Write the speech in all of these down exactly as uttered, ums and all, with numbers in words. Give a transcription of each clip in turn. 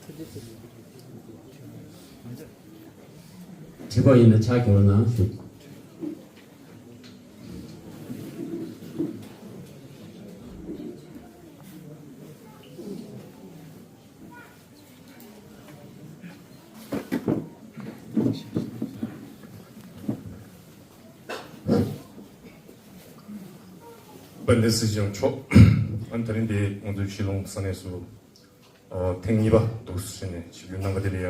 དྲི་བ་ཡིན་ན་ཕྱག་གི་འོག་ན་ཞུ། དཔལ་ལྡན་སྲིད་སྐྱོང་མཆོག་ཨ་ནི་དེ་རིང་འདི་ང་ཚོའི་གཞིས་ལུང་ས་གནས་སུ་ཨོ་ཐེངས་གཉིས་པ་འདུག་སེ་བྱས་ནས་ཆིབས་བསྒྱུར་གནང་པ་དེ་ལ་ཡང་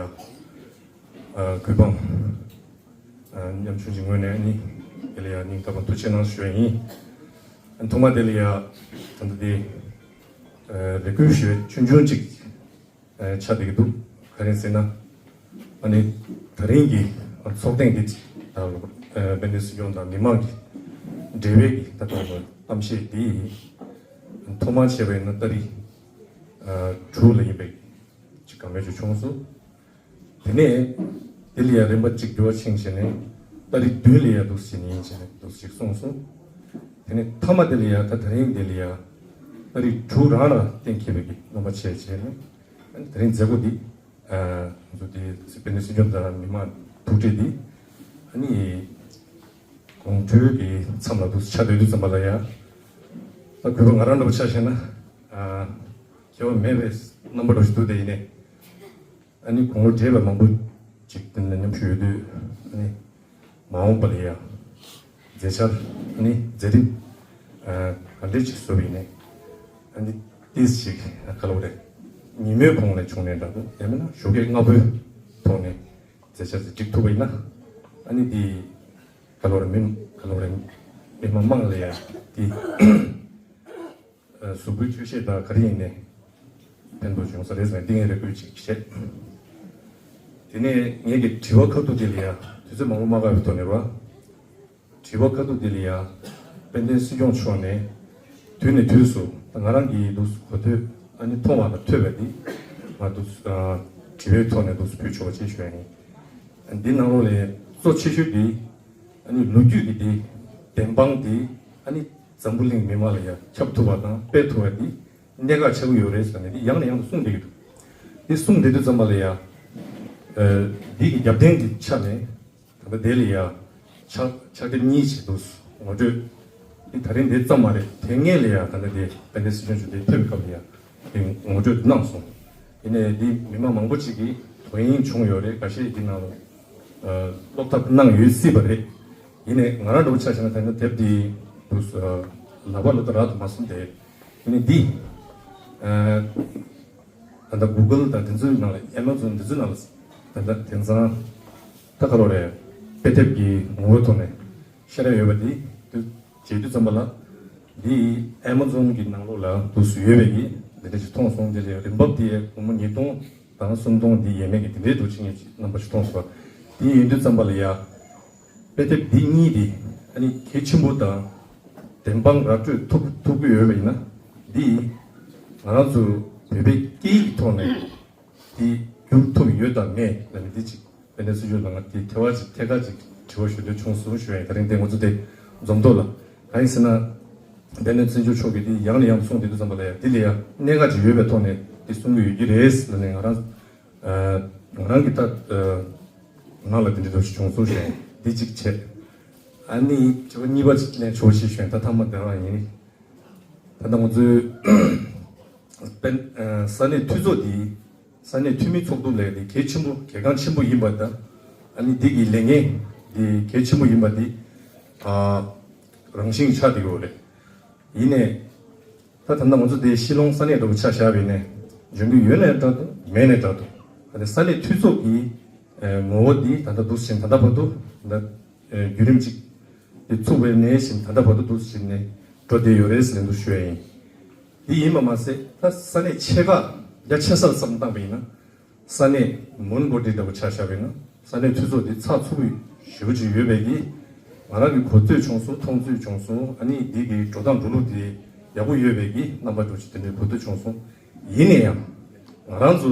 ཨ་གུས་འབངས་ཨ་ཉམ་ཆུང་གི་ངོས་ནས་ཨ་ནི་དེ་ལ་ཡང་སྙིང་ཐག་པ་ཐུགས་རྗེ་གནང་ཞུ་ཡ་ཡིན། ཨ་ཐོག་མ་དེ་ལ་ཡང་ད་ལྟ་དེ་ཨ་རེ་སྐུལ་ཞུ་ཡ་ཆུང་ཆུང་ཅིག་ཨ་ཆགས་བསྡད་ཀྱི་འདུག་ག་རེ་ཟེར་ན། ཨ་ནི་དེ་རིང་གི་ཚོགས་ཐེངས་འདི་དང་ཨ་དཔལ་ལྡན་སྲིད་སྐྱོང་དང་མི་མང་གི་འབྲེལ་བའི་གི་ད་ལྟ་གཏམ་བཤད་འདི་ཐོག་མར་བྱས་པ་ཡིན་ན་ཏ་རིག་ཨ་དྲུག་ལ་ཡིན་པའི་ཅིག་གང་མེད་ཅིག་བྱུང་སོང་། དེ་ནས་དེ་ལ་ཡང་རིམ་པ་གཅིག་འགྱུར་བ་ཕྱིན་བྱས་ནས་ཏ་རིག་བདུན་ལ་ཡང་འདུག་སེ་ཡིན་བྱས་ནས་འདུག་སེ་གསུངས་སོང་། དེ་ནས་མཐའ་མ་དེ་ལ་ཡང་ད་དེ་རིང་དེ་ལ་ཡང་ཏ་རིག་དྲུག་རང་ལ་གཏན་འཁེལ་བའི་གི་རྣམ་པ་བྱས་བྱས་ནས་དེ་རིང་མཛད་སྒོ་འདི་ང་ཚོ་དེ་དཔལ་ལྡན་སྲིད་སྐྱོང་དང་མི་མང་ཐུག་འཕྲད་འདི་ཨ་ནི་དགོང་དྲོའི་གི་མཚམས་ལ་འདུག་སེ་ཆགས་བསྡད་དུས་ཙམ་པ་ལ་ཡང་ད་གུས་པ་ང་རང་འདྲ་པོ་ཆ་བཞག་ན་ཨ་སྐྱེ་བ་མེད་པའི་རྣམ་པ་འདྲ་ཞིག་འདུག་དེ་ཡིན་ནའི། ཨ་ནི་དགུང་ལོ་བགྲེས་པ་མང་པོ་ཅིག་དེ་ནས་མཉམ་ཞུགས་ཡོད་དུས་ཨ་ནི་མ་འོངས་པ་ལ་ཡང་མཛད་འཆར་ཨ་ནི་མཛད་རིམ་ཨ་ག་འདྲས་ཅིག་བཟོ་བ་ཡིན་ནའི་ཨ་ནི་ཏིས་ཅིག་ག་ལབ་རེད། ཉིན་མོའི་གུང་ལ་བྱུང་ནའི་འདྲ་འདུག་ཡང་མིན་ན་ཞོགས་ཀས་སྔ་པོའི་ཐོག་ནས་མཛད་འཆར་ཅིག་སྒྲིག་ཐུབ་པ་ཡིན་ན་ཨ་ནི་དེ་ག་ལབ་རེད། མི་ག་ལབ་རེད། མི་མང་མང་ལ་ཡང་དེ། གཟུགས་པོའི་སྤྱོད་ཤེས་དང་ག་རེ་ཡིན་ནའི་ཕན་ཐོགས་བྱུང་ས་རེད་ཟེར་ནས་འདི་ངས་རེ་སྐུལ་ཅིག་བྱས། དེ་ནས་ངེད་ཀྱི་དྲི་བ་ཁ་ཐུག་དེ་ལ་ཡང་དུས་ཚོད་མང་པོ་མ་བཀག་པའི་ཐོག་ནས་རོ། དྲི་བ་ཁ་ཐུག་དེ་ལ་ཡང་དཔལ་ལྡན་སྲིད་སྐྱོང་མཆོག་ནས་དུས་ནས་དུས་སུ་ང་རང་གི་འདུག་གོ་ཐོས་ཨ་ནི་མཐོང་བ་དང་ཐོས་པ་འདི་ང་འདུག་དྲི་བའི་ཐོག་ནས་འདུག་ཕུལ་ཆོག་པ་ཅེས་ཞུ་ཡ་ཡིན། འདི་ནང་ལོགས་ལས་གཙོ་ཆེ་ཤོས་འདི་ཨ་ནི་ལོ་རྒྱུས་ཀྱི་འདི་བདེན་དཔང་འདི་ཨ་ནི་འཛམ་བུ་གླིང་མི་མང་ལ་ཡང་ཁྱབ་ཐུབ་པ་དང་སྤེལ་ཐུབ་པ་འདི་གནད་འགག་ཆེན་པོ་ཡོད་རེད་ཟེར་ནས་འདི་ཡང་ནས་ཡང་དུ་གསུངས་བསྡད་ཀྱི་འདུག་འདི་གསུངས་བསྡད་དུས་ཙམ་པ་ལ་ཡང་འདི་གི་རྒྱབ་རྟེན་གྱི་ཆ་ནས་ད་ལྟ་དེ་ལ་ཡང་ཕྱག་ཕྱག་དེབ་གཉིས་ཞིག་འདུག་ངོ་སྤྲོད་འདི་ད་རིང་འདི་ཙམ་མ་རེད། དེ་སྔོན་ལ་ཡང་ད་ལྟ་དེ་དཔལ་ལྡན་སྲིད་སྐྱོང་མཆོག་འདི་ཕེབས་པའི་སྐབས་ལ་ཡང་དེ་ངོ་སྤྲོད་གནང་སོང་། ཡིན་ནའི་འདི་མི་མང་མང་པོ་ཅིག་གིས་དོ་དབྱིངས་བྱུང་ཡོད་རེད། འགའ་ཤས་ཀྱི་ནང་ལ་ཨ་སློབ་ཐབས་གནང་ཡོད་སྲིད་པ་རེད། ཡིན་ནའི་ང་རང་འདྲ་པོ་ཆ་བཞག་ན་ད་ལྟ་དེབ་འདི་འདུག་ལག་པ་ལ་ད་རག་ཏུ་མ་སོང་སྟེ། ཡིན་ནའི་འདི་ཨ་ད་ལྟ་གུ་གལ་དང་དེ་ཚོའི་ནང་ལ་ཨེ་མ་ཛོན་དེ་ཚོའི་ནང་ལ་ད་ལྟ་དེང་སང་ད་ག་ལོ་རེད། དཔེ་དེབ་ཀྱི་ངོ་བོ་ཐོག་ནས་ཤེས་རབ་ཡོད་པ་འདི་དུས་བྱེད་དུས་ཙམ་པ་ལ་འདི་ཨེ་མ་ཛོན་གྱི་ནང་ལོགས་ལ་འདུག་སུ་ཡོད་པའི་གི་འདི་འདྲ་ཞིག་མཐོང་སོང་། དེ་ལས་རིན་འབབ་དེ་སྒོར་མོ་ཉིས་སྟོང་དང་སུམ་སྟོང་འདི་ཡས་མས་ཀྱི་དེ་འདྲའི་འདུག་ཅིག་ངས་རྣམ་པ་ཞིག་མཐོང་སོང་། དེ་ཡིན་དུས་ཙམ་པ་ལ་ཡ་དཔེ་དེབ་འདི་གཉིས་དེ་ཨ་ནི་གལ་ཆེན་པོ་དང་བདེན་དཔང་ར་སྤྲོད་ཐུབ་ཐུབ་ཀྱི་ཡོད་པ་ཡིན་ན་འདི་ང་རང་ཚོ་བོད་པའི་སྐད་ཡིག་གི་ཐོག་ནས་དེ་བསྒྱུར་ཐུབ་ཡོད་དམ་མེད་ལ་ནི་དེ་གཅིག་དཔལ་ལྡན་སྲིད་སྐྱོང་ལ་ང་དེ་ཐེ་བ་ཅིག་ཐད་ཀར་ཅིག་དྲི་བ་ཞུ་འདོད་བྱུང་སོང་ཞུ་ཡ་ཡིན། ད་རིང་དེ་ང་ཚོ་དེ་འཛོམས་ཐོག་ལ་གང་ཡིན་ཟེར་ན། དཔལ་ལྡན་སྲིད་སྐྱོང་མཆོག་གིས་དེ་ཡང་ནས་ཡང་དུ་གསུངས་བསྡད་དུས་ཙམ་པ་ལ་ཡ་དེ་ལ་ཡ་གནད་འགག་ཅིག་ཡོད་པའི་ཐོག་ནས་དེ་གསུང་གི་ཡོད་ཀྱི་རེད་ལ་ནི་ང་རང་ང་རང་གི་ད་ནང་ལ་དེ་འདྲ་འདྲ་ཞིག་བྱུང་སོང་ཞུ་ཡ་ཡིན། དེ་གཅིག་བྱས། ཨ་ནི་དྲི་བ་གཉིས་པ་ཅིག་ལན་ཆོག་ཞེས་ཞུ་ཡ་ཡིན། ད་ཐ་མ་དེ་རང་ཡིན། ད་ལྟ་ང་ཚོའི་དཔལ་ས་གནས་འཐུས་ཚོགས་འདི་ས་གནས་འཐུས་མི་ཚོགས་འདུ་ལས་འདི་གལ་ཆེན་པོ་གལ་འགངས་ཆེན་པོ་ཡིན་པ་དང་ཨ་ནི་འདི་གི་ལས་འགན་འདི་གལ་ཆེན་པོ་ཡིན་པ་འདི་ཨ་རང་བཞིན་ཆགས་བསྡད་ཡོད་རེད། ཡིན་ནའི་ད་ད་ལྟ་ང་ཚོ་འདི་གཞིས་ལུང་ས་གནས་འདྲ་པོ་ཆ་བཞག་པ་ཡིན་ནའི་འཇོན་གྱི་ཡོད་ནའི་འདྲ་འདུག་མེད་ནའི་འདྲ་འདུག་ཨ་ནི་ས་གནས་འཐུས་ཚོགས་ཀྱི་ངོ་བོ་འདི་ད་ལྟ་འདུག་ཟིན་ད་ལྟ་བར་དུ་ད་བརྒྱུད་རིམ་ཅིག་དེ་ཚུགས་པའི་ནས་བཞིན་ད་ལྟ་བར་དུ་འདུག་ཟིན་ནས་འགྲོ་བསྡད་ཡོད་རེད་ཟེར་ནས་འདུག་ཞུ་ཡ་ཡིན། འདི་ཡིན་པ་མ་ཟད་ད་ས་གནས་ཆེ་ཁག་རྒྱ་ཆེ་སར་བསམ་བཏང་པ་ཡིན་ན། ས་གནས་མོན་གྷོ་འདི་འདྲ་པོ་ཆ་བཞག་པ་ཡིན་ན་ས་གནས་འཐུས་ཚོགས་འདི་ཚགས་ཚུད་པོ་ཞེ་པོ་ཅིག་ཡོད་པའི་གི་ང་རང་གི་གོ་ཐོས་བྱུང་སོང་། མཐོང་ཚུལ་བྱུང་སོང་། ཨ་ནི་འདི་གི་འགྲོ་སྟངས་འགྲོ་ལུགས་འདི་ཡག་པོ་ཡོད་པའི་གི་རྣམ་པ་འདྲ་ཅིག་དེ་འདྲའི་གོ་ཐོས་བྱུང་སོང་། ཡིན་ན་ཡང་ང་རང་ཚོ་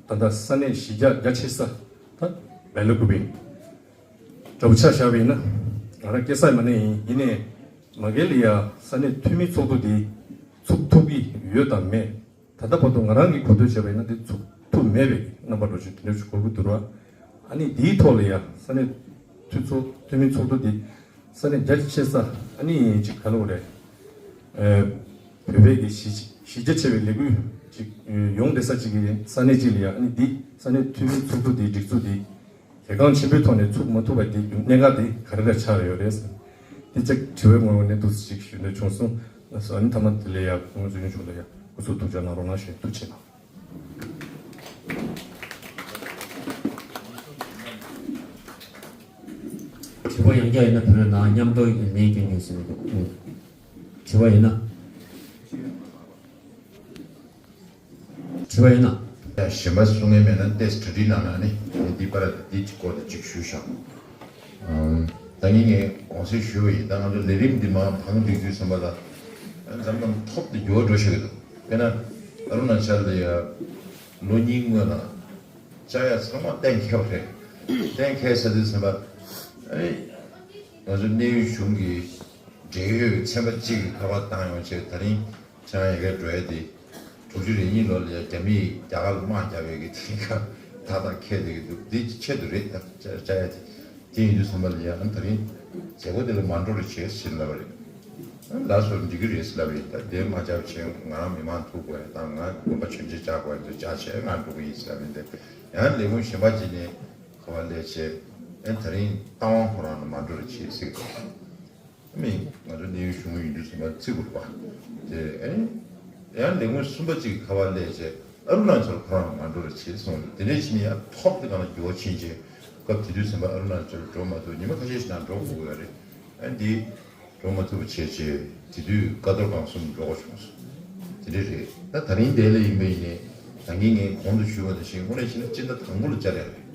ད་ལྟ་ས་གནས་གཞི་རྒྱ་རྒྱ་ཆེ་ས་ད་སྦེལ་ཀོབ་འདྲ་པོ་ཆ་བཞག་པ་ཡིན་ན་ང་རང་སྐྱེས་ས་མ་ནས་ཡིན། ཡིན་ནའི་མ་གི་ལ་ཡ་ས་གནས་འཐུས་མི་ཚོགས་འདུ་འདི་ཚུགས་ཐུབ་ཀྱི་ཡོད་དམ་མེད། ད་ལྟ་བར་དུ་ང་རང་གིས་གོ་ཐོས་བྱས་པ་ཡིན་ན་འདི་ཚུགས་ཐུབ་ མེད་པའི་རྣམ་པ་འགྲོ་ཆེད་དེ་འདྲ་ཞིག་གོ་གི་འདུག་ར། ཨ་ནི་དེའི་ཐོག་ལ་ཡ་ས་གནས་འཐུས་ཚོགས་འཐུས་མི་ཚོགས་འདུ་འདི་ས་གནས་རྒྱ་ཆེ་ས་ཨ་ནི་ཅིག་ག་ལ་འོ་རེད། བོད་པའི་གི་གཞི་གཞི་རྒྱ་ཆེ་བའི་ལས་འགུལ་ཅིག་ཡོང་བསྡད་ས་ཅིག་གི་ས་གནས་ཅིག་ལ་ཡ་ཨ་ནི་འདི་ས་གནས་འཐུས་མི་ཚོགས་འདུ་འདིའི་སྒྲིག་འཛུགས་འདི་གལ་འགངས་ཆེན་པོའི་ཐོག་ནས་ཚུགས་མ་ཐུབ་པ་དེ་གི་གནད་འགག་དེ་ག་རེ་ལ་ཆགས་ཡོད་རེད་ཟེར། དེ་ཅིག་དྲི་བའི་ངོ་བོ་ནས་འདུག་སེ་ཅིག་ཞུ་འདོད་བྱུང་སོང་། ཨ་ནི་མཐའ་མ་དེ་ལ་ཡ་ཁོང་ཚོ་ཡོང་ཆོག་ལ་ཡ་སྐུ་གཟུགས་ཐུགས་ཅག་གནང་རོགས་གནང་ཞུ། ཐུགས་རྗེ་ཆེ་གནང་། དྲི་བ་ཡང་བསྐྱར་ཡིན་ན་བོད་ནང་མཉམ་དུ་ལན་སྐྱོན་ཉེས་ཟེར་གི་འདུག་དྲི་བ་ཡིན་ན། དྲི་བ་ཡིན་ན། གཞན་པ་གསུང་མཁན་མེད་ན་ཏེས་གྲ་སྒྲིག་གནང་ན་ནི་འདི་པར་འདི་གཅིག་སྐོར་དུ་གཅིག་ཞུས་ཤོག་ད་ངས་ངས་དགོངས་སེལ་ཞུས་པ་ཡིན། ད་ང་ཚོ་ལས་རིམ་འདི་མ་བང་སྒྲིག་དུས་ཙམ་པ་ལ་འཛམ་གླིང་ཐོག་ཏུ་འགྱུར་བ་འགྲོ་ཤེས་ཀྱི་འདུག་དཔེར་ན་ཨ་རུ་ན་ཅལ་ལ་ཡ་ལོ་གཉིས་སྔོན་ལ་ལྕགས་ཡ་ཚང་མ་གཏན་འཁེལ་བ་རེད། གཏན་འཁེལ་ས་དུས་ཙམ་པ་ཨ་ནི་ང་ཚོ་གནས་ཡུལ་གཞུང་གི་འབྲེལ་ཡོད་ཚན་པ་གཅིག་གིས་ཁ་པར་བཏང་ཡོང་བྱས། ད་རིང་ཅང་ཡ་གའི་འགྲོ་ཡ་དེ་དྲུག་ཅུ་རེ་གཉིས་ལོ་ལ་ཡ་རྒྱ་མིས་རྒྱ་གར་ལ་དམག་བརྒྱབ་ཡོད་ཀྱི་དེ་ཁ་ད་ལྟ་འཁེལ་བསྡད་ཀྱི་འདུག་འདི་ཆེད་དུ་རེད། ད་ཅ་ཅ་ཡ་དེ་དེ་ཡིན་དུས་ཙམ་པ་ལ་ཡ་ཨ་ད་རིང་མཛད་སྒོ་དེ་ལ་མ་འགྲོ་རོགས་བྱེད་ཟེར་ལབ་པ་རེད། ལགས་སོ་འགྲིག་གི་རེད་ཟེར་ལབ་པ་ཡིན། ད་དེ་མ་བཅར་བྱས་ང་རང་མི་མང་ཐུག་དགོས་དང་ང་དགོན་པ་མཆོད་མཇལ་བཅར་དགོས་འདུག་བཅར་བྱས་ང་འགྲོ་གི་ཡིན་ཟེར་ལབ་པ་ཡིན། ད་ཡང་ལས་ཁུངས་གཞན་པ་ཅིག་ནས་ཁ་པར་སླེབས་བྱས་ཨ་ད་རིང་རྟ་དབང་ཁོ་རང་ལ་མ་འགྲོ་རོགས་བྱེད་ཟེར་གི་འདུག་མི་ང་ཚོ་གནས་ཡུལ་གཞུང་ཡིན་དུས་ཙམ་པ་བརྩི་དགོས་པ། དེ་ཨེ་ཡང་ལས་ཁུངས་གསུམ་པ་གཅིག་གི་ཁ་པར་སླེབས་བྱས་ཨ་རུ་ན་ཅལ་ཁོ་རང་ལ་མ་འགྲོ་རོགས་བྱེད་གསུངས། དེ་འདྲས་བྱས་ནས་ཡང་ཐོག་དེ་ག་ལ་འགྱུར་བ་ཕྱིན་བྱས་སྐབས་དེ་དུས་ཙམ་པ་ཨ་རུ་ན་ཅལ་འགྲོ་མ་ཐུབ། ཉི་མ་ཁ་ཤས་ཤིག་ནང་འགྲོ་དགོས་ཀྱི་ཡོད་རེད། ཨ་འདི་འགྲོ་མ་ཐུབ་པ་བྱས་བྱས་དེ་དུས་ཀ་རྡོར་སྒང་གསུམ་འགྲོ་དགོས་བྱུང་སོང་། དེ་འདྲས་རེད། ད་ད་རིང་དེ་ལ་ཡིན་པ་ཡིན་ནའི་ད་གིན་ངས་གོང་དུ་ཞུས་པ་ནང་བཞིན་དངོས་གནས་བྱས་ན་སྤྱི་ཟླ་དང་པོ་ལ་བཅར་ཡ་རེད།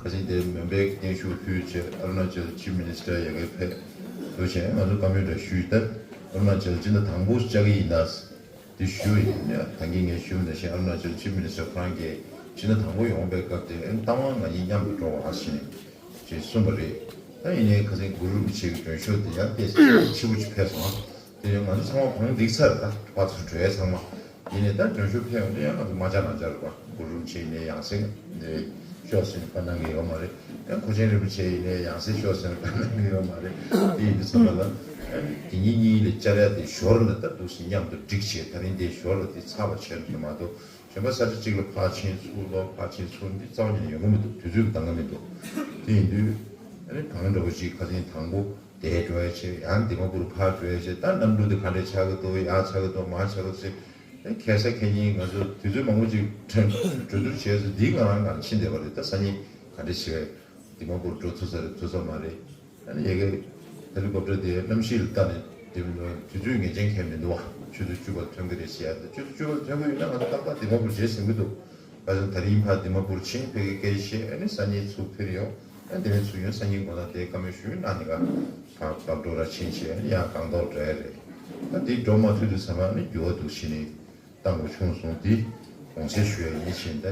ཁ་སང་དེ་མོན་པའི་སྙན་ཞུ་ཕུལ་བྱས་ཨ་རུ་ན་ཅལ་ཆིབ་མི་ནི་སི་ཊར་ཡ་གིར་ཕེབས་འདུག་བྱས་ང་ཚོ་བཀའ་མོལ་འདྲ་ཞུས། ད་ཨ་རུ་ན་ཅལ་སྤྱི་ཟླ་དང་པོ་བཅར་གི་ཡིན་ད་དེ་ཞུས་པ་ཡིན། ད་གིན་ངས་ཞུས་པ་ནང་བཞིན་ཨ་རུ་ན་ཅལ་ཆིབ་མི་ནི་སི་ཊར་ཁོ་རང་གིས་སྤྱི་ཟླ་དང་པོ་ཡོང་པའི་སྐབས་དེ་ཨ་རྟ་དབང་ང་གཉིས་མཉམ་དུ་འགྲོ་བ་ཞེས་ཅེས་གསུངས་པ་རེད། ད་ཡིན་ནའི་ཁ་སང་གུ་རུ་རིན་པོ་ཆེ་གི་མགྲོན་ཤོག་དེ་ཡང་ཏོག་ཙམ་ཆེ་པོ་ཅིག་ཕེབས་སོང་། དེ་ཡང་ང་ཚོ་ཚང་མ་བང་སྒྲིག་ཚར། ད་ཕར་ཚུར་འགྲོ་ཡ་ཚང་མ་ཡིན་ནའི་ད་མགྲོན་ཤོག་ཕེབས་ཡོང་དུས་ཡང་ང་ཚོ་མ་བཅར་ན་བཅར་རེད་པ། གུ་རུ་རིན་པོ་ཆེ་ཡིན་ནའི་ཡང་སེ་ཤོག་ཟེར་ནས་བཀའ་གནང་གི་ཡོད་མ་རེད། ཡང་ཁོ་ཆེན་རིན་པོ་ཆེ་ཡིན་ནའི་ཡང་སེ་ཤོག་ཟེར་ནས་བཀའ་གནང་གི་ཡོད་མ་རེད། དེ་ཡིན་དུས་ཙམ་པ་ལ་དེ་གཉིས་གཉིས་ལ་བཅར་ཡ་དེ་ཞོར་ལ་ད་འདུག་སེ་མཉམ་དུ་སྒྲིག་བྱས་ད་རིང་དེ་ཞོར་ལ་དེ་ཚར་བ་བྱས་ནས་མ་གཏོགས། གཞན་པ་ས་ཆ་གཅིག་ལ་ཕར་ཕྱིན་ཚུར་ལོག་ཕར་ཕྱིན་ཚུར་འདི་རྩ་བ་ཉིད་ནས་ཡོང་གི་མི་འདུག་དུས་ཚོད་ཀྱི་འདང་ག་མི་འདུག་དེ་ཡིན་དུས་ཨ་ནི་གང་འདྲ་བོ་ཅིག་ཁ་སང་དང་པོ་འདིར་འགྲོ་ཡ་བྱས། ཡང་དི་མ་པུར་ཕར་འགྲོ་ཡ་བྱས། ད་གནམ་གྲུ་དེ་ག་འདྲས་ཆགས་ཀྱི་འདུག་ཡར་ཆགས་ཀྱི་འདུག་མར་ཆགས་ཀྱི་འདུག་ཟེར། ཨ་ཁ་སང་ཁ་ཉིན་ང་ཚོ་དུས་ཚོད་མང་པོ་ཅིག་གྲོས་གྲོས་བསྡུར་བྱས་ཚེ་འདི་ང་རང་གང་ཕྱིན་བསྡད་པ་རེད། ད་སང་ཉིན་ག་འདྲས་བྱས་པས་དི་མ་པུར་འགྲོ་ཐུབ་ས་རེད་ཐུབ་ས་མ་རེད། ཨ་ནི་ཡ་གི་ཧེ་ལི་ཀོབ་ཊར་དེ་གནམ་གཤིས་ལ་ལྟ་ནས་དེ་དུས་ཚོད་ངེས་ཅན་གང་མི་འདུག་བ། ཆུ་ཚོད་བཅུ་པར་ཐོན་གི་རེད་ཟེར་ཡ་དེ། ཆུ་ཚོད་བཅུ་པར་ཐོན་གི་ཡོད་ན་ང་ཚོ་ཏག་ཏག་དི་མ་པུར་བྱེད་ཟིན་གི་འདུག་ད་ཆ་ད་རིང་ཕར་དི་མ་པུར་ཕྱིན་ཕ་གིར་སྐད་ཆ་བཤད། ཨ་ནི་སང་ཉིན་ཚུར་ཕེབས་ཡོང་། ཨ་ནི་དེ་ནས་ཚུར་ཡོང་། སང་ཉིན་དགོང་དག་དེ་བཀའ་མོལ་ཞུས་གནང་ནས་ག་ཕར་བར་འགྲོ་ར་ཕྱིན་བྱས་ཨ་ནི་ཡང་སྒང་ཏོག་འགྲོ་ཡ་རེད། ད་དེ་འགྲོ་མ་ཐུབ་དུས་ཙམ་པ་ཨ་ནི་འགྱུར་བ་འདུག་ཕྱིན་ནས། བཏང་དགོས་བྱུང་སོང་། དེ་དགོངས་སེལ་ཞུ་ཡ་ཡིན་ཕྱིན། ད་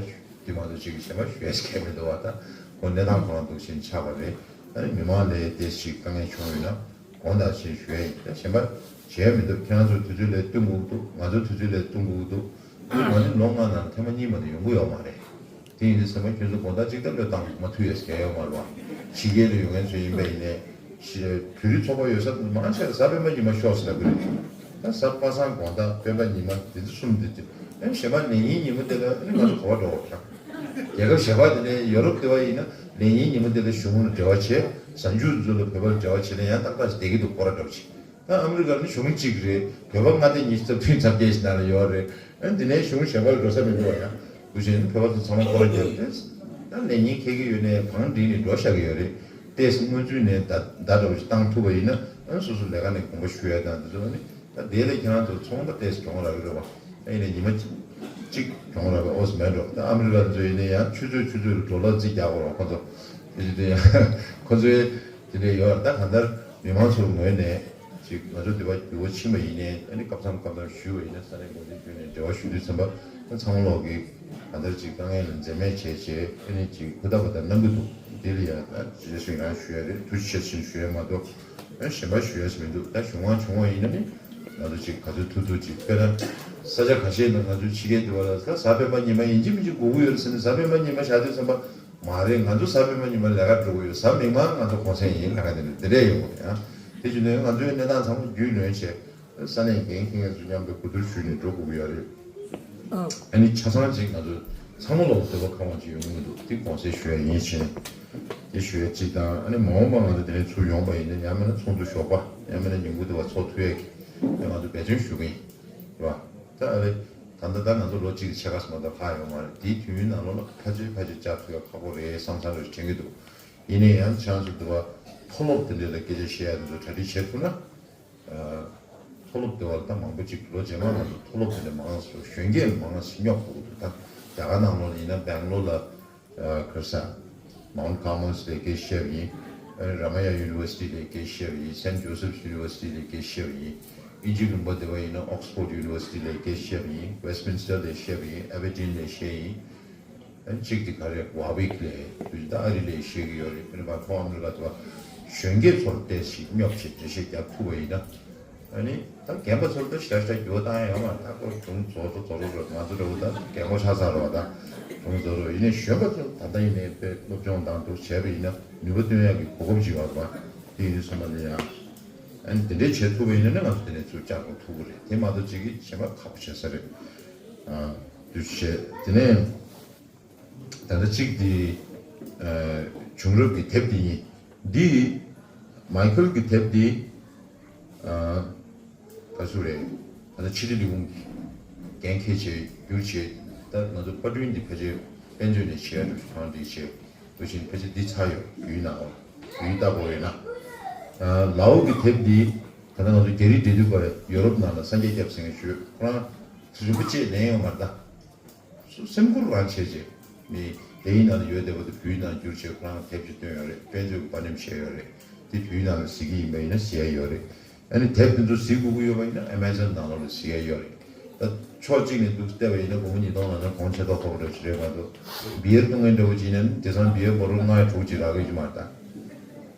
དེ་མ་གཏོགས་ཅིག་གཞན་པ་ཞུ་ཡ་ཞིག་གང་མི་འདུག་བ། ད་ཁོ་གནས་སྟངས་ཁོ་རང་འདུག་བཞིན་ཆགས་པ་རེད། ད་ནི་མི་མང་ལ་དེ་ཞིག་དཀའ་ངལ་བྱུང་ཡོད་ན་དགོངས་དག་ཞེས་ཞུ་ཡ་ཡིན། ད་གཞན་པ་བྱས་མི་འདུག་ཁྱེད་རང་ཚོ་དུས་ཚོད་ལས་བསྟུན་དགོས་འདུག་ང་ཚོ་དུས་ཚོད་ལས་བསྟུན་དགོས་འདུག་ང་ནི་ལོ་ལྔ་ནང་ཐེངས་མ་གཉིས་མ་གཏོགས་ཡོང་གི་ཡོད་མ་རེད། དེ་ཡིན་དུས་ཚང་མ་ཁྱོད་ཚོ་དགོང་དག་གཅིག་ལྟར་སློབ་བཏང་མ་ཐུབ་ཡས་གལ་ཡོད་མ་རེད་བ། ཕྱི་རྒྱལ་ལ་ཡོད་མཁན་ཚོ་ཡིན་པ་ཡིན་ནའི་ཤི་བོད་རིགས་ཚོགས་པ་ཡོད་ས་མང་ཆེ་བ་གཟའ་སྤེན་པ་ཉི་མ་ཤོག་ཟེར་ལབ་ཀྱི་རེད། ད་གཟའ་པ་སངས་དགོང་དག་སྤེན་པ་ཉི་མ་དེ་ཚོ་གསུམ་དེ་དུས་ཨེ་གཞན་པ་ལས་ཉིན་ཉིན་མོ་དེ་ལ་ཨེ་ང་ཚོ་ག་པར་འགྲོ་དགོས་ཀྱང་། རྒྱལ་ཁབ་གཞན་པ་དེ་ནས་ཡོ་རོབ་དེ་བ་ཡིན་ན་ལས་ཉིན་ཉིན་མོ་དེ་ལ་གཞུང་ལ་འབྲེལ་བ་བྱས། གཟའ་མཇུག་ཚོ་ལ་བོད་པ་ལ་འབྲེལ་བ་བྱས་ན་ཡང་ཏག་ཏག་ཞིག་བསྡད་ཀྱི་འདུག་སྐོར་ར་འདྲ་བོ་ཅིག་ད་ཨ་མི་རི་ཀ་ནི་གཞུང་གཅིག་རེད། བོད་པ་མངའ་སྡེ་ཉི་ཤུ་རྩ་བདུན་ཙམ་སྐད་ཞིག་ནང་ལ་ཡོད་རེད། ཨ་འདི་ནས་གཞུང་གཞན་པ་ལ་འགྲོ་ས་མི་འདུག་ཡ། འདུག་བྱས་ནས་བོད་པ་ཚོ་ཚང་མ་སྐོར་ར་རྒྱབ་སྟེ། ད་ལས་ཉིན་འཁེལ་གྱི་ཡོད་ནའི་བང་བསྒྲིགས་ནས་འགྲོ་བཞག་གི་ཡོད་རེད། ཏེས་སྔོན་ཚུད་ནས་ད་ད་འདྲ་བོ་ཞིག་བཏང་ཐུབ་པ་ཡིན་ན་ཨ་སོ་སོ་ལས་ཀ་ནས་དགོངས་པ་ཞུ་ཡ་དང་འདི་ཚོ་ནི། ད་དེ་ལས་ཁྱེད་རང་ཚོ་ཚོང་པ་ཏེས་གྱོང་རག་གི་རེད་བ། ཨ་ཡིན་ནའི་ཉི་མ་གཅིག་གྱོང་རག་པའི་ཨོ་ཙི་མེད་འགྲོ། ད་ཨ་མི་རི་ཀ་ཚོ་ཡིན་ནའི་ཡང་ཆུ་ཚོད་ཆུ་ཚོད་ལ་ཌོ་ལར་རྩིས་རྒྱག་དགོས་རེད་བ་ཁོ་ཚོ། དེ་དེ་ཁོ་ཚོའི་དེ་འདྲ་ཡོད་རེད། ད་གང་ལྟར་མི་མང་ཚོའི་ངོས་ནས་ཅིག་ང་ཚོ་འདི་པ་འགྱུར་བ་ཕྱིན་པ་ཡིན་ནའི་ཨ་ནི་སྐབས་མཚམས་སྐབས་མཚམས་ཞུས་པ་ཡིན་ན་ས་གནས་འགོ་འཛིན་བརྒྱུད་ནས་འབྲེལ་བ་ཞུ་དུས་ཙམ་པ་ཚང་མ་ལོག་གི་གང་ལྟར་ཅིག་དཀའ་ངལ་ལ་འཛེམ་མེད་བྱས་བྱས་ཨ་ནི་ཅིག་ཧུར་ཐག་པ་དང་གནང་གི་འདུག་འདི་ལ་ཡང་ད་རྗེས་སུ་ཡི་རང་ཞུ་ཡ་རེད། ཐུགས་རྗེ་ཆེ་ཞུ་ཡ་མ་གཏོགས་ཨ་གཞན་པ་ཞུ་ཡ་ཞིག་མི་འདུག་ད་གཞུང་དབང་བྱུང་བ་ཡིན་ན་ནི་ ང་ཚོ་ཅིག་ག་ཚོད་ཐུབ་ཐུབ་ཅིག་དཔེར་ན་ས་ཆ་ཁ་ཤས་ནང་ང་ཚོའི་ཕྱི་རྒྱལ་དུ་བ་ལ་གཟའ་སྤེན་པ་ཉི་མ་ཡིན་གཅིག་མིན་གཅིག་དགོས་ཀྱི་ཡོད་རེད་ཟེར་ནས་གཟའ་སྤེན་པ་ཉི་མ་བཞག་དུས་ཙམ་པ་མ་རེད། ང་ཚོ་གཟའ་སྤེན་པ་ཉི་མ་ལས་ཀ་འགྲོ་གི་ཡོད། གཟའ་མིག་དམར་ང་ཚོ་གུང་སེང་ཡིན་ལབ་ཀ་དེ་འདྲ་དེ་འདྲས་ཡོང་གི་རེད། ཨ་དེ་བྱུང་དུས་ང་ཚོའི་གནས་སྟངས་ཚང་མ་རྒྱུས་ལོན་བྱས། ས་གནས་འགན་འཁྱེར་མཁན་ཚོ་མཉམ་དུ་གོ་བསྡུར་ཞུས་ནས་འགྲོ་དགོས་ཀྱི་ཡོད་རེད། ཨ་ནི་ཆ་ཚང་ཅིག་ང་ཚོ་ཚང་མ་ལོག་འདོད་པ་ཁ་དབང་ཅིག་ཡོང་གི་མི་འདུག་དེ་དགོངས་སེལ་ཞུ་ཡ་ཡིན་ཕྱིན། དེ་ཞུ་ཡ་གཅིག་དང་། ཨ་ནི་མ་འོངས་པ་ང་ཚོ་དེ་ནས་ཚུར་ཡོང་པ་ཡིན་ན་ཡང་མིན་ན་ཚོགས་འདུ་ཞོགས་པ་ཡང་མིན་ན་ཉིན་གུང་དེ་བ་ཚོགས་ཐུབ་ཡ་གི་དེ་ང་ཚོ་འབད་བརྩོན་ཞུ་གི་ཡིན། རེད་བ། ད་ཨ་ལེ། ད་ལྟ་ད་ང་ཚོ་ལོ་གཅིག་ཕྱེད་ཀ་ཙམ་ལ་ལྷག་ཡོད་མ་རེད། དེའི་དུས་ཡུན་ནང་ལོགས་ལ་ཕལ་ཆེར་ཕལ་ཆེར་བཅར་ཐུབ་ཡ་ཁག་པོ་རེད་བསམ་བསམ་རེ་དྲན་གྱི་འདུག་ཡིན་ན་ཡང་ཆང་སུ་དུ་བ་མཐོ་སློབ་དེ་འདྲ་ལ་སྐད་ཆ་བཤད་ཡ་དེ་ཚོ་གྲ་སྒྲིག་བྱེད་ཐུབ་ན། མཐོ་སློབ་དེ་བ་ལ་ད་མང་པོ་ཅིག་ལོ་རྗེས་མ་ང་ཚོ་མཐོ་སློབ་དེ་འདྲ་མང་ཙམ་གཞོན་སྐྱེས་མང་ཙམ་སྙོབ་དགོས་འདུག་ད་རྒྱ་གར་ནང་ལོགས་ཡིན་ན་སྦེང་ལོར་ལ་ཁར་ས་Mount Carmel ལ་སྐད་ཆ་བཤད་པ་ཡིན། Ramayana University ལ་སྐད་ཆ་བཤད་པ་ཡིན། Saint Joseph's University ལ་སྐད་ཆ་བཤད་པ་ཡིན། དབྱིན་ཇི་ལུང་པ་དེ་བ་ཡིན་ན་Oxford University ལ་སྐད་ཆ་བཤད་པ་ཡིན། Westminster ལ་བཤད་པ་ཡིན། Aberdeen ལ་བཤད་ཡིན། གཅིག་དེ་ག་རེ་ཝ་ཝིག་ལས་དུས་ད་ཨ་རི་ལས་ཤེས་ཀྱི་ཡོད་རེད། ཨ་ནི་བར་ཁོ་ཨ་མི་རི་ཀ་དུ་བ་གཞོན་སྐྱེས་ཚོར་ཏོག་ཙམ་སྙོབ་བྱེད་འགྲེལ་བཤད་རྒྱབ་ཐུབ་པ་ཡིན་ན། ཨ་ནི་ད་རྒན་པ་ཚོར་ད་ཞེ་དྲག་ཞེ་དྲག་འགྱུར་བ་བཏང་ཡ་ཡོད་མ་རེད། ད་ཁོ་གཞུང་རྫོགས་རྫོགས་རྫོགས་རོགས་ང་ཚོ་འདྲ་བོ་ད་རྒན་གོག་ཆགས་ཚར་རོགས་ད་གཞུང་རྫོགས་རོགས་ཡིན་ནའི་གཞོན་པ་ཚོ་ད་ལྟ་ཡིན་ནའི་དཔེ་སློབ་སྦྱོང་དང་འདུག་བྱས་པ་ཡིན་ན་ནུས་པ་བཏོན་ཡག་གི་གོ་སྐབས་ཅིག་ཡོད་རེད་པ། དེ་ཡིན་དུས་ཙམ་པ་ལ་ཡང་ཨ་ནི་དེ་འདྲའི་བྱེད་ཐུབ་པ་ཡིན་ན་ནི་ང་ཚོ་དེ་ནས་ཚུར་བསྐྱར་འགྲོ་ཐུབ་ཀྱི་རེད། དེ་མ་གཏོགས་གཅིག་གིས་གཞན་པ་ཁག་པོ་བྱེད་ས་རེད། ཨ་དུས་བྱས་དེ་ནས། ད་ལྟ་གཅིག་དེ། ཨ་བྱུང་རབས་ཀྱི་དེབ་དེ་ཡིན། འདི་མའི་ཁལ་གྱི་དེབ་དེ། ཨ་ག་ཚོད་རེད། ད་ལྟ་ཕྱི་དྲིལ་ལས་ཁུངས་འགན་འཁྱེར་བྱས་བསྒྱུར་བྱས། ད་ང་ཚོ་པར་སྐྲུན་འདི་ཕལ་ཆེར་དཔལ་འབྱོར་ནས་བྱས་འགྲོ་གང་འདྲ་བྱས། དེ་བཞིན་ཕལ་ཆེར་འདི་ཚར་ཡོད། བོད་ཡིག་ནང་ལ་བོད་ཡིག་ལྟ་དགོས་རེད་ན། ཨ་ལའོ་གི་དེབ་འདི་ད་ལྟ་ང་ཚོ་རྒྱ་རིགས་འབྲེལ་མཐུད་པ་ཡོ་རོབ་ནང་ལ་སངས་རྒྱས་སྐྱབས་ཟེར་མཁན་ཞུས། ཁོ་རང་རིན་པོ་ཆེ་ལེན་ཡོད་མ་རེད་ད། སེམས་ཁུར་རང་བྱས་རྗེས། མི་དེ་ཡིན་ནང་ལ་ཡོད་བསྡད་པ་དེ་བོད་ནང་བསྒྱུར་བྱས་ཁོ་རང་དེབ་ཅིག་བཏོན་ཡོད་རེད། དཔེ་མཛོད་ཀྱི་པར་འགྲེམས་བྱས་ཡོད་རེད། དེ་བོད་ནང་ལ་གཟིགས་ཀྱི་ཡིན་པ་ཡིན་ན་གཟིགས་ཡ་ཡོད་རེད། ཨ་ནི་དེབ་དེ་ཚོ་གཟིགས་དགོས་ཀྱི་ཡོད་པ་ཡིན་ན་ཨེ་མ་ཛོན་ནང་ལོགས་ལ་གཟིགས་ཡ་ཡོད་རེད། ད་ཕྱོགས་གཅིག་ནས་འདུག་བལྟས་པ་ཡིན་ན་སྒོར་མོ་ཉིས་སྟོང་ནང་ཚང་གོང་ཆེ་ཏོག་ཏོག་འདྲ་ཅིག་རེད་མ་གཏོགས། བི་ཡར་བཏུང་མཁན་འདྲ་བོ་ཅིག་ཡིན་ན་དེང་སང་བི་ཡར་སྒོར་མོ་ལྔ་དྲུག་ཅིག་རག་གི་ཡོད་མ་རེད་ད།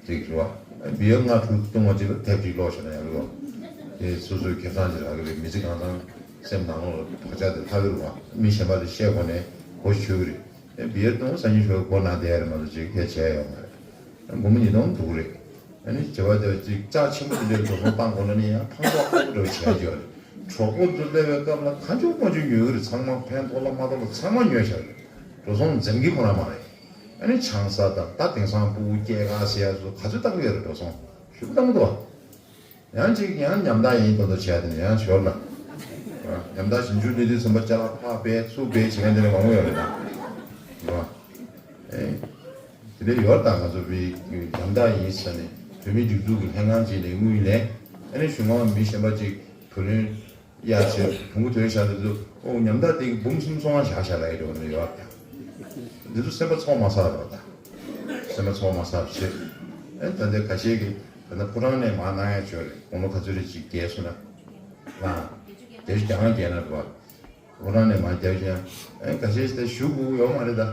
ཅིག་རེད་བ། བི་ཡར་ལྔ་དྲུག་བཏུང་བ་ཅིག་ལ་དེབ་ཅིག་ཀློག་བྱས་ན་ཡག་གི་རེད་བ། དེ་སོ་སོའི་ཁེ་བཟང་ཅིག་རག་གི་རེད། མི་ཚེ་གང་ཚང་སེམས་ནང་ལོགས་ལ་བག་ཆགས་དེ་ལྷག་གི་རེད་བ། མི་གཞན་པ་ལ་བཤད་དགོས་ནས་གོ་ཆོད་གི་རེད། ཨེ་བི་ཡར་བཏུང་སང་ཉིན་ཞོགས་སྒོ་ན་བསྡད་ཡ་རེད་མ་གཏོགས་ཅིག་ཁྱད་བྱས་ཡོད་མ་རེད། སྒོར་མོ་ཉིས་སྟོང་འདུག་གི་རེད། ཨ་ནི་བྱེད་པ་དེ་ཅིག་ཅག་ཆེན་པོ་དེ་འདྲའི་འགྲོ་སོང་བཏང་དགོས་ན་ནི་ཡང་ཕངས་ཚོགས་ཁག་པོ་འདྲ་བོ་བྱས་ཀྱི་ཡོད་རེད། གྲོགས་པོ་ཚོ་སླེབས་པའི་སྐབས་ལ་གང་བྱུང་མང་བྱུང་ཉོ་གི་རེད། ཚང་མ་ཕན་ཐོགས་ལ་མ་ཐོགས་ལ་ཚང་མ་ཉོས་བཞག་རེད། འགྲོ་སོང་འཛེམ་གི་ཁོ་རང་མ་རེད། ཨ་ནི་ཆང་ས་དང་ད་དེང་སང་ཕྲུ་གུ་སྐྱེས་སྐར་ཟེར་ཡ་ཚོ་ག་ཚོད་བཏང་གི་ཡོད་རེད། འགྲོ་སོང་ཞེ་པོ་བཏང་གི་འདུག་བ། ཡང་ཅིག་ཡང་ཉམ་ཐག་ཡིན་མདོག་མདོག་བྱས་དེ་ནས་ཡང་ཞོར་ལ། ཉམ་ཐག་ཞིབ་འཇུག་སླེབས་དུས་ཙམ་པ་ཅ་ལག་ཕར་སྦས་ཚུར་སྦས་བྱེད་མཁན་དེ་འདྲ་མང་པོ་ཡོད་རེད་ད། ཨེ། དེ་འདྲ་ཡོད་ད། ང་ཚོ་བི་ཉམ་ཐག་ཡིན་ཟེར་ནས་བོད་མིའི་སྒྲིག་འཛུགས་ཀྱི་ལྷན་ཁང་ཅིག་ནས་དངུལ་ལེན། ཨ་ནི་གཞུང་ལམ་མི་གཞན་པ་ཅིག་བུ་ལོན་གཡར་བྱས་བོང་གུ་དོན་བཞག་དུས་ཚོད་ཨོ་ཉམ་ཐག་དེ་གི་འབུམ་གསུམ་སོང་བ་བཞག་བཞག་ལ་ཡི་འགྲོ་ནས་ཡོད་ཀྱང་། འདི་ཚོ་སེམས་པ་ཚོགས་མ་ཚར་རོགས་ད། སེམས་པ་ཚོགས་མ་ཚར་བྱེད། ཨེ་ད་ལྟ་ཁ་ཤས་ཀྱིས་ད་ལྟ་ཕོ་བྲང་ནས་མར་གནང་ཡ་བྱོས་རེད། དགུང་ལོ་ག་ཚོད་རེ་ཅིག་རྒས་སོང་ན། ལ། རྒས་ཤོས་རྒྱ་གར་རྒས་ན་རེད་བ། ཕོ་བྲང་ནས་མར་རྒྱབ་ཀྱང་ཨེ་ཁ་ཤས་ད་ཞུ་དགོས་ཡོད་མ་རེད་ད།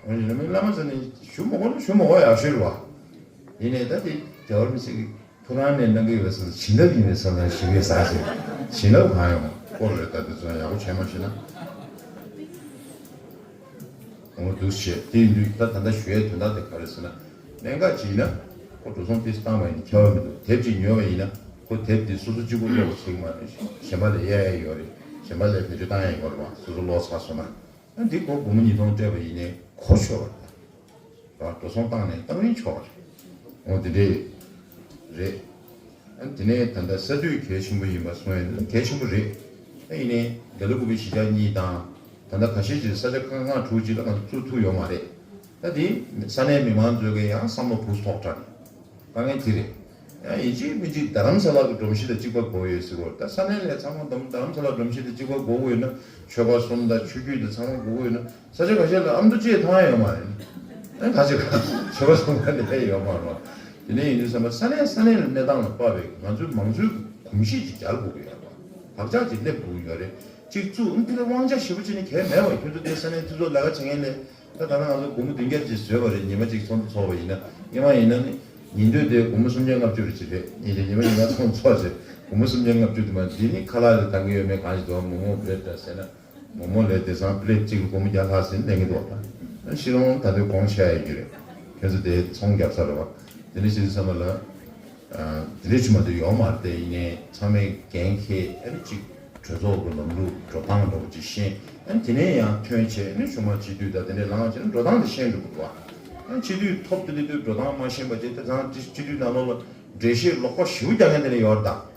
འོན་ཀྱང་བླ་མ་ཚོ་ནས་ཞུ་མ་དགོས་ན་ཞུ་མ་དགོས་ཡག་ཤོས་རེད་བ། ཡིན་ནའི་ད་དེ་རྒྱལ་བ་རིན་པོ་ཆེ་གི་ཕོ་བྲང་ནས་གནང་གི་ཡོད་པའི་སང་བྱིན་རླབས་ཡིན་པའི་སང་ལ་ཞུ་གི་ཟ་ཞེས་བྱིན་རླབས་གང་ཡོང་སྐོར་རེད། ད་དེ་ཚོ་ཡག་པོ་བྱས་མ་ཤེས་ན། འོ་འདུག་བྱས་དེ་ཡིན་དུས་ད་ད་ལྟ་ཞུ་ཡའི་དོན་དག་དེ་ག་རེ་ཟེར་ན། གནད་འགག་ཅིག་ཡིན་ན་ཁོ་འགྲོ་སོང་ཏོག་ཙམ་བཏང་བ་ཡིན་ན་ཁྱད་པར་མི་འདུག་དེབ་ཅིག་ཉོས་པ་ཡིན་ན་ཁོ་དེབ་དེ་སོ་སོ་གཅིག་པོ་ཀློག་པ་ཚིག་མ་རེད། གཞན་པ་ལ་གཡར་ཡ་ཡོད་རེད། གཞན་པ་ལ་བེད་སྤྱོད་བཏང་ཡ་ཡོད་རེད་བ། སོ་སོ་ཀློག་ཚར་སོང་ན། ཨ་འདི་སྒོར་སྒོར་མོ་ཉིས་སྟོང་སྤྲད་པ་ཡིན་ནའི་གོ་ཆོད་པ་རེད། རང་འགྲོ་སོང་བཏང་ནས་བཏང་རིན་ཆོག་པ་རེད། འོ་དེ་འདྲས་རེད། ཨ་དེ་ནས་ད་ལྟ་ས་དུས་གལ་ཆེན་པོ་ཡིན་པ་སོང་ཡ་གལ་ཆེན་པོ་རེད། ཨ་ཡིན་ནའི་དགེ་ལུགས་པའི་གཞིས་ཆགས་གཉིས་དང་ད་ལྟ་ཁ་ཤས་ཀྱིས་ས་ཆ་ཁག་ལྔ་དྲུག་ཅིག་ལ་ང་ཚོ་བཙུགས་ཐུབ་ཡོད་མ་རེད། ད་དེ་ས་གནས་མི་མང་ཚོས་ཀྱི་ཡང་བསམ་བློ་བུ་ཐོག་དྲགས་ནས་དཀའ་ངལ་དེ་རེད། ཡང་ཡིན་གཅིག་མིན་གཅིག་རྡ་རམ་ས་ལ་གི་སྒྲོམ་གཞི་དང་གཅིག་པ་དགོས་ཡོད་ཟེར་བ། ད་ས་གནས་ལ་ཚང་མ་རྡ་རྡ་རམ་ས་ལ་སྒྲོམ་གཞི་དང་གཅིག་པ་དགོས་ཀྱི་ཡོད་ན་ཆོལ་ཁ་གསུམ་དང་ཆོས་བརྒྱུད་དང་ཚང་མ་དགོས་ཀྱི་ཡོད་ན། ས་ཆ་ཁ་ཤས་ལ་ཨ་མདོ་གཅིག་མཐོང་ཡ་ཡོད་མ་རེད། ཨ་ཁ་ཅིག་ཁ་ཆོལ་ཁ་གསུམ་ཁ་ནས་ཡོད་མ་རེད། དེ་ནས་ཡིན་དུས་ཙམ་པ་ས་གནས་ས་གནས་ལ་གནས་སྟངས་ལ་དཔག་པའི་ང་ཚོའི་མང་གཙོའི་གོམས་གཤིས་ཅིག་སྦྱར་དགོས་ཀྱི་ཡོད་རེད། བག་ཆགས་ཅིག་སླེབས་དགོས་ཀྱི་ཡོད་རེད། གཅིག་བཙུགས་ཨ་འདི་ལ་དབང་ཆ་ཞེ་པོ་ཅིག་ནི་གལ་མེད་པ། ཁྱོད་ཚོ་དེ་ས་གནས་འཐུས་ཚོགས་ལས་ཀ་བྱེད་མཁན་ལས། ད་ད་ལྟ་ང་ཚོ་སྒོར་མོ་བདུན་བརྒྱ་ཅིག་བཟོས་པ་རེད། ཉི་མ་གཅིག་ཚོགས་འདུ་ཚོགས་པ་ཡིན་ན། སྔོན་མ་ཡིན་ན་ནི་ཉིན་དུས་དེ་སྒོར་མོ་སུམ་བརྒྱ་ལྔ་བཅུ་རེ་ཅིག་རེད། ཉིན་གཅིག་ཉི་མ་ཉིན་གང་ཚོགས་ཚོགས་བྱས། སྒོར་མོ་སུམ་བརྒྱ་ལྔ་བཅུ་དེ་མ་འདི་ནི་ཁ་ལག་ལ་འདང་གི་ཡོད་མེད་གང་ཞིག་འདུག་མོག་མོག་པི་ལེཊ་འདྲ་ཟེར་ན། མོག་མོག་ལས་དེང་སང་པི་ལེཊ་གཅིག་ལ་སྒོར་མོ་བརྒྱ་ལྷག་ཟིན་ལེན་གི་འདུག་ད་ཤི་ལོང་ད་དུང་གོང་ཆག་ཡ་རྒྱུ་རེད། ཁྱོད་ཚོ་དེ་ཚོང་རྒྱབ་ས་རེད་བ། དེ་ནི་ཤི་ཚང་མ་ལ། དེ་རིགས་ཆུ་མ་དུ་ཡོང་མ་རེད་དེ་ཡིན་ནའི་ཚང་མས་འགན་འཁྱེར་ཨ་ནི་གཅིག་གྲོས་ཚོགས་ཀྱི་ལམ་ལུགས་འགྲོ་སྟངས་འདྲ་པོ་ཅིག་ཤེས་ཨ་ནི་དེ་ནས་ཡང་ཐོན་བྱས་ཨ་ནི་ཆུ་མ་སྤྱི་འཐུས་དང་དེ་འདྲས་ལངས་བྱས་ན་འགྲོ་སྟངས་དེ་ཤེས་འགྲོ་དགོས་རེད་བ། ཨ་ནི་སྤྱི་འཐུས་ཐོབ་དེ་དུས་འགྲོ་སྟངས་མ་ཤེས་པ་བྱས་དེ་ཚང་སྤྱི་འཐུས་ནང་ལོགས་ལ་འགྲེལ་བཤད་ལོག་པ་ཞེ་པོ་རྒྱག་མཁན་དེ་འདྲས་ཡོད་རེད་ད།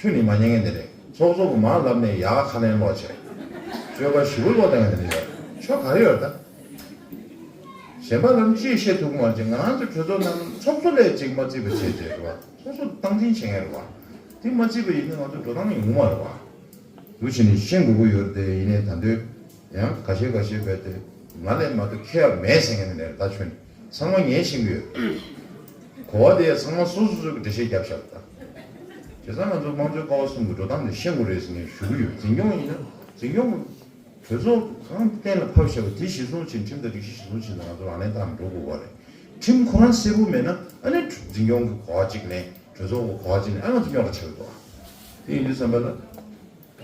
ཆུ་ནི་མ་ཉན་མཁན་དེ་རེད། ཚོགས་གཙོ་གི་མར་ལབ་ནས་ཡག་ཁ་ལན་སློག་བྱས། སྤྱོད་པ་ཞེ་པོ་སློག་བསྡད་མཁན་དེ་འདྲས་ཡོད་རེད། ཆོ་ག་རེ་ཡོད་རེད་ད། གཞན་པ་ལ་ཅི་བཤད་ཐུབ་ཀྱི་མ་རེད། ང་རང་ཚོ་གྲོས་ཚོགས་ནང་ཚོགས་གཙོ་ལས་ཅིག་མ་བརྩིས་པ་བྱས་བྱས་རེད་བ། ཚོགས་གཙོ་སྟངས་འཛིན་བྱེད་མཁན་རེད་བ། དེ་མ་བརྩིས་པ་ཡིན་ན་ང་ཚོ་འགྲོ་སྟངས་ཡོང་གི་མ་རེད་བ། འདུག་བྱས་ནས་ཤེས་དགོས་ཀྱི་ཡོད་རེད་དེ་ཡིན་ནའི་ད་འདོད་ཡང་ཁ་ཤས་ཁ་ཤས་བས་ཏེ་ང་ལས་མ་གཏོགས་མཁས་པ་མེད་ཟེར་མཁན་ནི་ལས་ད་ཆོས་ནི་ཚང་མ་ངས་ཤེས་ཀྱི་ཡོད། གོ་བ་དེ་ཡང་ཚང་མ་སོ་སོ་སོ་གི་འགྲེལ་བཤད་རྒྱབ་བཞག་ད། བྱས་ཙང་ང་ཚོ་དམངས་གཙོའི་ཀ་བ་གསུམ་གྱི་འགྲོ་སྟངས་དེ་ཤེས་དགོས་རེད་ཟེར་ནས་ཞུ་གི་ཡོད། འཛིན་སྐྱོང་ཡིན་ན་འཛིན་སྐྱོང་གི་གྲོས་ཚོགས་གང་གཏན་ལ་ཕབ་བཞག་པ་དེ་གཞིར་བཟུང་བྱས་ཁྲིམས་དང་སྒྲིག་གཞི་གཞིར་བཟུང་བྱས་ནས་ང་ཚོ་ལག་ལེན་བསྟར་ནས་འགྲོ་དགོས་པ་རེད། ཁྲིམས་ཁོ་རང་གསལ་པོ་མེད་ན་ཨ་ནི་འཛིན་སྐྱོང་གི་གོ་བ་གཅིག་ལེན་གྲོས་ཚོགས་ཀྱི་གོ་བ་གཅིག་ལེན་ཨ་ང་ཚོ་རྙོག་དྲ་ཆགས་ཀྱི་འདུག་དེ་ཡིན་དུས་ཙམ་པ་ལ་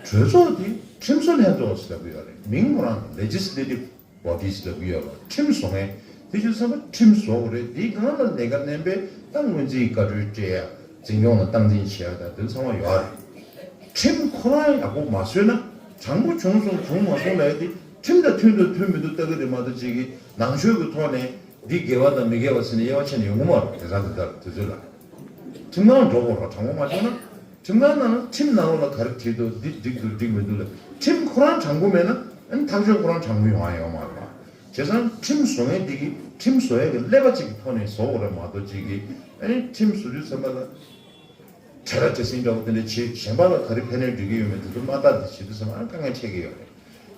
གྲོས་ཚོགས་དེ་ཁྲིམས་བཟོ་ལྷན་ཚོགས་ཟེར་ལབ་ཀྱི་ཡོད་རེད། མིང་ཁོ་རང་ལ་Legislative Bodies་ལབ་ཀྱི་ཡོད་རེད། ཁྲིམས་བཟོ་མཁན་དེ་ཆུ་ཚང་མ་ཁྲིམས་བཟོ་དགོས་རེད། དེའི་སྒང་ལ་ལས་ཀ་ལེན་པའི་ད་སྔོན་རྩིས་བཀའ་འཁྲོལ་སྤྲད་ཡ་འཛིན་སྐྱོང་ལ་སྟངས་འཛིན་བྱེད་ཡ་ད་དེ་ཚང་མ་ཡོད་རེད། ཁྲིམས་ཁོ་རང་ཡག་པོ་མ་བཟོས་ན་དྲང་པོ་བྱུང་སོང་བྱུང་མ་སོང་ལབ་ཡ་དེ་ཁྲིམས་དང་མཐུན་དང་མཐུན་མི་འདུག་ལྟ་གི་རེད་མ་གཏོགས་ཅིག་གི་ནང་ཆོས་ཀྱི་ཐོག་ནས་འདི་དགེ་བ་དང་མི་དགེ་བ་ཟེར་ནས་དབྱེ་བ་ཕྱེ་ནས་ཡོང་གི་མ་རེད། དེང་སང་དེ་ལྟར་དུས་ཚོད་ལ་ཁྲིམས་ཁང་འགྲོ་དགོས་རེད། དྲང་པོ་མ་བྱུང་ན། ཁྲིམས་ཁང་ནང་ལ་ཁྲིམས་ནང་ལོགས་ལ་ག་རེ་བྲིས་འདུག་འདི་འགྲིག་འདུག་འགྲིག་མི་འདུག་ལབ། ཁྲིམས་ཁོ་རང་དྲང་པོ་མེད་ན་ཨ་ནི་ཐག་གཅོད་ཁོ་རང་དྲང་པོ་ཡོང་ཡ་ཡོད་མ་རེད་པ། བྱས་ཙང་ཁྲིམས་བཟོ་མཁན་འདི་གིས་ཁྲིམས་བཟོ་ཡ་གི་ཀླད་པ་གཅིག་གི་ཐོག་ནས་བཟོ་དགོས་རེད་མ་གཏོགས་གཅིག་གིས་ཨ་ནི་ཁྲིམས་བཟོ་དུས་ཙམ་པ་ལ་གྲ་ར་གྲ་སྲིན་འདྲ་བོ་དེ་འདྲ་བྱེད་གཞན་པ་ལ་ག་རེ་ཕན་གནོད་འགྲིག་གི་ཡོད་མེད་དེ་ཚོ་མ་བལྟ་དེ་བྱེད་དུས་ཙམ་པ་ཨ་ནི་དཀའ་ངལ་འཕྲད་ཀྱི་ཡོད་རེད།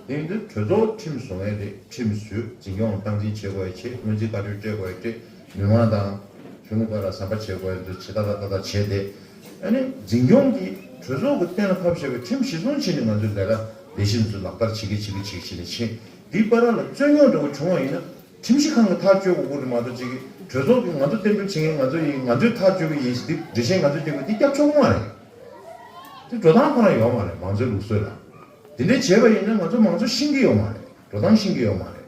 དེ་ཡིན་དུས་གྲོས་ཚོགས་ཁྲིམས་བཟོ་མཁན་རེད། ཁྲིམས་བཟོས་འཛིན་སྐྱོང་དང་སྟངས་འཛིན་བྱེད་དགོས་ཡ་བྱེད། སྔོན་རྩིས་བཀའ་འཁྲོལ་སྤྲད་དགོས་ཡ་སྤྲད། མི་མང་དང་གཞུང་གི་བར་ལ་ཟམ་པ་བྱེད་དགོས་ཡ་འདུ་བྱེད་ད་ད་ད་ད་བྱས་ཏེ། ཨ་ནི་འཛིན་སྐྱོང་གིས་གྲོས་ཚོགས་ཀྱི་གཏན་ལ་ཕབ་བཞག་པའི་ཁྲིམས་གཞི་བཟུང་བྱས་ནས་ང་ཚོའི་ལས་ཀ་ལས་གཞི་འདི་ཚོ་ལག་བསྟར་བྱེད་ཀྱི་བྱེད་ཀྱི་བྱེད་ཀྱི་ནས་ཕྱིན། འདིའི་བར་ལ་རྩོད་རྙོག་འདྲ་བོ་བྱུང་བ་ཡིན་ན་ཁྲིམས་ཞིབ་ཁང་གིས་ཐག་གཅོད་དགོས་ཀྱི་རེད་མ་གཏོགས་ཅིག་གིས་གྲོས་ཚོགས་ཀྱིས་ང་ཚོ་གཏན་འབེབས་བྱེད་མཁན་ང་ཚོ་ཡིན། ང་ཚོས་ཐག་གཅོད་ཀྱི་ཡིན་ཟེར་འདི་འགྲེལ་བཤད་ང་ཚོས་བྱེད་དགོས་འདི་སྐྱབས་ཆོག་མ་རེད། དེ་འགྲོ་སྟངས་ཁོ་རང་ཡོད་མ་རེད་མང་གཙོའི་ལུགས་སྲོལ་ལ། དེ་འདྲས་བྱས་པ་ཡིན་ན་ང་ཚོ་མང་གཙོ་ཤེས་ཀྱི་ཡོད་མ་རེད། འགྲོ་སྟངས་ཤེས་ཀྱི་ཡོད་མ་རེད།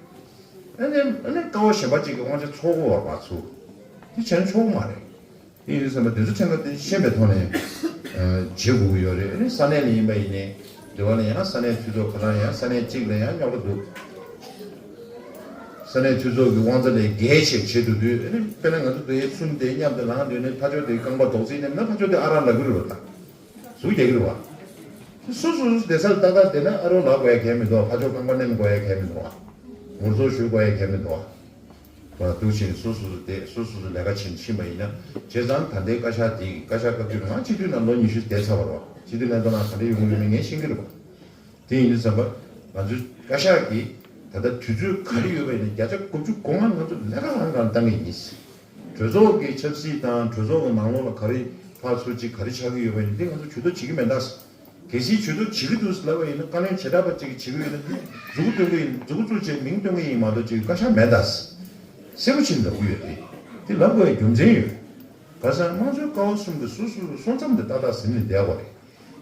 ཨ་ནི་ཨ་ནི་ཀ་བ་གཞན་པ་གཅིག་གི་དབང་ཆ་ཚོགས་པ་བར་མ་ཚུགས། དེ་བྱས་ན་ཆོག་གི་མ་རེད། དེ་ཡིན་དུས་ཙམ་པ་དེ་ཚོ་ཕྲན་བུ་དེ་ཤེས་པའི་ཐོག་ནས་ཨ་བྱེད་དགོས་ཀྱི་ཡོད་རེད། ཨ་ནི་ས་གནས་ལ་ཡིན་པ་ཡིན་ནའི་འདི་བ་ལ་ཡང་ས་གནས་འཐུས་ཚོགས་ཁོ་རང་ཡང་ས་གནས་གཅིག་ལ་ཡང་རྙོག་དྲ་འདུག་ས་གནས་འཐུས་ཚོགས་ཀྱི་དབང་རྩ་ལས་བརྒལ་བྱས་བྱེད་འདུག་དུས་ཨ་ནི་དཔེར་ན་ང་ཚོ་དེ་གསུམ་དེ་མཉམ་དུ་ལངས་འདོད་ནས་ཕར་ཕྱོགས་དེ་རྐང་པ་རྡོག་རྫིས་མནན་ན་ཕར་ཕྱོགས་དེ་ཨ་རག་ལབ་ཀྱི་རེད་བ་ད། ཟུག་རྒྱག་གི་རེད་བ། སོ་སོ་སོ་སྡེ་སར་ཏག་ཏག་བསྡད་ན་ཨ་རོ་ལབ་དགོས་ཡ་གལ་མི་འདུག་ཕར་ཕྱོགས་རྐང་པ་མནན་དགོས་ཡ་གལ་མི་འདུག་བ། ངུ་ཚོ་ཞུ་དགོས་ཡ་གལ་མི་འདུག་བ། བ་འདུག་ཕྱིན་སོ་སོ་སོ་བསྡད་སོ་སོ་སོ་ལས་ཀ་བྱེད་ཕྱིན་པ་ཡིན་ན་བྱས་ཙང་ད་ལྟའི་བཀའ་ཤག་འདི་གི་བཀའ་ཤག་བཀའ་བརྒྱུད་ང་སྤྱི་འཐུས་ནང་ལོ་ཉི་ཤུ་བསྡད་ཚར་བ་རེད་བ། སྤྱི་འཐུས་ལྷན་ཚོགས་ནང་ག་འདྲ་ཡོང་གི་ཡོད་མེད་ངས་ཤེས་ཀྱི་རེད་བ། དེ་ཡིན་དུས་ཙམ་པ་ང་ཚོའི་བཀའ་ཤག་གིས་ད་ལྟ་དུས་ཚོད་ག་རེ་ཡོད་པ་ཡིན་ན་བརྒྱ་ཆ་དགུ་བཅུ་གོ་ལྔ་ང་ཚོ་ལས་ཀ་རང་གང་བཏང་གི་ཡིན། གྲོས་ཚོགས་ཀྱི་ཆབ་སྲིད་དང་གྲོས་ཚོགས་ཀྱི་ནང་ལོགས་ལ་ག་རེ་ཕར་ཚུར་གཅིག་ག་རེ་ཆགས་ཀྱི་ཡོད་པ་ཡིན་ན་དེ་ང་ཚོ་ཇུས་གཏོགས་བྱེད་ཀྱི་མེད་ད། གལ་སྲིད་ཇུས་གཏོགས་བྱེད་ཀྱི་འདུག་ལབ་པ་ཡིན་ན་བཀའ་བློན་བྱེ་བྲག་པ་གཅིག་གིས་བྱེད་ཀྱི་ཡོད་ན་དེ་མཛུབ་གུ་སྟོན་གྱི་ཡིན་མཛུབ་གུ་བཙུགས་བྱས་མིང་སྟོན་གྱི་ཡིན་མ་གཏོགས་ཅིག་བཀའ་ཤག་མེད་ད། གསལ་པོ་ཕྱིན་ལབ་ཀྱི་ཡོད་དེ། དེ་ལབ་དགོས་ཡ་རྒྱུ་མཚན་ཡོད། ག་ས་དམངས་གཙོའི་ཀ་བ་གསུམ་གྱི་སོ་སོ་སོ་མཚམས་དེ་ཏག་ཏག་ཟིན་ནས་བསྡད་དགོས་རེད།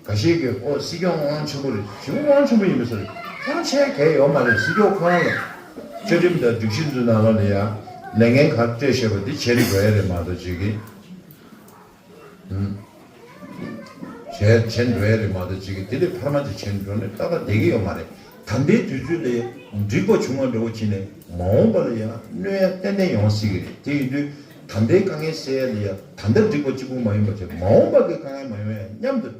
འགའ་ཤས་ཀྱིས་ཨོ་སྲིད་སྐྱོང་དབང་ཆེན་པོ་རེད་ཞེ་པོ་དབང་ཆེན་པོ་ཡིན་པའི་བཟོ་རེད། དབང་ཆེ་གལ་ཡོད་མ་རེད། སྲིད་སྐྱོང་ཁོ་རང་ལ་བཅའ་ཁྲིམས་དང་སྒྲིག་གཞི་ཚོའི་ནང་ལོགས་ལ་ཡ་ལས་འགན་ག་སྤྲད་བཞག་པ་འདི་བྱེད་དགོས་ཡ་རེད་མ་གཏོགས་ཅིག་གིས་ཨུམ་བྱེད་བྱེད་འགྲོ་ཡ་རེད་མ་གཏོགས་ཅིག་གིས་དེ་ལས་འཕར་མ་ཅིག་བྱེད་འགྲོ་ནས་ཏག་ཏག་བསྡད་ཀྱི་ཡོད་མ་རེད། ད་ལྟའི་དུས་ཚོད་ལ་འགྲིག་པ་བྱུང་བ་འདྲ་བོ་བྱས་ནས་མ་འོངས་པ་ལ་ཡ་གནོད་ཡ་ཏན་ཏན་ཡོང་སྲིད་ཀྱི་རེད། དེ་ཡིན་དུས་ད་ལྟའི་དཀའ་ངལ་སེལ་ཡ་ལ་ཡ་ད་ལྟ་འགྲིག་པ་གཅིག་པུ་མ་ཡིན་པ་བྱས་མ་འོངས་པ་གི་དཀའ་ངལ་མ་ཡོང་ཡ་མཉམ་དུ་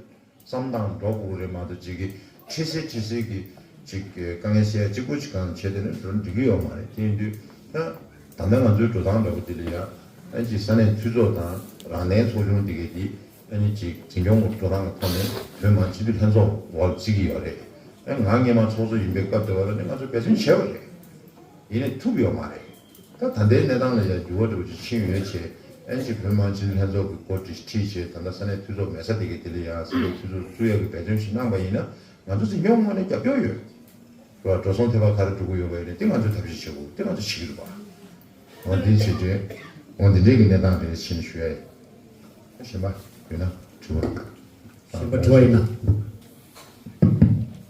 བསམ་སྟངས་འགྲོ་དགོས་རེད་མ་གཏོགས་ཅིག་གིས་ཁྲི་སེ་ཁྲི་སེ་གི་ཅིག་དཀའ་ངལ་སེལ་གཅིག་པུ་ཅིག་གང་བྱས་དེ་ནས་འགྲོ་འགྲིག་གི་ཡོད་མ་རེད། དེ་ཡིན་དུས་ད་ད་ལྟ་ང་ཚོའི་འགྲོ་སྟངས་འདྲ་པོ་དེ་ལ་ཡང་ཨ་ཅིག་ས་གནས་འཐུས་ཚོགས་དང་རང་བདེན་ཚོགས་ཆུང་དེ་གའི་དེ་ཨ་ནི་ཅིག་འཛིན་སྐྱོང་གི་འགྲོ་སྟངས་ཀྱི་ཐོག་ནས་བོད་མི་མང་སྤྱི་འཐུས་ལྷན་ཚོགས་འོག་བརྩི་གི་ཡོད་རེད། ཨ་ང་སྔོན་མ་ཚོགས་གཙོ་ཡིན་པའི་སྐབས་དེ་བ་ལ་ནི་ང་ཚོ་འབད་བརྩོན་བྱས་པ་རེད། ཡིན་ནའི་ཐུབ་ཡོད་མ་རེད། ད་ད་ལྟའི་གནས་སྟངས་ལ་ཡང་འགྱུར་བ་འགྲོ་ཅིག་ཕྱིན་ཡོད་ཅེས་ཨན་ཅིག་བོད་མང་སྤྱི་འཐུས་ལྷན་ཚོགས་ཀྱི་འགོ་ཁྲིད་ཁྲིད་བྱས་ད་ལྟ་ས་གནས་འཐུས་ཚོགས་མེད་ས་དེ་གའི་དེ་ལ་ཡང་ས་གནས་འཐུས་ཚོགས་བཙུགས་ཡག་གི་འབད་བརྩོན་ཞིག་གནང་པ་ཡིན་ན་ང་ཚོ་འཛིན་སྐྱོང་ངོས་ནས་རྒྱབ་སྐྱོར་ཡོད། རེད་བ། འགྲོ་སོང་ཐེབས་པ་ག་རེ་འགྲོ་གི་ཡོད་པ་ཡིན་ན་དེ་ང་ཚོས་ཐབས་ཤེས་བྱེད་དགོས་དེ་ང་ཚོ་བྱེད་ཀྱི་རེད་བ། འོ་འདི་བྱེད་དུས་འོ་འདི་འདྲས་ཀྱི་གནས་སྟངས་རེད་ཕྱིན་ཞུ་ཡ་ཡིན། གཞན་པ་ཡོད་ན་དྲི་བ། གཞན་པ་དྲི་བ་ཡིན་ན།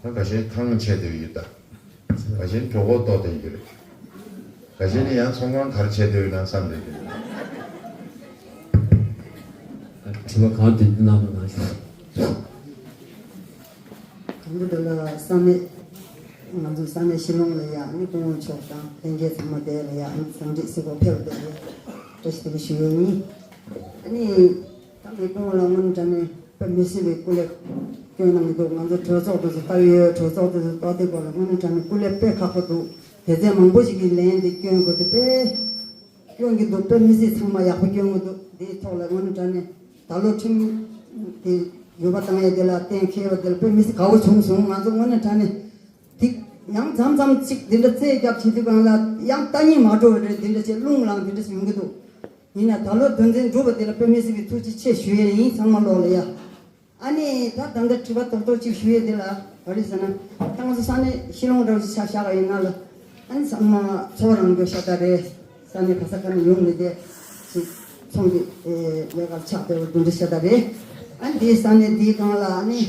ད་འགའ་ཤས་ཐང་ཆད་དེ་ཡོད་ད། འགའ་ཤས་གྲོད་ཁོག་ལྟོགས་དེ་ཡོད་རེད། འགའ་ཤས་ནི་ཡང་ཚོང་ཁང་ག་རེ་ཆད་དེ་ཡོད་ན་བསམ་རེད་དེ། དྲི་བ་གང་དེ་འདི་གནང་རོགས་གནང་ཞུ། དང་པོ་དེ་ལ་ས་གནས་ང་ཚོ་ས་གནས་ཤི་ལོང་ལ་ཡ་ཨ་ནི་སྐུ་ངོ་མཆོག་དང་ལྷན་རྒྱས་ཚང་མ་དེ་ལ་ཡ་ཨ་ནི་བཟང་འགྲིག་སེ་གོ་ཕེབས་པ་དེ་ལ་ཡ་བཀྲ་ཤིས་བདེ་ལེགས་ཞུ་ཡས་ཡིན། ཨ་ནི་ད་ངའི་སྐུ་ངོ་ལ་དངོས་གནས་དྲང་གནས་དཔེ་མི་སྲིད་པའི་སྐུ་ལས་སྐྱོན་གནང་གི་འདུག་ང་ཚོ་གྲོས་ཚོགས་དེ་ཚོ་ལྟ་གི་ཡོད། གྲོས་ཚོགས་དེ་ཚོ་ལྟ་དུས་སྐོར་ལ་དངོས་གནས་དྲང་གནས་སྐུ་ལས་དཔེ་ཁག་པོ་འདུག་སྡེ་ཚན་མང་པོ་ཞིག་གིས་ལན་དེ་སྐྱོན་དགོས་དེ་དཔེ་སྐྱོན་གྱི་འདུག་དཔེ་མི་སྲིད་ཚང་མ་ཡག་པོ་སྐྱོན་གྱི་འདུག་དེའི་ཐོག་ལ་དངོས་གནས་དྲང་གནས་ད་ལོ་ཁྲིམས་དེ་ཡོད་པ་བཏང་ཡས་དེ་ལ་གཏན་འཁེལ་བ་དེ་ལ་དཔེ་མི་སྲིད་དགའ་བོ་བྱུང་སོང་། ང་ཚོ་དངོས་གནས་དྲང་གནས་དེ་ཡང་མཚམས་མཚམས་ཅིག་དེ་འདྲ་རྩོད་རྒྱབ་བྱེད་དུས་སྒང་ལ་ཡང་ལྟ་ཉིན་མ་འགྲོ་བ་རེད། དེ་འདྲ་བྱས་རླུང་ལངས་དེ་འདྲ་ཞིག་ཡོང་གི་འདུག་ཡིན་ན་ད་ལོ་དོན་ཚན་འགྲུབ་པ་དེ་ལ་དཔེ་མི་སྲིད་པའི་ཐུགས་རྗེ་ཆེ་ཞུ་ཡས་ཡིན། ཚང་མ་ལོག་ལ་ཡ། ཨ་ནི་ད་ད་ལྟ་དྲི་བ་རྡོག་རྡོག་ཅིག་ཞུ་ཡས་དེ་ལ་ག་རེ་ཟེར་ན། ད་ང་ཚོ་ས་གནས་ཤི་ལོང་འདྲ་བོ་ཞིག་ཆ་བཞག་པ་ཡིན་ན་ལ། ཨ་ནི་ཚང་མ་ཚོ་བ་རང་སྐྱོང་ཤ་སྟག་རེད། ས་གནས་ག་ས་ག་ནས་ཡོང་མི་དེ་ཅིག་ཚོང་གི་ལས་ཀར་ཆགས་བསྡད་པ་དེ་འདྲ་ཤ་སྟག་རེད། ཨ་ནི་དེའི་ས་གནས་དེའི་སྒང་ལ་ཨ་ནི་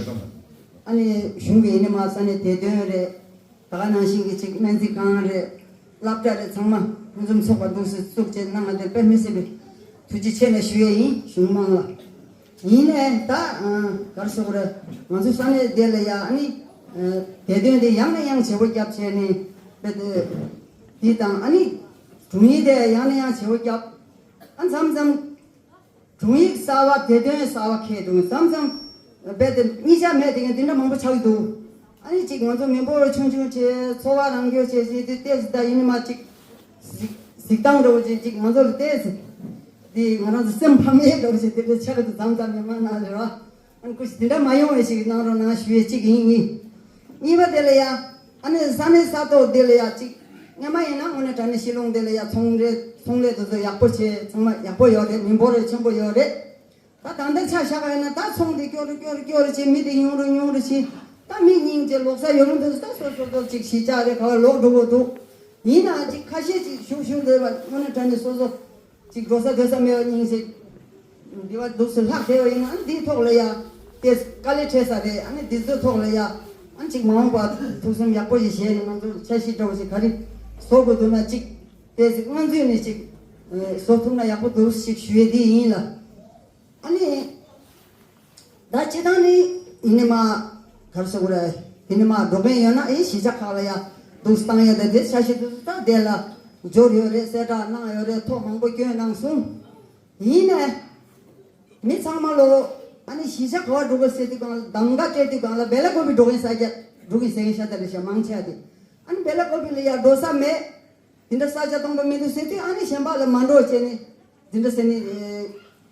ཨ་ནི་གཞུང་གི་ཡིན་ནི་མ་ས་གནས་བདེ་དོན་རེད། ད་ག་ནང་བཞིན་གྱི་ཅིག་སྨན་རྩིས་ཁང་རེད། སློབ་གྲྭ་རེད། ཚང་མ་ཕུན་སུམ་ཚོགས་པ་འདུག་སེ་བཙུགས་བྱས་གནང་བ་དེ་དཔེ་མི་སྲིད་པའི་ཐུགས་རྗེ་ཆེ་ལ་ཞུ་ཡས་ཡིན། གཞུང་མང་ལ། ཡིན་ནའི་ད་ག་རེ་ཟེར་དགོས་རེད། ང་ཚོ་ས་གནས་དེ་ལ་ཡ་ཨ་ནི་བདེ་དོན་དེ་ཡང་ནས་ཡང་བྱེད་སྒོ་བརྒྱབ་བྱས་ནས་དཔེ་དེ་དེ་དང་ཨ་ནི་དྲུང་ཡིག་དེ་ཡང་ནས་ཡང་བྱེད་སྒོ་བརྒྱབ། ཨ་མཚམས་མཚམས། དྲུང་ཡིག་གསར་བ་བདེ་དོན་གསར་བ་ཁེལ་འདུག་མཚམས་མཚམས་རྦད་དེ་གཉིས་ཆ་མེད་དེ་ངས་འདི་འདྲ་མང་པོ་ཆགས་ཀྱི་འདུག་ཨ་ནི་གཅིག་ང་ཚོ་མི་འབོར་ཆུང་ཆུང་བྱས་ཚོ་བ་རང་སྐྱོང་བྱས་བྱས་དེ་ལྟས་ད་ཡིན་ནི་མ་གཅིག་གཟིགས་གཟིགས་སྟངས་འདྲ་བོ་ཅིག་གཅིག་ང་ཚོ་ལ་ལྟས་དེ་ང་རང་ཚོ་སེམས་ཕམ་ཡས་འདྲ་བོ་ཅིག་དེ་འདྲ་ཆགས་ཀྱི་འདུག་མཚམས་མཚམས་ཉི་མ་ནང་རེད་བ། ཨ་ནི་སྐུ་ཞིག་དེ་འདྲ་མ་ཡོང་བའི་ཞིག་གནང་རོགས་གནང་ཞུ་ཡས་གཅིག་ཡིན་ཡིན། གཉིས་པ་དེ་ལ་ཡ། ཨ་ནི་ས་གནས་ས་ཐོག་དེ་ལ་ཡ་གཅིག་སྔ་མ་ཡིན་ན་དངོས་གནས་དྲང་གནས་ཤི་ལོང་དེ་ལ་ཡ་ཚོང་རེད། ཚོང་ལས་དེ་ཚོ་ཡག་པོ་བྱས་ཚང་མ་ཡག་པོ་ཡོད་རེད། མི་འབོར་རེ་ཆེན་པོ་ཡོད་རེད། ད་ད་ལྟ་ཆ་བཞག་པ་ཡིན་ན་ད་ཚོང་དེ་སྐྱོ་རུ་སྐྱོ་རུ་སྐྱོ་རུ་བྱས་མི་དེ་ཉུང་རུ་ཉུང་རུ་བྱས་ད་མི་རྙིང་བྱས་ལོག་ས་ཡོད་རུང་དེ་ཚོ་ད་སོ་སོ་སོ་གཅིག་གཞིས་ཆགས་རེད་ག་བ་ལོག་འགྲོ་གི་འདུག་ཡིན་ནའང་གཅིག་ཁ་ཤས་ཅིག་ཞུགས་ཞུགས་འདོད་པ་དངོས་གནས་དྲང་གནས་སོ་སོ། ཅིག་འགྲོ་ས་སྡོད་ས་མེད་པ་སྙིང་རྗེ། འདི་བ་འདུག་སེ་ལྷག་བསྡད་པ་ཡིན་ན་འདིའི་ཐོག་ལ་ཡ། དེ་དཀའ་ལས་འཕྲད་ས་རེད། ཨ་ནི་འདི་ཚོའི་ཐོག་ལ་ཡ། ཨ་ནི་ཅིག་མ་འོངས་པ་ཐུགས་སེམས་ཡག་པོ་ཞིག་བཞེས་ནས་ང་ཚོ་འཆར་གཞི་འདྲ་བོ་ཞིག་ག་རེ་བཟོ་དགོས་འདུག་ན་ཅིག་དེ་སྔོན་ཚུད་ནས་ཅིག་བཟོ་ཐུབ་ན་ཡག་པོ་འདུག་ཞིག་ཞུ་ཡས་འདི་ཡིན་ལ། ཨ་ནི། ད་སྤྱི་བཏང་ནི་ཡིན་ནི་མ། ག་རེ་ཟེར་དགོས་རེད། ཡིན་ནི་མ་འགྲོ་མཁན་ཡོད་ན་ཨེ་གཞིས་ཆགས་ཁག་ལ་ཡ་འདུག་བཏང་ཡ་ད་དེ་འཆར་གཞི་འདུག་ད་དེ་ལ་འབྱོར་ཡོད་རེད། གསལ་བསྒྲགས་གནང་ཡོད་རེད། ཐོ་མང་པོ་བསྐྱོན་གནང་སོང་། ཡིན་ནའི་མི་ཚང་མ་ལོ་ཨ་ནི་གཞིས་ཆགས་ག་བ་འགྲོ་དགོས་ཟེར་དུས་སྒང་ལ་གདམ་ག་སྤྲད་དུས་སྒང་ལ་སྦེ་ལ་ཀོ་པི་འགྲོ་མཁན་ས་ཆ་འགྲོ་གི་ཟེར་མཁན་ཤ་སྟག་རེད་ཤག་མང་ཆེ་བ་དེ་ཨ་ནི་སྦེ་ལ་ཀོ་པི་ལ་ཡ་འགྲོ་ས་མེད། དེ་འདྲ་ས་ཆ་སྟོང་པ་མི་འདུག་ཟེར་དུས་ཨ་ནི་གཞན་པ་ལ་མ་འགྲོ་བྱས་ནས་དེ་འདྲ་ཟེར་ནས་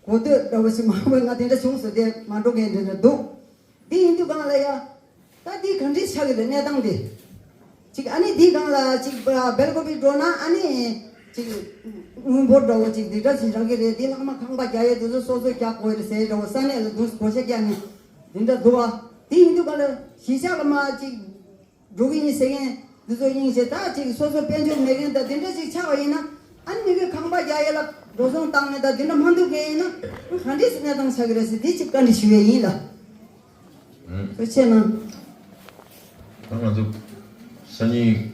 གོ་ཐོས་འདྲ་བོ་ཞིག་མང་པོ་ང་དེ་འདྲ་བྱུང་སོང་། དེ་མ་འགྲོ་མཁན་དེ་འདྲ་འདུག་དེ་ཡིན་དུས་སྒང་ལ་ཡ། ད་དེ་ག་འདྲས་ཆགས་ཀྱི་རེད་གནས་སྟངས་དེ། ཅིག་ཨ་ནི་དེའི་སྒང་ལ་ཅིག་སྦེ་ལ་ཀོ་པི་འགྲོ་ན་ཨ་ནི་ཅིག་དངུལ་འབོར་འདྲ་བོ་ཅིག་དེ་འདྲ་ཞིག་རག་གི་རེད། དེ་ལྷག་མ་ཁང་པ་རྒྱག་ཡས་དེ་ཚོ་སོ་སོ་རྒྱག་དགོས་རེད་ཟེར་འདྲ་བོ་ས་གནས་ལ་འདུག་བགོ་བཤའ་རྒྱག་ནས་དེ་འདྲ་འདུག་བ། དེ་ཡིན་དུས་སྒང་ལ་གཞིས་ཆགས་ལ་མ་ཅིག་འགྲོ་གི་ཡིན་ཟེར་མཁན་འདི་ཚོ་ཡིན་ཞེས་ད་ཅིག་སོ་སོ་དཔལ་འབྱོར་མེད་མཁན་དང་དེ་འདྲ་ཞིག་ཆགས་པ་ཡིན་ན་ཨ་ནི་མི་གི་ཁང་པ་རྒྱག་ཡས་ལ་འགྲོ་སོང་བཏང་མཁན་དང་དེ་འདྲ་མ་འདུག་མཁན་ཡིན་ན་ག་འདྲས་སེ་གནས་སྟངས་ཆགས་ཀྱི་རེད་ཟེར་འདི་ཅིག་བཀའ་འདྲི་ཞུ་ཡས་ཡིན་ལ། ཐུགས་རྗེ་གནང་། ད་ང་ཚོ་སང་ཉིན་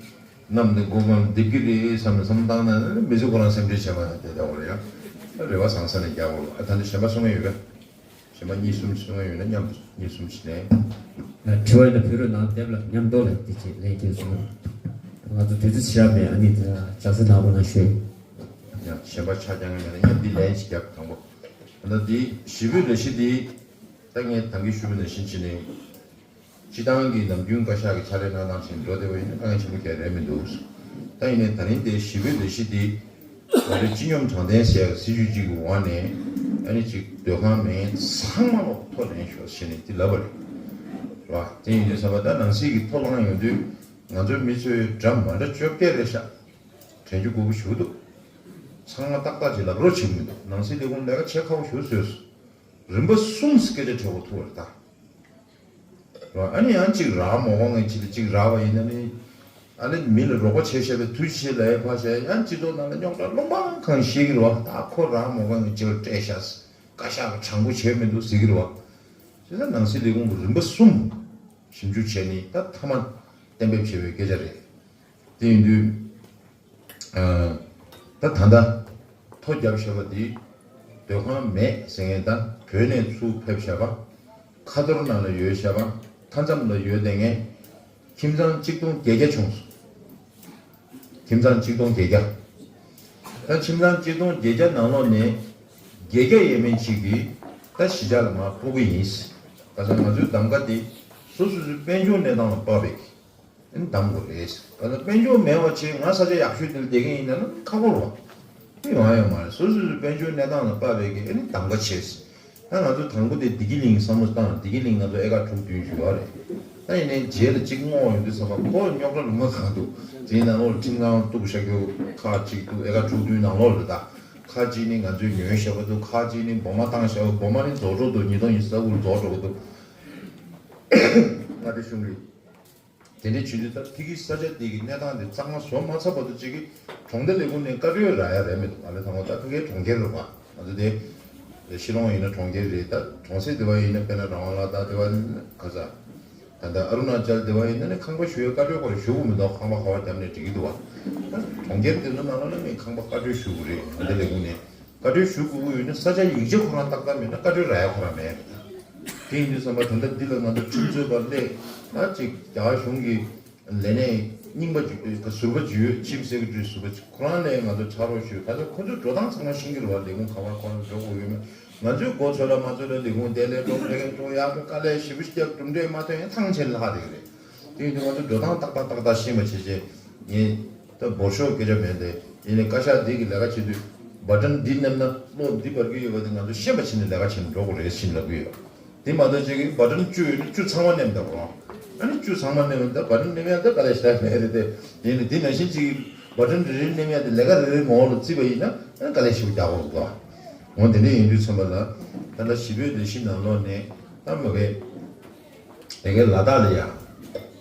གནམ་འདི་དགོང་མོ་འདེབས་ཀྱི་རེད་བསམ་ནས་བསམ་བཏང་ན་མི་ཚོ་ཁོ་རང་སེམས་ཁྲལ་བྱས་པ་དེ་འདྲ་བ་རེད་ཡ། རེ་བ་བཟང་ས་ནས་རྒྱག་དགོས་ལ། ཨ་ད་འདི་གཞན་པ་གསུང་ཡ་ཡོད་པས། གཞན་པ་གཉིས་གསུམ་གསུང་ཡ་ཡོད་ན་མཉམ་དུ་གཉིས་གསུམ་ཞིག་ལན། དྲི་བ་ཡིན་ན་བོད་རོལ་ནང་དེབ་ལ་མཉམ་དུ་ལ་དེ་ཅིག་ལན་སྐྱེལ་སོང་། ང་ཚོ་དུས་ཚོད་ཞེ་དྲག་མེད། ཨ་ནི་དེ་ལ་ལྗགས་རྩལ་ནག་པོ་ན་ཤོད། ཡང་གཞན་པ་ཆ་རྐྱང་མེད་ན་མཉམ་དུ་ལན་ཞིག་རྒྱབ། དང་པོ་ད་འདི་ཞི་བའི་ལས་གཞི་འདི་ད་ངས་ད་གིན་ཞུས་པ་ནང་བཞིན་བྱས་ནས། སྤྱི་བཏང་གི་ནམ་རྒྱུན་བཀའ་ཤག་གི་ཕྱག་ལས་གནང་སྟངས་བཞིན་འགྲོ་བསྡད་པ་ཡིན་ན་དཀའ་ངལ་ཆེན་པོ་གང་རེད་མི་འདུག་ད་ཡིན་ནའི་ད་རིང་དེ་ཞི་བའི་ལས་གཞི་འདི་ང་ཚོའི་སྤྱི་སྙོམས་དྲང་བདེན་ཟེར་ཡག་སྲིད་ཇུས་གཅིག་གི་འོག་ནས་ཨ་ནི་གཅིག་སྡོད་ཁང་མེད་ཚང་མ་ལོག་ཐོ་ལེན་ཤོག་ཟེར་ནས་འདི་ལབ་པ་རེད། རེད་བ། དེ་ཡིན་དུས་ཙམ་པ་ད་ནང་སྲིད་ཀྱི་ཐོ་ལངས་ཡོང་དུས་ང་ཚོའི་མི་ཚོའི་འདྲ་མ་འདྲ་བཅོ་བརྒྱད་རེད་ཤག་དྲན་རྒྱུ་དགོས་པོ་ཞུ་འདུག་ཚང་མ་ཏག་ཏག་ཅིག་ལབ་རོགས་བྱེད་ཀྱི་མི་འདུག་ནང་སྲིད་ལས་ཁུངས་ལས་ཀ་བྱེད་ཁག་པོ་ཞིག་བཟོས་སོང་། རིམ་པ་གསུམ་སྐད་ཆ་དྲི་དགོས་ཐུག་པ་རེད་ད། རེད་བ། ཨ་ནི་ཡང་གཅིག་རག་མ་དགོས་ངེས་ཅིག་ལ་གཅིག་རག་པ་ཡིན་ན་ནི། ཨ་ནི་མི་ལ་རོགས་པ་བྱས་བཞག་པའི་དུས་ཆེ་ལ་ཡ་ཕར་བྱས་ཡང་སྤྱི་ཚོགས་ནང་ལ་རྙོག་དྲ་རླུང་འབར་གང་ཤེས་ཀྱི་རེད་བ། ད་ཁོ་རག་མ་དགོས་ངེས་ཅིག་ལ་སྤྲད་ཤག་བཀའ་ཤག་གི་དྲང་པོ་བྱས་མི་འདུག་ཟེར་གྱི་རེད་བ། དེ་ལ་ནང་སྲིད་ལས་ཁུངས་ཀྱི་རིམ་པ་གསུམ་ཞིབ་འཇུག་བྱས་ནས་ད་མཐའ་མ་གཏན་འབེབས་བྱས་པའི་སྐད་ཆ་རེད། དེ་ཡིན་དུས། ད་ད་ལྟ་ཐོ་བརྒྱབ་བཞག་པ་འདི་སྡོད་ཁང་མེད་ཟེར་མཁན་དང་བོད་ནས་ཚུར་ཕེབས་བཞག་པ། ཁ་ཐོར་ནང་ལ་ཡོད་བཞག་པ། མཐའ་མཚམས་ལ་ཡོད་བསྡད་མཁན་ཁྱིམ་ཚང་གཅིག་སྟོང་བརྒྱད་བརྒྱ་བྱུང་སོང་། ཁྱིམ་ཚང་གཅིག་སྟོང་བརྒྱད་བརྒྱ། ད་ཁྱིམ་ཚང་གཅིག་སྟོང་བརྒྱད་བརྒྱ་ནང་ལོགས་ནས་བརྒྱད་བརྒྱ་ཡས་མས་གཅིག་གིས་ད་གཞིས་ཆགས་ལ་མར་སྤོ་གི་ཡིན། ག་ས་ང་ཚོའི་གདམ་ག་དེ་སོ་སོ་སོའི་དཔལ་འབྱོར་གནས་སྟངས་ལ་དཔག་པའི་ཨེ་ནི་གདམ་དགོས་རེད། ག་ས་དཔལ་འབྱོར་མེད་པ་བྱས་ང་ས་ཆ་ཡག་ཤོས་དེ་ལ་བསྡད་མཁན་ཡིན་ན་ན་ཁག་པོ་རེད་བ། དེ་ཡོང་ཡ་ཡོད་མ་རེད། སོ་སོ་སོའི་དཔལ་འབྱོར་གནས་སྟངས་ལ་དཔག་པའི་གི་ཨེ་ནི་གདམ་ག་བྱས། ད་ང་ཚོ་དང་པོ་དེ་བདེ་སྐྱིད་གླིང་བསམ་བློ་བཏང་། བདེ་སྐྱིད་གླིང་ང་ཚོ་ཨེ་ཀར་དྲུག་བདུན་ཞུ་བ་རེད། ད་ཡིན་ནའི་རྗེས་ལ་གཅིག་བསྔོགས་ཡོང་དུས་ཙམ་པ་ཁོ་རྙོག་དྲ་ལུང་པ་གང་འདུག་དེའི་ནང་ལོགས་ཁྲིམས་ཁང་གཏུག་བཞག་རྒྱུ་ཁག་ཅིག་འདུག་ཨེ་ཀར་དྲུག་བདུན་ནང་ལོགས་ལ། ད་ཁག་ཅིག་ནི་ང་ཚོས་ཉོས་བཞག་པ་འདུག་ཁག་ཅིག་ནི་སྦོ་མ་བཏང་བཞག་པ། སྦོ་མ་ནི་རྫོགས་འགྲོ་འདུག་ཉིས་སྟོང་ཉི་ཤུ་རྩ་དགུ་ལ་རྫོགས་འགྲོ་གི་འདུག་མངའ་སྡེ་གཞུང་གིས། དེ་འདྲའི་བྱེད་དུས་ད་ཕ་གིའི་ས་ཆ་དེ་གི་གནས་སྟངས་དེ་གཙང་མ་བཟོ་མ་ཚར་བར་དུ་གཅིག་གི་གྲོང་སྡེ་ལས་ཁུངས་ནས་བཀའ་འཁྲོལ་རག་ཡ་རེད་མི་འདུག་ང་ལ་དང་པོ་ད་ཕ་གིའི་གྲོང་ཁྱེར་རེད་བ། ང་ཚོ་དེ་ཤི་ལོང་ཡིན་ན་གྲོང་ཁྱེར་རེད། ད་གྲོང་གསེབ་དེ་བ་ཡིན་ན་དཔེར་ན་རང་དབང་གླ་རྟགས་དེ་བ་ག་ས། ད་ལྟ་ཨ་རུ་ན་ཅལ་དེ་བ་ཡིན་ན་ནི་ཁང་པ་ཞུ་ཡ་བཀའ་འཁྲོལ་སྐོར་ཞུ་དགོས་མི་འདུག་ཁང་པ་ག་བ་བརྒྱབ་ནས་འགྲིག་གི་འདུག་བ། ད་གྲོང་ཁྱེར་དེ་ཚོ་ནང་ལ་ནི་ཁང་པ་བཀའ་འཁྲོལ་ཞུ་དགོས་རེད། ང་ཚོ་ལས་ཁུངས་ནས་བཀའ་འཁྲོལ་ཞུ་དགོས་ཀྱི་ཡོད་ན་ས་ཆ་ཡིག་ཆ་ཁོ་རང་ཏག་ཏག་མེད་ན་བཀའ་འཁྲོལ་རག་ཡ་ཁོ་རང་མེད། དེ་ཡིན་དུས་ཙམ་པ་ད་ལྟ་འདི་ལ་ང་ཚོ་ཁྲིམས་རྩོད་པ་སླེབས་ད་ཅིག་རྒྱ་གར་གཞུང་གི་ལས་སྣེ་རྙིང་པ་ཅིག་ཟུར་པ་ཅིག་ཡོད། ཆིབ་སེ་ཀེ་ཊ་རི་ཟུར་པ་ཅིག་ཁོ་རང་ལ་ང་ཚོ་ཕྱག་རོགས་ཞུས། ད་ལྟ་ཁོ་ཚོའི་འགྲོ་སྟངས་ཚང་མ་ཤེས་ཀྱི་རེད་བ། ལས་ཁུངས་ག་བར་ཁོ་རང་འགྲོ་དགོས་ཡོད་མེད། ང་ཚོའི་མགོ་ཚོས་ལ་མ་ཚོས་ལ་ལས་ཁུངས་དེ་ལས་འགྲོ་ཕེ་གེ་འགྲོ་ཡག་པོ་དཀའ་ལས་ཞེ་པོ་ཞིག་བརྒྱབ། གྲུབ་འབྲས་མ་ཐོན་ཡང་ཐང་ཆད་ལྷག་བསྡད་ཀྱི་རེད། དེ་ཡིན་དུས་ང་ཚོ་འགྲོ་སྟངས་ཏག་ཏག་ཏག་ཏག་ཤེས་པ་བྱེད་ཅེས་ངས་ད་འབོར་ཤོག་སྐད་ཆ་མེད་དེ། ཡིན་ནའི་བཀའ་ཤག་འདི་གི་ལས་ཀ་བྱེད་དུས་བ་ཊན་འདི་མནན་ན་གློག་འདི་འབར་གྱི་ཡོད་པ་དེ་ང་ཚོ་ཤེས་པ་བྱེད་ནས་ལས་ཀ་བྱེད་ནས་འགྲོ་དགོས་རེད་ཟེར་ལབ་ཀྱི་ཡོད། དེ་མ་གཏོགས་ཅིག་གི་བ་ཊན་བཅུ་ཡོད་ན་བཅུ་ཚང་མ་མནན་པ་དང་། ཨ་ནི་བཅུ་ཚང་མ་མནན་པ་དང་བ་ཊན་མནན་ཡག་ད་དཀའ་ལས་ཞེ་དྲག་མེད་རེད་དེ། ཡིན་ནའི་འདི་ནང་བཞིན་ཅིག་བ་ཊན་རེ་རེ་མནན་ཡག་དེ་ལས་ཀ་རེ་རེ་ངོ་ལ་བརྩིས་པ་ཡིན་ན་ཨ་ནི་དཀའ་ལས་ཞེ་པོ་རྒྱག་དགོས་འདུག་འོ་དེ་འདྲ་ཡིན་དུས་ཙམ་པ་ལ་ད་ལྟ་བཞི་པའི་ལས་གཞི་ནང་ལོགས་ནས་ད་མ་གི་དེ་གའི་ལ་དྭགས་ལ་ཡ།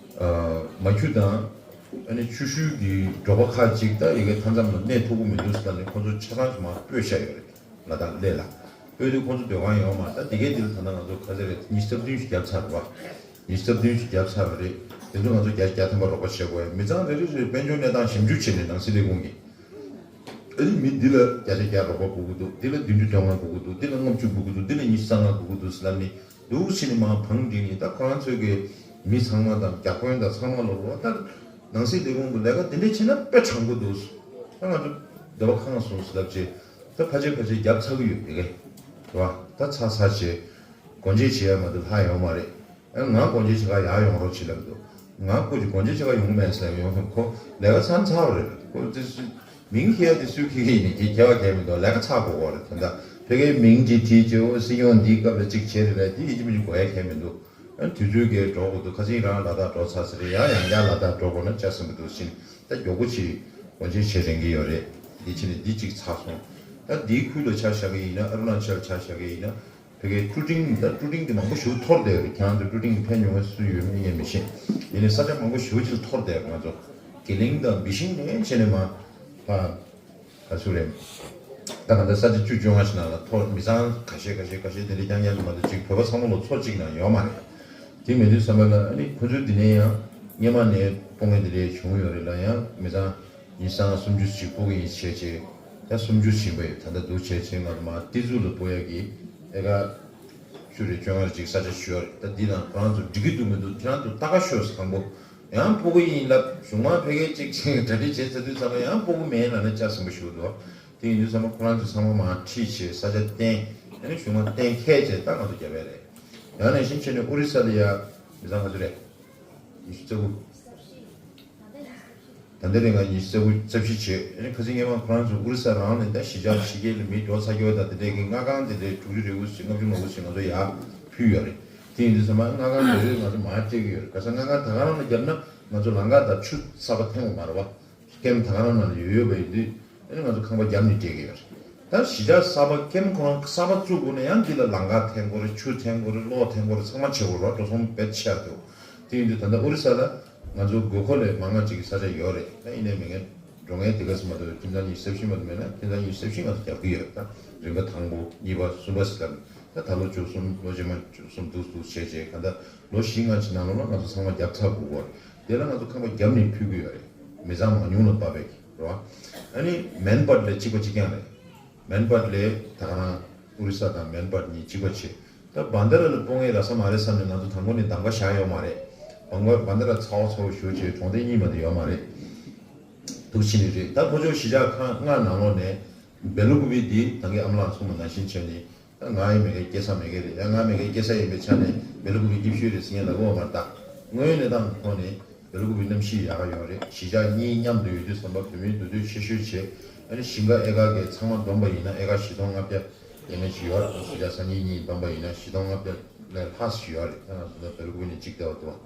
མ་ཁྱུ་དང་ཨ་ནི་ཆུ་ཤུལ་གྱི་འབྲོག་པ་ཁག་ཅིག་ད་ཡ་གའི་མཐའ་མཚམས་ལ་གནས་ཐུབ་ཀྱི་མི་འདུག་ཟེར་ནས་ཁོ་ཚོ་ཆ་ཚང་ཞིག་མར་སྤོས་བཞག་ཡོད་རེད། ལ་དྭགས་གླེ་ལ། སྤོས་དུས་ཁོ་ཚོ་སྡོད་ཁང་ཡོད་མ་རེད། ད་དེ་གའི་དེ་ལ་ད་ལྟ་ང་ཚོ་ག་ཚོད་རེད། ཉི་ཤུ་རྩ་བདུན་ཞིག་བརྒྱབ་ཚར་བ། ཉི་ཤུ་རྩ་བདུན་ཞིག་བརྒྱབ་ཚར་བ་རེད། དེ་ཚོ་ང་ཚོ་བརྒྱ་ཆ་བརྒྱ་ཐམ་པ་རོགས་པ་བྱེད་དགོས། མི་ཚང་རེ་རེ་རེ་དཔལ་འབྱོར་གནས་སྟངས་ཞིབ་འཇུག་བྱས་ནས་ནང་སྲིད་ལས་ཁུངས་ཀྱིས། ཨ་ནི་མི་འདི་ལ་བརྒྱ་ཆ་བརྒྱ་རོགས་པ་དགོས་ཀྱི་འདུག་འདི་ལ་བདུན་ཅུ་དོན་ལྔ་དགོས་ཀྱི་འདུག་འདི་ལ་ལྔ་བཅུ་དགོས་ཀྱི་འདུག་འདི་ལ་ཉི་ཤུ་རྩ་ལྔ་དགོས་ཀྱི་འདུག་ཟེར་ལབ་ནས་འདུག་ཕྱིན་ནས་མར་བང་བསྒྲིགས་ནས། ད་ཁོ་རང་ཚོའི་གི་མི་ཚང་མ་དང་བརྒྱ་དཔོན་དང་ཚང་མ་ལ་འོ་ད་ནང་སྲིད་ལས་ཁུངས་ཀྱི་ལས་ཀ་འདི་འདྲས་བྱས་ན་དཔེ་དྲང་པོ་འདུག་ད་ང་ཚོ་སྡེ་བ་ཁག་ལ་སོང་ཟེར་ལབ་བྱས་ད་ཕལ་ཆེར་ཕལ་ཆེར་བརྒྱབ་ཚར་གི་ཡོད་དེ་གས་རེད་བ། ད་ཚར་ཚར་བྱས་སྒོ་འབྱེད་བྱེད་ཡ་མ་གཏོགས་ལྷག་ཡོད་མ་རེད། ཨ་ང་སྒོ་འབྱེད་བྱེད་ག་ཡར་ཡོང་རོགས་བྱེད་ལབ་འདུག་ང་སྐུ་མཁྱེན་སྒོ་འབྱེད་བྱེད་ག་ཡོང་མེད་ཟེར་ཡོང་སོང་། ཁོ་ལས་ཀ་ཚར་ཚར་བ་རེད། ཁོ་དེ་སུ་མིང་ཁྱེར་ཡ་དེ་སུས་ཁྱེར་གྱི་ཡིན་ནི་ཁྱེད་ཁྱེར་བ་ཁྱེར་མི་འདུག་ལས་ཀ་ཚར་དགོས་གོ་རེད། དེ་འདྲ་ཕ་གིའི་མིང་ཅིག་བྲིས་བྱས་འོ་སྲིད་སྐྱོང་འདིའི་སྐབས་ལ་ཅིག་བྱས་རེད་ལབ་དེ་ཡིན་གཅིག་མིན་གཅིག་དགོས་ཡ་ཁྱེར་མི་འདུག་ཨ་དུས་ཚོད་ཀྱིས་འགྲོ་དགོས་འདུག་ཁ་སང་རང་ལ་དྭགས་འགྲོ་ཚར་ཟེར་རེད། ཡང་ཡང་བསྐྱར་ལ་དྭགས་འགྲོ་དགོས་ན་ཆ་ཟིན་པ་འདུག་ཕྱིན་ད་མགྱོགས་པོ་ཅིག་སྒོ་འབྱེད་བྱེད་རན་གྱི་ཡོད་རེད། དེ་ཕྱིན་ནས་འདི་གཅིག་ཚར་སོང་། ད་འདིའི་ཁུལ་ལ་ཆ་བཞག་གི་ཡིན་ན་ཨ་རུ་ན་ཅལ་ཆ་བཞག་གི་ཡིན་ན། ཕ་གིའི་ཀྲུ་ཀྲིང་ད་ཀྲུ་ཀྲིང་དེ་མང་པོ་ཞིག་འཐོར་བསྡད་ཡོད་རེད། ཁྱེད་རང་ཚོ་ཀྲུ་ཀྲིང་ཕེབས་མྱོང་བའི་སུ་ཡོད་མེད་ངས་མི་ཤེས། ཡིན་ནའི་ས་ཆ་མང་པོ་ཞིག་ཅིག་འཐོར་བསྡད་ཡོད་རེད། ང་ཚོ་གེ་ལིང་དང་བི་ཤིང་ནས་བྱས་ནས་མར་ཕར་ག་ཚོད་རེད། ད་ག་འདྲ་ས་ཆ་བཅུ་བཅོ་ལྔ་ཞིག་ནང་ལ་འཐོར། མི་ཚང་ཁ་ཤས་ཁ་ཤས་ཁ་ཤས་དེ་འདྲ་རྐྱང་རྐྱང་ཞིག་མ་གཏོགས་ཅིག་བོད་པ་ཚང་མ་ལོ་ཚོ་གཅིག་ནང་ཡོད་མ་རེད། དེ་མེད་དུས་ཙམ་པ་ལ་ཨ་ནི་ཁོ་ཚོའི་དེ་ནས་ཡང་སྔོན་མ་ནས་སྤོ་མཁན་དེ་འདྲ་བྱུང་ཡོད་རེད་ལ། ཡང་མི་ཚང་ཉི་ཤུ་རྩ་ལྔ་སུམ་ཅུ་ཞིག་སྤོ་གི་ཡིན་བྱས་བྱས་ད་སུམ་ཅུ་ཕྱིན་པ་ཡོད། ད་ལྟ་འདུག་བྱས་བྱས་ང་ཚོ་མར་ཏི་ཛུ་ལ་སྤོ་ཡ་གི་ཨེ་ཀར་བཅུ་རེ་བཅོ་ལྔ་རེ་ཅིག་ས་ཆ་ཞུས་ཡོད་རེད། ད་འདི་དང་ཁོ་རང་ཚོ་འགྲིག་གི་འདུག་མི་འདུག་ཁྱེད་རང་ཚོ་ལྟ་ག་ཤོག་ཟེར། དང་པོ་ཡང་སྤོ་གི་ཡིན་ལབ། གཞུག་མ་ཕ་གིར་ཅིག་གྲ་སྒྲིག་བྱས་ཚར་དུས་ཙམ་པ་ཡང་སྤོ་གི་མེད་ལབ་ན་ཆ་ཟིན་པ་ཞུ་འདུག་དེ་ཡིན་དུས་ཙམ་པ་ཁོ་རང་ཚོ་ཚང་མ་མར་ཁྲིད་བྱས་ས་ཆ་བསྟན། ཨ་ནི་གཞུག་མ་གཏན་འཁེལ་བྱས་ད་ང་ཚོ་རྒྱབ་ཡ་རེད། ཡང་ནས་ཤིང་ཆེན་ནས་ཨོ་རི་ས་ལ་ཡ་མི་ཚང་ག་ཚོད་རེད། ཉི་ཤུ་རྩ་དགུ། ད་ལྟ་རེ་ང་ཉི་ཤུ་རྩ་དགུ་རྩ་བཞི་བྱས། ཨ་ནི་ཁ་སང་སྔོན་མ་ཁོ་རང་ཚོ་ཨོ་རི་ས་རང་ནས་ད་གཞིས་ཆགས་ཕྱི་རྒྱལ་ལ་མི་འགྲོ་ཚར་རྒྱུ་དང་དེ་འདྲས་ཀྱི་མངའ་ཁང་དེ་འདྲས་དྲུག་ཅུ་རེ་དགུ་ཞིག་ལྔ་བཅུ་ང་དགུ་ཞིག་ང་ཚོ་ཡར་ཕུལ་ཡོད་རེད། དེ་ཡིན་དུས་ཚང་མ་མངའ་ཁང་རེ་རེ་ང་ཚོ་མར་སྤྲད་ཀྱི་ཡོད་རེད། ག་ས་མངའ་ཁང་ད་ག་རང་ལ་བརྒྱབ་ན་ང་ཚོ་ལམ་ཁ་དང་ཆུ་གསར་པ་འཐེན་དགོས་མ་རེད་བ། ཀེམ་ད་ག་རང་ནང་ལ་ཡོད་ཡོད་པ་ཡིན་དུས། ཨ་ནི་ང་ཚོ་ཁང་པ་བརྒྱབ་ནས་སྤྲད་ཀྱི་ཡོད་རེད། ད་གཞིས་ཆགས་གསར་པ་ཀེམ་ཁོ་རང་གསར་པ་བཙུགས་དགོས་ན་ཡང་འདི་ལ་ལམ་ཁ་འཐེན་དགོས་རེད། ཆུ་འཐེན་དགོས་རེད། གློག་འཐེན་དགོས་རེད། ཚང་མ་བྱེད་དགོས་རེད། འགྲོ་སོང་དཔེ་ཆེ་ར་འདུག་དེ་ཡིན་དུས་ད་ལྟ་ཨོ་རི་ས་ལ་ང་ཚོ་དགོས་མཁོ་ལས་མང་བ་ཅིག་གི་ས་ཆ་ཡོད་རེད། ད་ཡིན་ནའི་མེད་མཁན་འགྲོ་མཁན་དེ་ག་ཚོད་མ་གཏོགས་ཁྱིམ་ཚང་ཉི་ཤུ་རྩ་བཞི་མ་གཏོགས་མེད་ན་ཁྱིམ་ཚང་ཉི་ཤུ་རྩ་བཞི་ང་ཚོ་རྒྱབ་ཀྱི་ཡོད་རེད། ད་རིམ་པ་དང་པོ་གཉིས་པ་གསུམ་པ་ཟེར་ལབ་ནས། ད་ད་ལོ་བཅུ་གསུམ་ལོ་རྗེས་མ་བཅུ་གསུམ་འདུག་འདུག་བྱས་བྱས་ག་ད་ལོ་བཞི་ལྔ་ཅིག་ནང་ལོགས་ལ་ང་ཚོ་ཚང་མ་རྒྱབ་ཚར་དགོས་ཀྱི་རེད། དེ་ལ་ང་ཚོ་ཁང་པ་རྒྱབ་ནས་ཕུལ་གྱི་ཡོད་རེད། མི་ཚང་མང་ཉུང་ལ་དཔག་པའི་རེད་བ། ཨ་ནི་མན་པར་ལས་གཅིག་པ་གཅིག་རྐྱང་རེད། མན་པར་ལས་ད་ག་རང་ཨོ་རི་ས་དང་མན་པར་གཉིས་གཅིག་པ་བྱས། ད་བན་དྷ་ར་ལ་སྤོ་ངེས་ར་ས་མ་རེད་བསམ་ནས་ང་ཚོ་དང་པོ་ནས་གདམ་ག་བཞག་ཡོད་མ་རེད། བན་དྷ་བན་དྷ་ར་ཚ་བོ་ཚ་བོ་ཞུ་བྱས་གྲོང་སྡེ་གཉིས་མ་དེ་ཡོད་མ་རེད། འདུག་ཕྱིན་ནི་རེད། ད་ཕོ་ཆོག་གཞིས་ཆགས་ཁག་ལྔ་ནང་ལོགས་ནས་སྦེ་ལ་ཀུ་པི་འདི་ད་གིན་ཨ་མ་ལགས་གསུངས་པ་ནང་བཞིན་བྱས་ནས། ད་ང་ཡི་མེས་རྒྱལ་སྐྱེ་ས་མེས་རྒྱལ་རེད། ཡང་ང་མེས་རྒྱལ་སྐྱེ་ས་ཡིན་པའི་ཆ་ནས་སྦེ་ལ་ཀུ་པི་སྐྱིད་ཤོས་རེད་ཟེར་མཁན་ལ་གོ་བ་མ་རེད་ད། དངོས་ཡོད་གནས་སྟངས་ཀྱི་ཐོག་ནས་སྦེ་ལ་ཀུ་པི་གནམ་གཤིས་ཡག་ག་ཡོད་རེད། གཞིས་ཆགས་གཉིས་མཉམ་དུ་ཡོད་དུས་ཙམ་པ་བོད་མིའི་འདུ་སྡོད་ཆེ་ཤོས་བྱས། ཨ་ནི་ཞིང་ཁ་ཨེ་ཀར་གྱི་ཚང་མ་བསྡོམས་པ་ཡིན་ན་ཨེ་ཀར་བཞི་སྟོང་ལྔ་བརྒྱ་ཡས་མས་ཅིག་ཡོད་རེད། གཞིས་ཆགས་ས་གཉིས་གཉིས་བསྡོམས་པ་ཡིན་ན་བཞི་སྟོང་ལྔ་བརྒྱ་ལས་ལྷག་ཅིག་ཡོད་རེད། ད་ང་ཚོ་ད་སྦེ་ལ་ཀུ་པི་ནས་གཅིག་བསྡད་པ་འདུག་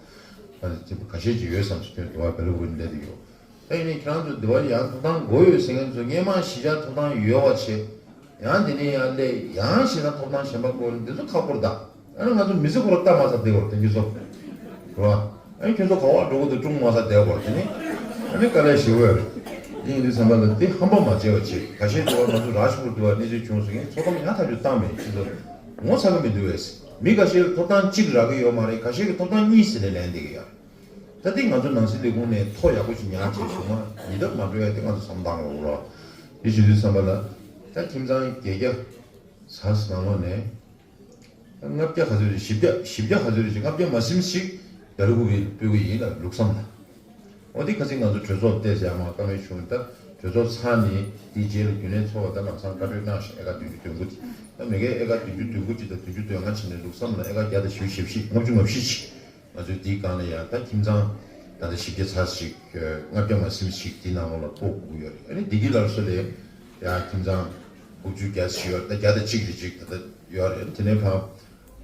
བ། ད་ཁ་ཤས་ཅིག་ཡོད་བསམ་ཞིག་སྟོན་འདུག་བ། སྦེ་ལ་ཀུ་པི་ནས་བསྡད་དེ་ཡོད། ད་ཡིན་ནའི་ཁྱེད་རང་ཚོ་འདི་བར་ཡང་ཐོབ་ཐང་དགོས་ཡོད་ཟེར་མཁན་ཚོ་སྔས་མ་གཞིས་ཆགས་ཐོབ་ཐང་ཡོད་པ་བྱས། ཡང་དེ་ནས་ཡང་སླེབས་ཡང་གཞིས་ཆགས་ཐོབ་ཐང་གཞན་པ་དགོས་ནས་འདི་ཚོ་ཁག་པོ་རེད་ད། ཨ་ནི་ང་ཚོ་མི་ཚེ་ཁོ་ར་ལྟ་མ་ཚར་བསྡད་པ་རེད་དེང་གི་ཚོ། རེད་བ། ཨ་ནི་ཁྱོད་ཚོ་ག་བ་འགྲོ་གི་འདུག་སྒྲུང་མ་ཚར་བསྡད་པ་རེད་དེ་ནི། ཨ་ནི་དཀའ་ལས་ཞེ་པོ་ཡོད་རེད། དེ་ཡིན་དུས་ཙམ་པ་ལ་དེ་ཧམ་པ་མ་བྱས་པ་བྱེད། ཁ་ཤས་འདི་བ་ང་ཚོ་རཱཇ་པུར་འདི་བ་གནས་ཚུལ་བྱུང་ཟེར་མཁན་ཚོགས་གཏམ་ཡང་ཐག་ཆོད་བཏང་མེད་ཁྱོད་ཚོ། ངོ་ཚ་གི་མི་འདུག་བས། མི་ཁ་ཤས་ལ་ཐོབ་ཐང་གཅིག་རག་གི་ཡོད་མ་རེད། ཁ་ཤས་ཀྱི་ཐོབ་ཐང་གཉིས་ཟེར་ནས་ལན་འདེབས་ཀྱི་ཡོད་རེད། ད་ལྟའི་ང་ཚོ་ནང་སྲིད་ལས་ཁུངས་ནས་ཐོ་ཡག་པོ་ཞིག་ཉར་བྱས་བྱུང་ན་ཉིས་ལྡབ་མ་འགྲོ་ཡ་དེ་ང་ཚོ་བསམ་བཏང་རོགས་རོགས། དེ་བྱེད་དུས་ཙམ་པ་ལ་ད་ཁྱིམ་ཚང་བརྒྱད་བརྒྱ་ཚར་ནང་ལོགས་ནས་ལྔ་བརྒྱ་ག་ཚོད་རེད། བཞི་བརྒྱ་བཞི་བརྒྱ་ག་ཚོད་རེད། ལྔ་བརྒྱ་མ་ཟིན་ཞིག་སྦེ་ལ་ཀུ་པི་སྤྲོད་ཀྱི་ཡིན་ལ་ལུགས་བསམ་ལ། འོ་དེ་ཁ་སང་ང་ཚོ་གྲོས་ཚོགས་བལྟས་ཟེར་ཡ་མ་བཀའ་མོལ་བྱུང་། ད་གྲོས་ཚོགས་ཚར་ནས་དེའི་རྗེས་ལ་རྒྱུན་ལས་ཚོགས་པ་ད་ལམ་སང་བཀའ་འཁྲོལ་གནང་ཞིང་ཨེ་ཀར་བདུན་ཅུ་དོན་དགུ་དེ། ད་མི་སྒེར་ཨེ་ཀར་བདུན་ཅུ་དོན་དགུ་གཅིག་དང་བདུན་ཅུ་དོན་ལྔ་བྱས་ནས་ལུགས་བསམ་ལ་ཨེ་ཀར་བརྒྱ་དང་བཞི་བཅུ་ཞེ་བཞི་ལྔ་བཅུ་ང་བཞི་ཅིག་ང་ཚོའི་འདིའི་སྒང་ལ་ཡང་ད་ཁྱིམ་ཚང་ད་ལྟ་བཞི་བརྒྱ་ཚར་ཞིག་ལྔ་བརྒྱ་ང་ཟིན་ཞིག་འདི་ནང་ལོགས་ལ་སྤོ་དགོས་ཀྱི་ཡོད་རེད། ཨ་ནི་བདེ་སྐྱིད་སླར་གསོ་ལས་ཡང་ཁྱིམ་ཚང་དགུ་བཅུ་གྱ་ཞིག་ཡོད་རེད། ད་བརྒྱ་དང་གཅིག་རེ་གཅིག་ད་ལྟ་ཡོད་རེད། དེ་ནས་ཕར་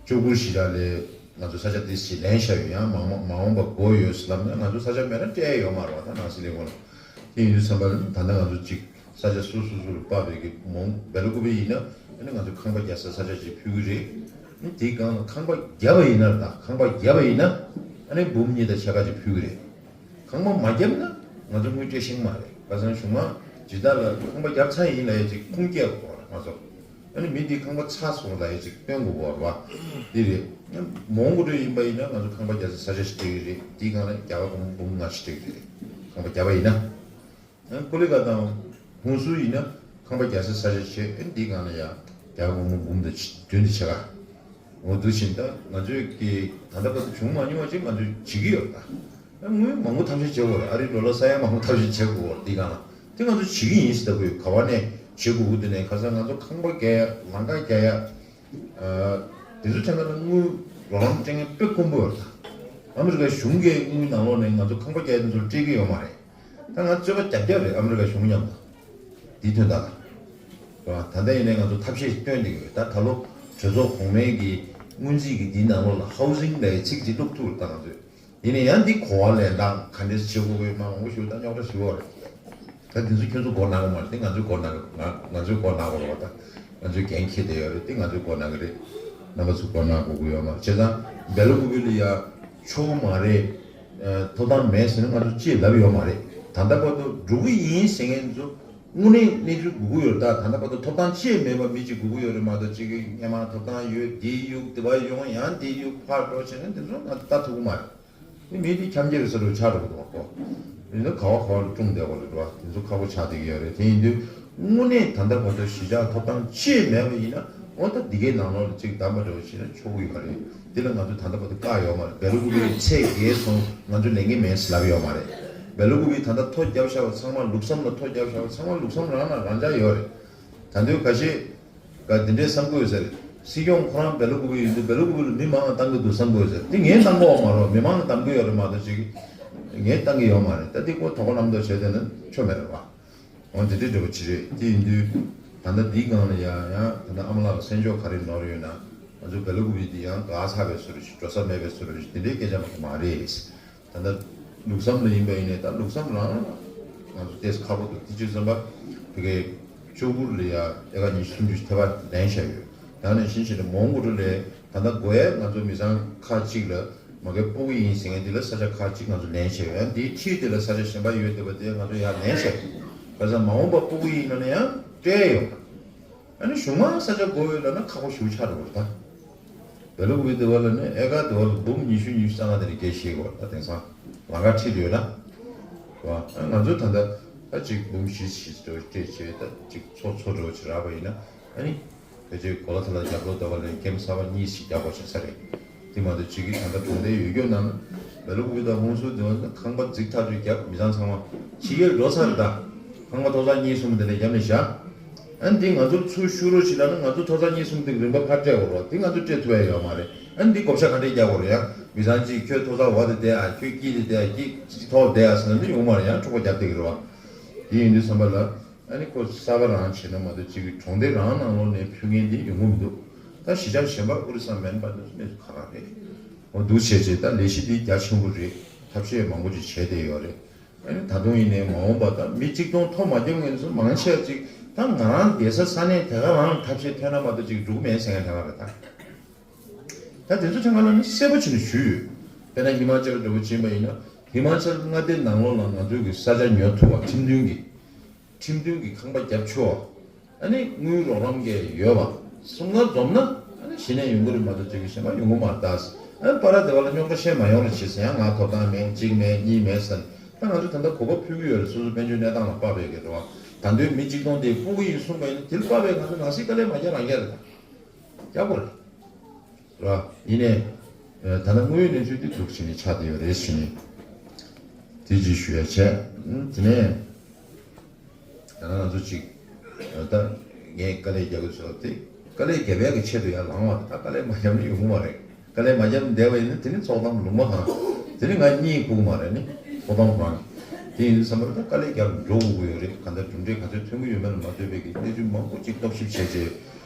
ལྕོག་གུར་གཞིས་ཆགས་ལས་ང་ཚོ་ས་ཆ་དེ་ཞིག་ལེན་བཞག་ཡོད། ཡང་མ་མ་མ་འོངས་པ་དགོས་ཡོད་ཟེར་ལབ་ན་ང་ཚོ་ས་ཆ་མེད་ན་སྤྲད་ཡོད་མ་རེད་བ། ད་ནང་སྲིད་ལས་ཁུངས་ལ། དེ་ཡིན་དུས་ཙམ་པ་ལ་ད་ལྟ་ང་ཚོ་གཅིག་ས་ཆ་སོ་སོ་སོ་ལ་དཔག་པའི་གི་མོང་སྦེ་ལ་ཀུ་པི་ཡིན་ན་ཨ་ནི་ང་ཚོ་ཁང་པ་རྒྱག་ས་ས་ཆ་ཅིག་ཕུལ་གི་རེད། ཨ་ནི་དེའི་སྒང་ལ་ཁང་པ་བརྒྱབ་པ་ཡིན་ན་ད་ཁང་པ་བརྒྱབ་པ་ཡིན་ན་ཨ་ནི་འབུམ་གཉིས་དང་ཕྱེད་ཀ་ཅིག་ཕུལ་གི་རེད། ཁང་པ་མ་བརྒྱབ་ན་ང་ཚོ་དངུལ་སྤྲད་ཤེས་ཀྱི་མ་རེད། ཁ་སང་གཞུང་མང་སྦྱིན་བདག་ལ་ཁང་པ་བརྒྱབ་ཚར་ཡིན་ལབ་ཡས་ཅིག་ཁུངས་སྐྱེལ་དགོས་རེད་ང་ཚོ། ཨ་ནི་མི་འདིས་ཁང་པ་ཚར་སོང་ལབ་ཡས་ཅིག་སྟོན་དགོས་པ་རེད་བ། འདི་རེད། མོང་གོ་ཀྲོའི་ཡིན་པ་ཡིན་ན་ང་ཚོ་ཁང་པ་རྒྱག་ས་ས་ཆ་ཞིག་སྤྲད་ཀྱི་རེད། འདིའི་སྒང་ལ་རྒྱ་གར་སྒོར་མོ་འབུམ་ལྔ་ཞིག་སྤྲད་ཀྱི་རེད། ཁང་པ་བརྒྱབ་པ་ཡིན་ན། ཨ་ནི་ཀོ་ལི་གྷལ་དང་ཧུན་སུར་ཡིན་ན་ཁང་པ་རྒྱག་ས་ས་ཆ་ཞིག་ཨ་ནི་འདིའི་སྒང་ལ་ཡ་རྒྱ་གར་སྒོར་མོ་འབུམ་དང་བདུན་དང་ཕྱེད་ཀ་འོ་འདུག་བཞིན་ད་ང་ཚོས་ཀྱི་ད་ལྟ་བར་དུ་བྱུང་མ་མྱོང་བ་ཅིག་ང་ཚོས་བྱེད་ཀྱི་ཡོད་ད། དངུལ་མང་པོ་ཐབས་ཤེས་བྱེད་དགོས་རེད། ཨ་རིའི་ཌོ་ལར་ས་ཡ་མང་པོ་ཐབས་ཤེས་བྱེད་དགོས་རེད། འདི་གང་ལ་དེ་ང་ཚོ་བྱེད་ཀྱི་ཡིན་ཟེར་ལབ་དགོས། ག་བ་ནས་བྱེད་དགོས་དགོས་དེ་ནས་ཁ་སང་ང་ཚོ་ཁང་པ་རྒྱག་ཡ་ལམ་ཁ་རྒྱག་ཡ་དེ་ཚོ་ཐད་ཀར་ལ་དངུལ་རོགས་རམ་སྤྲད་མཁན་དཔེ་དཀོན་པོ་ཡོད་རེད། ཨ་མི་རི་ཀའི་གཞུང་གི་དངུལ་ནང་ལོགས་ནས་ང་ཚོ་ཁང་པ་རྒྱག་ཡ་དེ་ཚོ་སྤྲད་ཀྱི་ཡོད་མ་རེད། ད་ང་ཚོས་ཀ་རྒྱབ་རྒྱབ་རེད། ཨ་མི་རི་ཀའི་གཞུང་མཉམ་དུ་འདི་དོན་དག་ལ་རེད་བ། ད་ལྟ་ཡིན་ནའི་ང་ཚོ་ཐབས་ཤེས་བཏོན་བསྡད་ཀྱི་ཡོད། ད་ད་ལོ་གྲོས་ཚོགས་གོང་མའི་གི་སྔོན་རྩིས་ཀྱི་འདིའི་ནང་ལོགས་ལ་ཧའུ་ཟིང་ལབ་ཡའི་ཚིག་ཅིག་བླུགས་ཐུབ་རེད་ད་ང་ཚོས། ཡིན་ནའི་ཡང་འདི་གོ་བ་ལེན་སྟངས་ག་འདྲས་བྱེད་དགོས་ཀྱི་མ་མང་པོ་ཞིག་ད་རྙོག་དྲ་ཞིག་ཡོད་རེད། ད་འདི་ཚོ་ཁྱོད་ཚོ་མགོ་ན་གི་མ་རེད། འདི་ང་ཚོའི་མགོ་ན་གི་ང་ང་ཚོའི་མགོ་ན་གི་རེད་བ། ད་ང་ཚོའི་འགན་འཁྱེར་བསྡད་ཡོད་རེད། འདི་ང་ཚོའི་མགོ་ན་གི་རེད། རྣམ་པ་ཚོ་མགོ་ན་དགོས་ཀྱི་ཡོད་མ་རེད། བྱས་ཙང་སྦེ་ལ་ཀུ་པི་ལ་ཡ་ཆོག་གི་མ་རེད། ཨ་ཐོབ་ཐང་མེད་ཟེར་ན་ང་ཚོ་ཅིས་ལབ་ཡོད་མ་རེད། ད་ལྟ་བར་དུ་འགྲོ་གི་ཡིན་ཟེར་མཁན་ཚོ་དངོས་གནས་གནས་ཚུལ་དགོས་ཀྱི་ཡོད་རེད། ད་ད་ལྟ་བར་དུ་ཐོབ་ཐང་ཅིས་མེད་པ་མི་གཅིག་དགོས་ཀྱི་ཡོད་རེད་མ་གཏོགས་གཅིག་གིས་སྔོན་མ་ཐོབ་ཐང་ཡོད་འདི་གཡུག་འདི་བ་ཡོང་ཡང་འདི་གཡུག་ཕར་འགྲོ་བྱས་ན་འདི་ཚོ་ང་ཚོ་ལྟ་ཐུབ་ཀྱི་མ་རེད། དེ་མི་དེ་འཁྱམ་རྒྱལ་གྱི་ས་རུ་ཆགས་འགྲོ་གི་འདུག་གོ། ཡིན་ན་ག་བ་ག་བ་ལ་ཀྲུང་བསྡད་པ་རེད་བ། དེ་ཚོ་ཁག་པོ་ཆགས་བསྡད་ཀྱི་ཡོད་རེད། དེ་ཡིན་དུས་དངོས་གནས་ད་ལྟ་བར་དུ་གཞིས་ཆགས་ཐོབ་ཐང་ཅིས་མེད་པ་ཡིན་ན་འོ་ད་འདི་གའི་ནང་ལོགས་ལ་ཅིག་བདམས་པ་འདྲ་བོ་བྱས་ན་ཆོག་གི་ཡོད་རེད། འདི་ལ་ང་ཚོ་ད་ལྟ་བར་དུ་བཀག་ཡོད་མ་རེད། སྦེ་ལ་ཀུ་པི་ཚད་བརྒལ་སོང་ང་ཚོ་ལས་འགན་མེད་ཟེར་ལབ་ཡོད་མ་རེད། སྦེ་ལ་ཀུ་པི་ད་ལྟ་ཐོ་བརྒྱབ་བཞག་པ་ཚང་མ་ལུགས་བསམ་ལ་ཐོ་བརྒྱབ་བཞག་པ་ཚང་མ་ལུགས་བསམ་རང་ལ་རང་འཇགས་ཡོད་རེད། ད་དུང་ཁ་ཤས། ག་འདི་འདྲའི་བསམ་གྱི་ཡོད་ཟེར། སྲིད་སྐྱོང་ཁོ་རང་སྦེ་ལ་ཀུ་པི་ཡིན་དུས་སྦེ་ལ་ཀུ་པི་ལ་མི་མང་ང་བཏང་གི་འདུག་བསམ་གྱི་ཡོད་ཟེར། དེ་ངས་བཏང་གི་ཡོད་མ་རེད། མི་མང་ང་བཏང་གི་ཡོད་རེད་མ་གཏོགས་ཅིག་ངས་བཏང་གི་ཡོད་མ་རེད། ད་འདི་ཁོ་དོ་ག་ལམ་དུ་བྱས་བསྡད་ན་ཆོ་མེད་རེད་བ། འོ་འདི་འདྲའི་འདྲ་པོ་ཅིག་རེད། དེ་ཡིན་དུས་ད་ལྟ་འདིའི་སྒང་ལ་ཡ་ཡང་ད་ལྟ་ཨ་མ་ལགས་ལ་གསན་འཇོག་ག་རེ་ནོར་ཡོད་ན་ང་ཚོ་སྦེ་ལ་ཀུ་པི་འདི་ཡང་འགག་ཚར་བའི་བཟོ་འདྲ་ཞིག་འགྲོ་ས་མེད་པའི་བཟོ་འདྲ་ཞིག་འདི་འདྲའི་སྐད་ཆ་མ་གཏོགས་མ་རེད། ད་ལྟ་ལུགས་བསམ་ལ་ཡིན་པ་ཡིན་ནའི་ད་ལུགས་བསམ་རང་ང་ཚོ་ཏོག་ཙམ་ཁག་པོ་འདུག་དེ་བྱས་ཙམ་པ་བོད་སྐད་ལྕོག་གུར་ལ་ཡ་ཨེ་ཀར་ཉི་ཤུ་སུམ་ཅུ་ཐེ་བ་ལེན་བཞག་ཡོད། ཡང་ནས་ཤིན་ཤིན་ལ་མོང་གོ་ཀྲོ་ལས་ད་ལྟ་དགོས་ཡས་ང་ཚོ་མི་ཚང་ཁག་གཅིག་ལ་མ་གི་སྤོ་གི་ཡིན་ཟེར་མཁན་དེ་ལ་ས་ཆ་ཁག་གཅིག་ང་ཚོ་ལེན་བཞག་ཡོད། ཡང་དེའི་འཁྲིས་དེ་ལ་ས་ཆ་གཞན་པ་ཡོད་བསྡད་པ་དེ་ང་ཚོ་ཡར་ལེན་བཞག་ཡོད། བྱས་ཙང་མ་འོངས་པ་སྤོ་གི་ཡིན་ན་ནི་ཡང་སྤྲད་ཡོད། ཨ་ནི་གཞུང་མང་ས་ཆ་དགོས་ཡོད་ལབ་ན་ཁག་པོ་ཞེ་པོ་ཆགས་འགྲོ་གི་རེད་ད། བེ་ལུ་ཀུ་པི་དེ་བ་ལ་ནི་ཨེ་ཀར་དེ་བ་ལ་འབུམ་ཉི་ཤུ་ཉི་ཤུ་རྩ་ལྔ་དེ་འདྲ་སྐྱེལ་ཤེས་དགོས་ད། དེང་སང་ལམ་ཁ་ཁྲིད་ཡོད་ན། བ་ཨ་ང་ཚོ་ད་ལྟ་ད་ཅིག་འབུམ་བཞི་བཞི་འགྲོ་སྐྱེལ་བྱས་ད་ཅིག་ཚོ་ཚོ་འགྲོ་བྱེད་རག་པ་ཡིན་ན་ཨ་ནི། ཕལ་ཆེར་གོ་ལ་ཐ་ལ་རྒྱབ་ལོགས་ཟླ་བ་ལས་ཀེམ་གསར་པ་གཉིས་ཤིག་རྒྱག་དགོས་བྱུང་ས་རེད། དེ་མ་གཏོགས་ཕྱི་གི་ད་ལྟ་གྲོང་སྡེ་ཡོད་རྒྱུ་ནང་ན་བེ་ལུ་ཀུ་པི་དང་ཧུན་སུར་དེ་བ་ཁང་པ་འཛུགས་ཐག་ཆོད་རྒྱབ་མི་ཚང་ཚང་མ་ཕྱི་རྒྱལ་འགྲོ་ཚར་རེད་ད། ཁང་པ་ཐོག་ཚད་གཉིས་གསུམ་དེ་འདྲ་རྒྱབ་ནས་བཞག་ཨ་ནི་དེ་ང་ཚོར་ཚུར་ཤུགས་རོགས་བྱེད་ལབ་ན་ང་ཚོ་ཐོག་ཚད་གཉིས་གསུམ་དེ་རིན་པ་ཕར་སྤྲད་དགོས་རེད་བ། དེ་ང་ཚོ་སྤྲད་ཐུབ་ཡ་ཡོད་མ་རེད། ཨ་ནི་འདི་བགོ་བཤའ་ག་འདྲས་རྒྱག་དགོས་རེད་ཡ། མི་ཚང་གཅིག་ཁྱོད་ཐོག་ཚད་འོག་དེ་བསྡད་ཨ། ཁྱོད་དཀྱིལ་དེ་བསྡད་ཨ། དཀྱིལ་ཐོག་བསྡད་ཨ་ཟེར་ན་འདི་ཡོང་མ་རེད་ཡ། འཁྲུག་པ་རྒྱག་བསྡད་ཀྱི་རེད་བ། དེ་ཡིན་དུས་ཙམ་པ་ལ། ཨ་ནི་ཁོ་གསར་པ་རང་བྱས་ན་མ་གཏོགས་གཅིག་གི་གྲོང་སྡེ་རང་ནང་ལོགས་ནས་ཕུལ་མཁན་དེ་ཡོང་གི་མི་འདུག་ད་གཞིས་ཆགས་གཞན་པ་ཨོ་རི་ས་མན་པ་ནི་ཁ་རག་རེད། འོ་འདུག་བྱས་བྱས་ད་ལས་གཞི་འདི་རྒྱ་ཆེན་པོ་རེད། ཐབས་ཤེས་མང་པོ་ཅིག་བྱས་བསྡད་ཡོད་རེད། ཨ་ནི་ད་དུང་ཡིན་ནའི་མ་འོངས་པ་ད་མི་གཅིག་སྟོང་ཐོ་མ་རྒྱབ་མཁན་ཚོ་མང་ཆེ་བ་ཅིག་ད་ང་རང་བསྡད་ས་ས་གནས་དེ་ག་རང་ལ་ཐབས་ཤེས་ཐོན་ན་མ་གཏོགས་ཅིག་འགྲུབ་མེད་ཟེར་མཁན་དེ་ག་རེད་ད། ད་དེ་ཚོ་ཐེངས་ཁ་ལ་ནི་གསལ་པོ་བྱས་ནས་ཞུས་ཡོད། དཔེར་ན་ཧི་མ་ཅལ་འདྲ་པོ་ཕྱིན་པ་ཡིན་ན་ཧི་མ་ཅལ་མངའ་སྡེ་ནང་ལོགས་ལ་ང་ཚོའི་གི་ས་ཆ་ཉོ་ཐུབ་པ། ཁྲིམས་མཐུན་གྱི་ཁྲིམས་མཐུན་གྱི་ཁང་པ་བརྒྱབ་ཆོག་ཨ་ནི་དངུལ་རོགས་རམ་གྱི་ཡོད་པ་གསུམ་ཀ་འཛོམས་ན་ཨ་ནི་གཞི་ནས་ཡོང་གི་རེད་མ་གཏོགས་ཅིག་གི་གཞན་པ་ཡོང་གི་མ་རེད་ད། ཨ་ནི་པ་ར་དེ་བ་ལ་རྙོག་དྲ་བཤད་མ་ཡོང་རེད་བྱས་ཟེར་ཡང་ང་ཐོབ་ཐང་མེད་གཅིག་མེད་གཉིས་མེད་ཟེར་ནས་ད་ང་ཚོ་ད་ལྟ་གོ་སྐབས་ཕུལ་གྱི་ཡོད་རེད། སོ་སོ་དཔལ་འབྱོར་གནས་སྟངས་ལ་དཔག་པའི་གི་རེད་བ། ད་དུང་མི་གཅིག་སྟོང་དེ་སྤོ་གི་ཡིན་གསུངས་པ་ཡིན་ན་དེ་ལ་དཔག་པའི་ང་ཚོ་ནང་སྲིད་དཀའ་ལས་མ་རྒྱག་རང་རྒྱག་རེད་ད། རྒྱག་དགོས་རེད། ར། ཡིན་ནའི། ཨ་ད་ལྟ་དངོས་ཡོད་གནས་ཚུལ་འདི་འདུག་བྱས་ནས་ཆགས་བསྡད་ཡོད་རེད་ཟེར་ནས། དེ་ཅིག་ཞུ་ཡ་བྱས། ཨ་དེ་ནས། ད་ང་ཚོ་ཅིག་ཨ་ད་ངས་དཀའ་ལས་རྒྱག་གི་ཚོད་དེ། དཀའ་ལས་རྒྱབ་ཡ་གི་ཆེད་དུ་ཡར་ལངས་པ་རེད། ད་དཀའ་ལས་མ་རྒྱབ་ན་ཡོང་གི་མ་རེད། དཀའ་ལས་མ་རྒྱབ་ན་བསྡད་པ་ཡིན་ན་དེ་ནི་ཚོགས་གཏམ་ལུང་པ་གང་། དེ་ནི་ང་གཉིད་ཁུག་གི་མ་རེད་ནི། ཚོགས་གཏམ་གང་། དེ་ཡིན་དུས་ཙམ་པར་ད་དཀའ་ལས་རྒྱབ་འགྲོ་དགོས་ཀྱི་ཡོད་རེད། གང་ལྟར་གྲུབ་འབྲས་ག་ཚོད་ཐོན་གྱི་ཡོད་མེད་ལ་མ་ལྟོས་པའི་གི་གནས་ཚུལ་མང་པོ་ཅིག་རྟོག་ཞིབ་བྱས་རྗེས།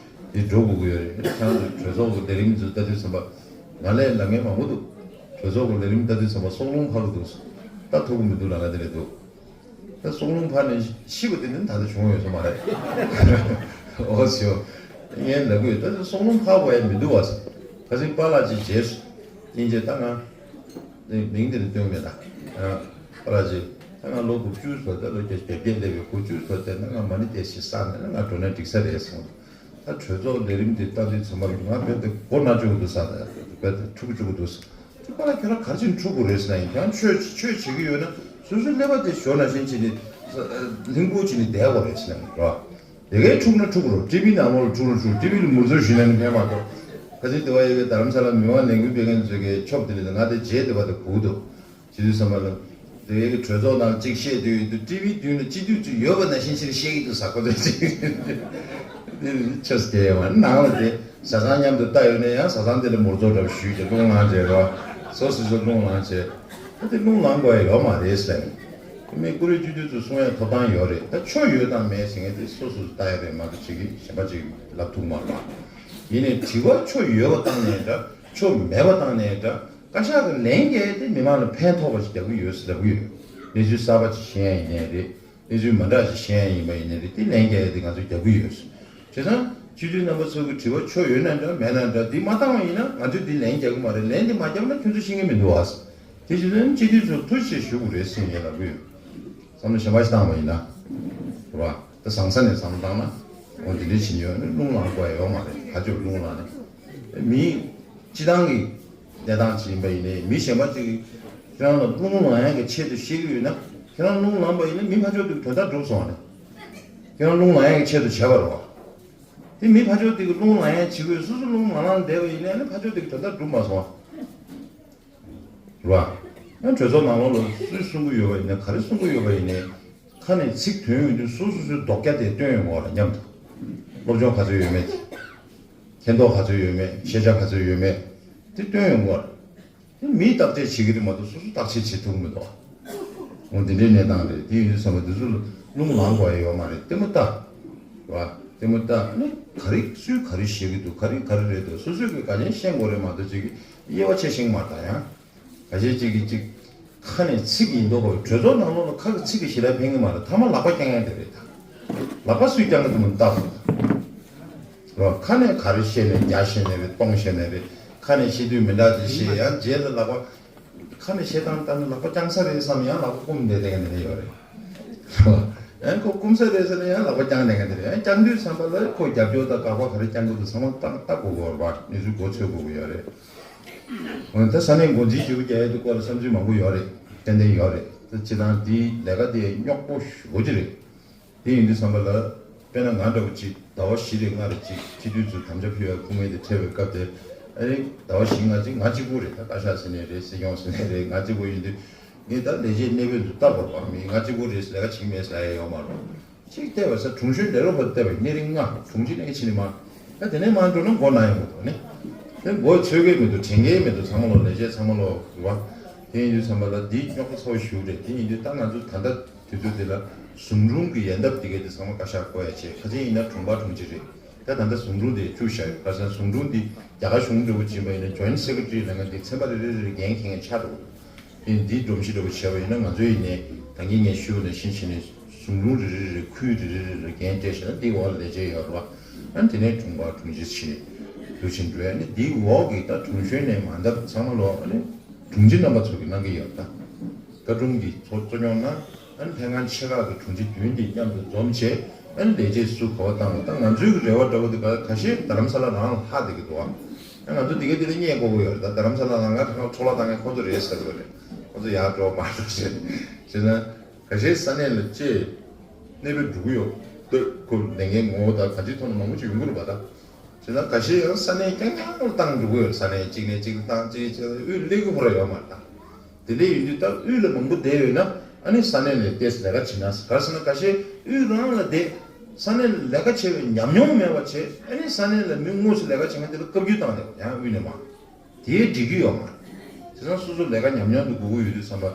དེ་འགྲོ་དགོས་ཀྱི་ཡོད་རེད། ཁྱེད་རང་ཚོ་གྲོས་ཚོགས་ཀྱི་ལས་རིམ་ཚོ་ལྟ་དུས་ཙམ་པ། ང་ལས་ལབ་མཁན་མང་པོ་འདུག་གྲོས་ཚོགས་ཀྱི་ལས་རིམ་ལྟ་དུས་ཙམ་པ་སྲོག་རླུང་འཕར་གྱི་འདུག་ལྟ་ཐུབ་ཀྱི་མི་འདུག་ལབ་མཁན་དེ་འདྲ་འདུག་ད་སྲོག་རླུང་འཕར་ནས་ཤི་བ་དེ་ནི་ད་ལྟ་བྱུང་ཡོད་ས་མ་རེད། འོ་ཞོ། ངས་ལབ་ཀྱི་ཡོད། ད་ལྟ་སྲོག་རླུང་འཕར་བ་ཡང་མི་འདུག་བ། ཁ་སང་པཱ་ལགས་ཀྱིས་རྗེས་སུ་སྙིང་རྗེ་ད་ང་། མིང་དེ་ནི་སྟོན་མེད་ད། པཱ་ལགས་ཀྱིས་ད་ང་ལོ་དགུ་བཅུ་སོ་ད་ལོ་བརྒྱད་བརྒྱད་བརྒྱད་སླེབས་པའི་དགུ་བཅུ་སོ་དེ་ན་ང་མ་ཎི་བསྡད་ཤིག་བསགས་ནས་ན་ང་འགྲོ་ན་འགྲིག་ས་རེད་གསུངས། ད་གྲོས་ཚོགས་ལས་རིམ་དེ་ལྟ་དུས་ཚང་མ་ལ་ང་རྦད་དེ་མགོ་ན་བཅུག་འདུག་ས། རྦད་དེ་འཁྲུག་བཅུག་འདུག་ས། དེ་པཱ་ལགས་ཁྱོད་རང་ག་རེ་བྱས་ནས་འཁྲུག་དགོས་རེད་ཟེར་ན་ཡིན། ཁྱོད་རང་ཆོས་ཆོས་བྱེད་ཀྱི་ཡོད་ན་སོ་སོའི་ཀླད་པ་དེ་ཞོ་ནང་བཞིན་བྱས་ནས་ལྷིང་པོ་བྱས་ནས་བསྡད་དགོས་རེད་ཟེར་ན་ཡིན་རོ། དེ་གའི་འཁྲུག་ན་འཁྲུག་རོ། ཊི་བི་ནང་ལོགས་ལ་འཁྲུག་ན་འཁྲུག་ཊི་བི་ལ་མུར་ཚོད་ཞུས་ན་ནི་ཕན་མ་ཐོགས། ཁ་ཅིག་དེ་བ་ཡོད་པའི་རྡ་རམ་ས་ལ་མི་དབང་ལས་འགུལ་སྤེལ་མཁན་ཚོས་ཀྱི་ཕྱོགས་དེ་ནས་ང་དེ་རྗེས་དེ་བ་དེ་གུག་འདུག་བྱེད་དུས་ཙམ་པ་ལ། དེ་བས་ཀྱི་གྲོས་ཚོགས་ནང་གཅིག་བཤད་དུས་དུ་ཊི་བི་མདུན་ལ་སྤྱི་འཐུས་ཚོ་ཡོད་པ་ནང་བཞིན་ཕྱིར་བཤད་ཀྱི་འདུག་ཟེར་ཁོ་ཚོས་ཅིག་ཆེས་སྐྱེ་བ་ནང་ལ་དེ་བཟའ་ཚང་མཉམ་དུ་ལྟ་ཡོད་ན་ཡང་བཟའ་ཚང་དེ་ལ་མུར་ཚོགས་འདྲ་པོ་ཞུས་ཀྱི་རླུང་ལངས་བྱས་རོ། སོ་སོ་སོ་རླུང་ལངས་བྱས། ད་དེ་རླུང་ལངས་དགོས་ཡ་ཡོད་མ་རེད་ཟེར། དེ་མིན་བཀུར་འོས་སྤྱི་འཐུས་ཚོ་གསུང་ཡ་ཐོབ་ཐང་ཡོད་རེད། ད་ཆོ་ཡོད་དང་མེད་ཟེར་མཁན་དེ་སོ་སོ་སོ་ལྟ་ཡ་རེད་མ་གཏོགས་ཅིག་གིས་གཞན་པ་ཅིག་ལབ་ཐུབ་མ་རེད། ཡིན་ནའི་དྲི་བ་ཆོ་ཡོད་པ་བཏང་ནའི་འདྲ་ཆོ་མེད་པ་བཏང་ནའི་འདྲ། བཀའ་ཤག་གི་ལན་རྒྱག་ཡས་དེ་མི་མང་ལ་ཕན་ཐོགས་པ་ཞིག་རྒྱག་གི་ཡོད་ཟེར་ལབ་ཀྱི་ཡོད། གནས་ཚུལ་གསར་པ་ཅིག་ཤེས་ཡ་ཡིན་ནའི་རེད། གནས་ཚུལ་མ་འདྲ་ཞིག་ཤེས་ཡ་ཡིན་པ་ཡིན་ནའི་རེད། དེ་ལན་རྒྱག་ཡས་དེ་ང་ཚོས་རྒྱག་གི་ཡོད་ཟེར། བྱས་ཙང་སྤྱི་འཐུས་རྣམ་པ་ཚོ་གི་དྲི་བ་ཆོ་ཡོད་ན་འདྲ་མེད་ན་འདྲ་འདི་མ་བཏང་བ་ཡིན་ན་ང་ཚོས་འདི་ལན་རྒྱག་གི་མ་རེད། ལན་འདི་མ་བརྒྱབ་ན་ཁྱོད་ཚོ་ཤེས་ཀྱི་མི་འདུག་ཨ། དེ་བྱས་ཙང་སྤྱི་འཐུས་ཚོར་ཐུགས་རྗེ་ཆེ་ཞུ་དགོས་རེད་ཟེར་ངས་ལབ་ཀྱི་ཡོད། བསམ་བློ་གཞན་པ་ཞིག་བཏང་བ་ཡིན་ན། རེད་བ། ད་བཟང་ས་ནས་བསམ་བློ་བཏང་ན། འོ་འདི་འདྲའི་བྱེད་ཉོས་ནི་རླུང་ལངས་དགོས་ཡ་ཡོད་མ་རེད། ག་ཚོད་རླུང་ལངས་ནས། མི། སྤྱི་བཏང་གི་གནས་སྟངས་ཅིག་ཡིན་པ་ཡིན་ནའི་མི་གཞན་པ་ཅིག་གིས་ཁྱེད་རང་ལ་རླུང་ལངས་ཡ་གི་ཆེད་དུ་བཤད་ཀྱི་ཡོད་ན་ཁྱེད་རང་རླུང་ལངས་པ་ཡིན་ན་མི་ཕར་ཕྱོགས་དེ་དོན་དག་འགྲུབ་སོང་བ་རེད། ཁྱེད་རང་རླུང་ལངས་ཡ་གི་ཆེད་དུ་བྱས་པ་རེད་བ། དེ་མི་ཕར་ཕྱོགས་དེ་གི་རླུང་ལངས་ཡ་བྱེད་དགོས། སོ་སོ་རླུང་མ་ལངས་བསྡད་པ་ཡིན་ན་ནི་ཕར་ཕྱོགས་དེ་གི་དོན་དག་འགྲུབ་མ་སོང་བ། རེད་བ། ཡང་གྲོས་ཚོགས་ནང་ལོགས་ལ་སུས་གསུང་གི་ཡོད་པ་ཡིན་ནའི་ག་རེ་གསུང་གི་ཡོད་པ་ཡིན་ནའི། ཁ་ནས་ཚིག་ཐོན་ཡོང་དུས་སོ་སོ་སོའི་རྡོག་རྒྱ་དེ་སྟོན་ཡོང་གི་རེད་མཉམ་དུ། སློབ་སྦྱོང་ག་ཚོད་ཡོད་མེད་དེ། མཁྱེན་རྟོགས་ག་ཚོད་ཡོད་མེད། ཤེས་བྱ་ག་ཚོད་ཡོད་མེད། དེ་སྟོན་ཡོང་གི་རེད། དེ་མིས་བརྟག་དཔྱད་བྱེད་ཀྱི་རེད་མ་གཏོགས་སོ་སོས་བརྟག་དཔྱད་བྱེད་ཐུབ་མི་འདུག་འོ་འདི་འདྲའི་གནས་སྟངས་རེད། དེ་ཡིན་དུས་ཙམ་པ་འདི་ཚོ་ལ་རླུང་ལངས་དགོས་ཡ་ཡོད་མ་རེད། ལྟད་མོ་ལྟ། རེད་བ། ལྟད་མོ་ལྟ་ནི་ག་རེ་སུས་ག་རེ་བཤད་ཀྱི་འདུག་ག་རེ་ག་རེ་རེད་འདུག་སོ་སོས་ཀྱི་ག་ཅན་ཤེས་དགོས་རེད་མ་གཏོགས་ཅིག་གིས་དབྱེ་བ་ཕྱེ་ཤེས་ཀྱི་མ་རེད་ད། ཡང་ག་ཅན་ཅིག་གིས་ཅིག་ཁ་ནས་ཚིག་ཡིན་མདོག་གོ། གྲོས་ཚོགས་ནང་ལོགས་ལ་ཁ་གི་ཚིག་གིས་ཞེ་དྲག་ཕན་གྱི་མ་རེད། མཐའ་མ་ལག་པ་རྐྱང་ཡ་དེ་རེད་ད། ལག་པ་སུས་རྐྱང་གི་འདུག་མིན་ལྟ་དགོས་ད། རོ། ཁ་ནས་ག་རེ་བཤད་ནས་བརྒྱ་བཤད་ནས་རེད། སྟོང་བཤད་ནས་རེད། ཁ་ནས་བཤད་དུས་མི་འདྲ་དེ་བཤད། ཡང་རྗེས་ལ་ལག་པ། ཁ་ནས་བཤད་སྟངས་ལྟར་ན་ལག་པ་རྐྱང་ས་རེད་བསམ་ཡང་ལག་པ་བསྐུམ་བསྡད་བསྡད་མཁན་དེ་འདྲ་ཡོད་རེད། རོ། ཡང་ཁོ་སྐུ་མཚམས་རེད་ཟེར་ན་ཡང་ལག་པ་བརྐྱངས་ནས་ག་འདི་རེད། ཡང་བརྐྱངས་དུས་ཙམ་པ་ལ་ཁོ་རྒྱབ་སྐྱོར་དང་དགག་པ་ག་རེ་བརྐྱང་གི་འདུག་ཚང་མ་ལྟ་ལྟ་དགོས་ཀྱི་ཡོད་རེད་པ། གནས་ཚུལ་གོ་ཆོད་དགོས་ཀྱི་ཡོད་རེད། འོན་ད་ས་གནས་འགོ་འཛིན་ཅིག་རྒྱག་ཡས་དེ་སྐོར་ལ་བསམ་ཚུལ་མང་པོ་ཡོད་རེད། ཏན་ཏན་ཡོད་རེད། ད་སྤྱིར་བཏང་འདིའི་ལས་ཀ་དེ་རྙོག་པོ་ཞེ་པོ་ཅིག་རེད། དེ་ཡིན་དུས་ཙམ་པ་ལ། དཔེར་ན་ང་འདྲ་བོ་ཅིག་ཟླ་བ་བཞི་རེ་ལྔ་རེ་ཅིག་སྤྱི་འཐུས་ཚོས་དམ་བཅའ་ཕུལ་བའི་ཁུངས་སྐྱེལ་དེ་འཕྲད་པའི་སྐབས་དེ། ཨ་རེ། ཟླ་བ་བཞི་ལྔ་ཅིག་ང་གཅིག་པུ་རེད། ད་བཀའ་ཤག་ཟེར་ནའི་རེད། སྲིད་སྐྱོང་ཟེར་ནའི་རེད། ང་གཅིག་པུ་ཡིན་དུས། ངས་ད་ལས་བྱེད་གནས་སྤོས་ཚོ་ལྟ་དགོས་པ་མིན། ང་གཅིག་པུ་རེད། ལས་ཀ་བྱེད་ཀྱི་མེད་ཟེར་ཡ་ཡོད་མ་རེད། གཅིག་བལྟས་པ་ས་དྲུང་གཞོན་ལས་རོགས་པ་བལྟས་པ་གནས་རིམ་ལྔ། དྲུང་ཆེ་ནས་ཕྱིན་ནས་མ། ད་དེ་ནས་མ་འགྲོ་ན་མགོ་ན་ཡོང་གི་འདུག་ནི། དེ་མགོ་ཚོད་ཀྱི་མི་འདུག་དྲན་གྱི་མི་འདུག་ཚང་མ་ལོ་ལས་བྱེད་ཚང་མ་ལོ་རེད་པ། དེ་ཡིན་དུས་ཙམ་པ་ལ་འདི་རྙོག་པ་ཚ་པོ་ཞེ་པོ་རེད། དེ་ཡིན་དུས་ད་ང་ཚོ་ད་ལྟ་དུས་ཚོད་འདི་ལ་ཟུང་དྲུང་གི་ཡལ་འདབ་འདི་གའི་དེ་ཚང་མ་བཀའ་ཤག་བསྐོ་ཡ་བྱས། ཁ་ཆེ་ཡིན་ན་དྲུང་པ་དྲུང་ཆེ་རེད། ད་ད་ལྟ་ཟུང་དྲུང་དེ་བཅུ་བཞག་ཡོད། ག་རེ་ཟེར་ན་ཟུང་དྲུང་འདི་རྒྱ་གར་གཞུང་འདྲ་པོ་ཅིག་ཡིན་པ་ཡིན་ན་ཇོ་ཡིན་སེ་ཀེ་རེ་ཊི་ལབ་མཁན་འདི་ཚན་པ་རེ་རེ་རེ་རེ་འགན་འཁྱེར་མཁན་ཆགས་འགྲོ་གི་འདུག་དེ་འདི་སྒྲོམ་གཞི་འདྲ་པོ་བྱས་པ་ཡིན་ན་ང་ཚོ་ཡིན་ནའི་ད་གིན་ངས་ཞུས་པ་ནང་བཞིན་བྱས་ནས་ཟུང་དྲུང་རེ་རེ་རེ་ཁུལ་རེ་རེ་རེ་ལ་འགན་སྤྲད་བཞག་ན་འདིའི་འོག་ལ་ལས་བྱེད་ཡོད་རེད་པ། ཨ་ནི་དེ་ནས་དྲུང་པ་དྲུང་ཆེ་བྱས་ནས་འདུག་བཞིན་འགྲོ་ཡ། ཨ་ནི་འདིའི་འོག་གི་ད་དྲུང་གཞོན་ནས་མ་འདབ་ཚང་མ་ལོ། ཨ་ནི་དྲུང་ཆེ་རྣམ་པ་ཚོ་གིས་གནང་གི་ཡོད་ད། བཀའ་དྲུང་གི་ཚོགས་གཙོ་སྐྱོང་གནང་། ཨ་ནི་ལྷན་ཁང་ཆེ་ཁག་གི་དྲུང་ཆེ་བདུན་དེ་མཉམ་དུ་འཛོམས་བྱས། ཨ་ནི་ལས་བྱེད་སུ་ག་པར་བཏང་བ། ད་ང་ཚོའི་གི་རེ་བ་འདྲ་པོ་དེ་ག་ཁ་ཤས་རྡ་རམ་ས་ལ་རང་ལ་ལྷག་བསྡད་ཀྱི་འདུག་ཨ། ང་ཚོ་དེ་ག་དེ་ལ་བསྙད་དགོས་ཀྱི་ཡོད་རེད། ད་རྡ་རམ་ས་ལ་ལ་ང་ཚོ་འཕྲོ་བརླག་བཏང་མཁན་ཁོ་ཚོ་རེད་ཟེར་གྱི་རེད། ཁོ་ཚོ་ཡར་འགྲོ་མར་འགྲོ་བྱས། བྱས་ན་ཁ་ཤས་ས་གནས་ལ་ཅེས་གནས་སྤོས་འགྲོ་གི་ཡོད། ལྟོས་ཁོ་ལས་འགན་ངོ་བོ་དང་ག་ཅིའི་ཐོག་ནས་མང་པོ་ཅིག་ཡོང་གི་རེད་པ་ད། བྱས་ན་ཁ་ཤས་ཡང་ས་གནས་རྐྱང་རྐྱང་ལ་བཏང་འགྲོ་གི་ཡོད། ས་གནས་གཅིག་ནས་གཅིག་ལ་བཏང་། གཅིག་གཅིག་ལ་དབུས་སླེབས་ཀྱི་ཁོ་རང་ཡོད་མ་རེད་ད། དེ་འདྲ་ཡིན་དུས་ད་དབུས་ལ་མང་པོ་བསྡད་ཡོད་ན་ཨ་ནི་ས་གནས་ལ་ཏོག་ཙམ་ལས་ཀ་བྱེད་ན། ག་རེ་ཟེར་ན་ཁ་ཤས་དབུས་རང་ལ་བསྡད། ས་གནས་ལ་ལས་ཀ་བྱས་པའི་ཉམས་མྱོང་མེད་པ་བྱས། ཨ་ནི་ས་གནས་ལ་མི་དངོས་སུ་ལས་ཀ་བྱེད་མཁན་དེ་ལ་བཀའ་བཀྱོན་བཏང་བསྡད་པ་ཡང་དབུས་ནས་མ། དེ་འགྲིག་གི་ཡོད་མ་རེད། བྱས་ཙང་སོ་སོ་ལས་ཀ་ཉམས་མྱོང་དེ་དགོས་ཀྱི་ཡོད་དུས་ཙམ་པ།